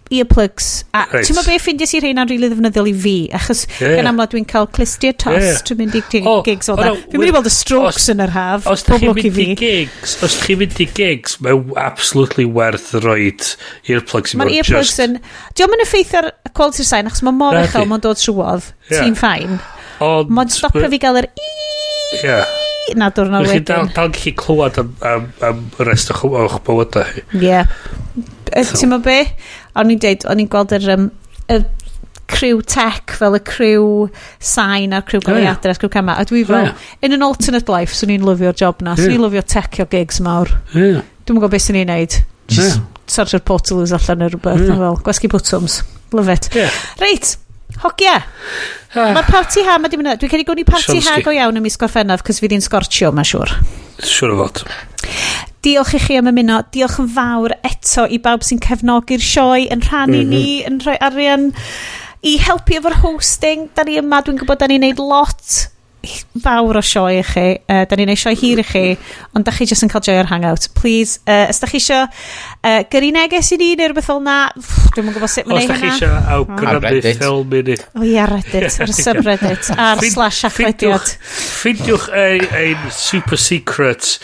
earplugs. A ti'n meddwl be ffindies i rheina'n rili ddefnyddiol i fi? Achos gan amla dwi'n cael clustiau tost Ie, ie. dwi'n mynd i O, gigs o o, da. no, Fi'n mynd i weld y Strokes yn yr haf. Os da Pob chi'n lwc i mynd i fi. gigs, os chi'n mynd i gigs, mae'n absolutely werth roed earplugs i Mae'r mewn earplugs just yn... Diolch yn effeithio ar y quality sain, achos mae mor Na uchel, di. mae'n dod trwodd. Ie. Ti'n fine. Ond Mae'n stopio fi gael yr i Ie. Na diwrnod Rydych chi'n dal, wedyn. dal gallu clywed am y rest o'ch bywydau chi. Ie. Ti'n meddwl be? O'n i'n deud, o'n i'n gweld y criw tech fel y criw sain a'r criw O, ie. goleuadau a'r criw camera. A dwi fel, O, in an alternate life, swn i'n lyfio'r job na. Swn i'n lyfio techio gigs mawr. Dwi'm yn gwybod beth swn i'n neud. Just sortio'r portaloos allan neu rhywbeth. Fel, gwasgu bwtwms. Love it. Reit, hogia. Mae'r parti ha, mae di mynd. Dwi'n credu gwn i parti ha Siomski. go iawn ym mis Gorffennaf, cos fydd hi'n scorchio, mae'n siŵr. Siŵr o fod. Diolch i chi am ymuno. Diolch yn fawr eto i bawb sy'n cefnogi'r sioe, yn rhannu ni, yn rhoi arian i helpu efo'r hosting. Da ni yma, dwi'n gwybod da ni'n neud lot fawr o sioe i chi. Da ni'n neud sioe hir i chi, ond da chi jyst yn cael joio'r hangout. Please, os da chi isio gyrru neges i ni neu rhywbeth fel na, dwi'm yn gwybod sut mae'n Os neud da chi hynna. eisiau awgrymu Reddit. ffilm i ni. O ie, ar Reddit, ar y subreddit, ar slash achrediad. Ffindiwch ein super secret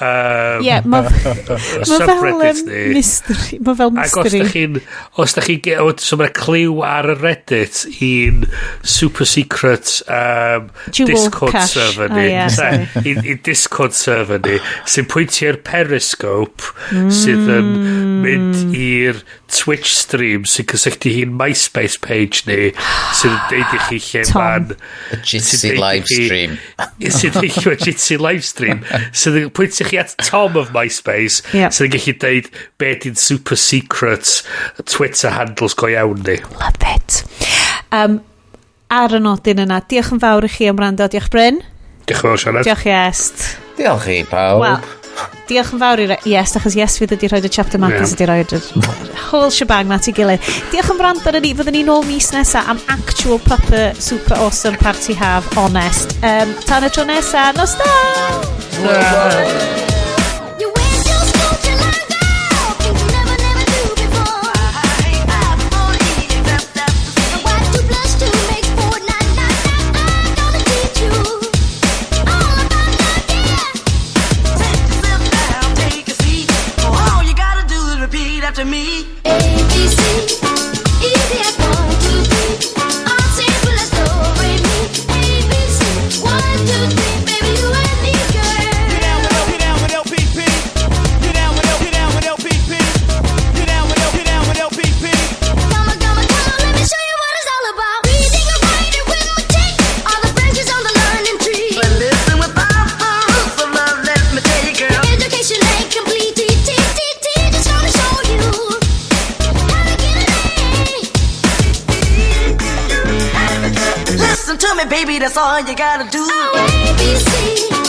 Ie, mae fel subreddit ni. mystery. Mae fel Ac os da mystery. chi'n, os da chi'n, so mae'n cliw ar y Reddit i'n super secret Jewel Discord cache. server Oh, ni. ie, sorry. I Discord server ni, sy'n pwyntio i'r Periscope, sydd yn mynd i'r Twitch stream sy'n cysylltu hi'n MySpace page ni, sydd yn deud i chi lle Tom. ma'n Y Jitsi sy'n deud i live stream. Sy'n deud i Jitsi live stream sydd yn pwyntio chi at Tom of MySpace sydd yn gallu deud be di'n super secret Twitter handles go iawn ni. Love it. Ar y nodyn yna, diolch yn fawr i chi am wrando. Diolch Bryn. Diolch yn fawr, Sianed. Diolch Iest. Diolch i pawb. Wel, diolch yn fawr i Iest, achos Iest fydd wedi rhoi y chapter markers wedi rhoi yr whole shebang ma at ei gilydd. Diolch yn wrando arnon ni. Fyddwn ni nôl mis nesa am actual proper super awesome party haf honest. Tan y tro nesa, nos da! You went to school to learn girl, things you never, never do before. What two plus two makes four, nine, nine, nine. I'm gonna teach you all about love, yeah. Take yourself down, take a seat. All you gotta do is repeat after me. A B C, easy as one, two, three. All simple as do re mi. A B C, one, two, three, baby you and me, girl. Get down with L, get down with LPP. Get down with L, get down with LPP. Get down with L, get down with LPP. Come on, come on, come on, let me show you what it's all about. Reading and writing with my teeth, all the branches on the learning tree. But listen without the roots of love, let me tell you, girl. Education ain't complete. T T T T just gonna show you how to get an A. Listen to me, baby, that's all you gotta do. Oh, A B C.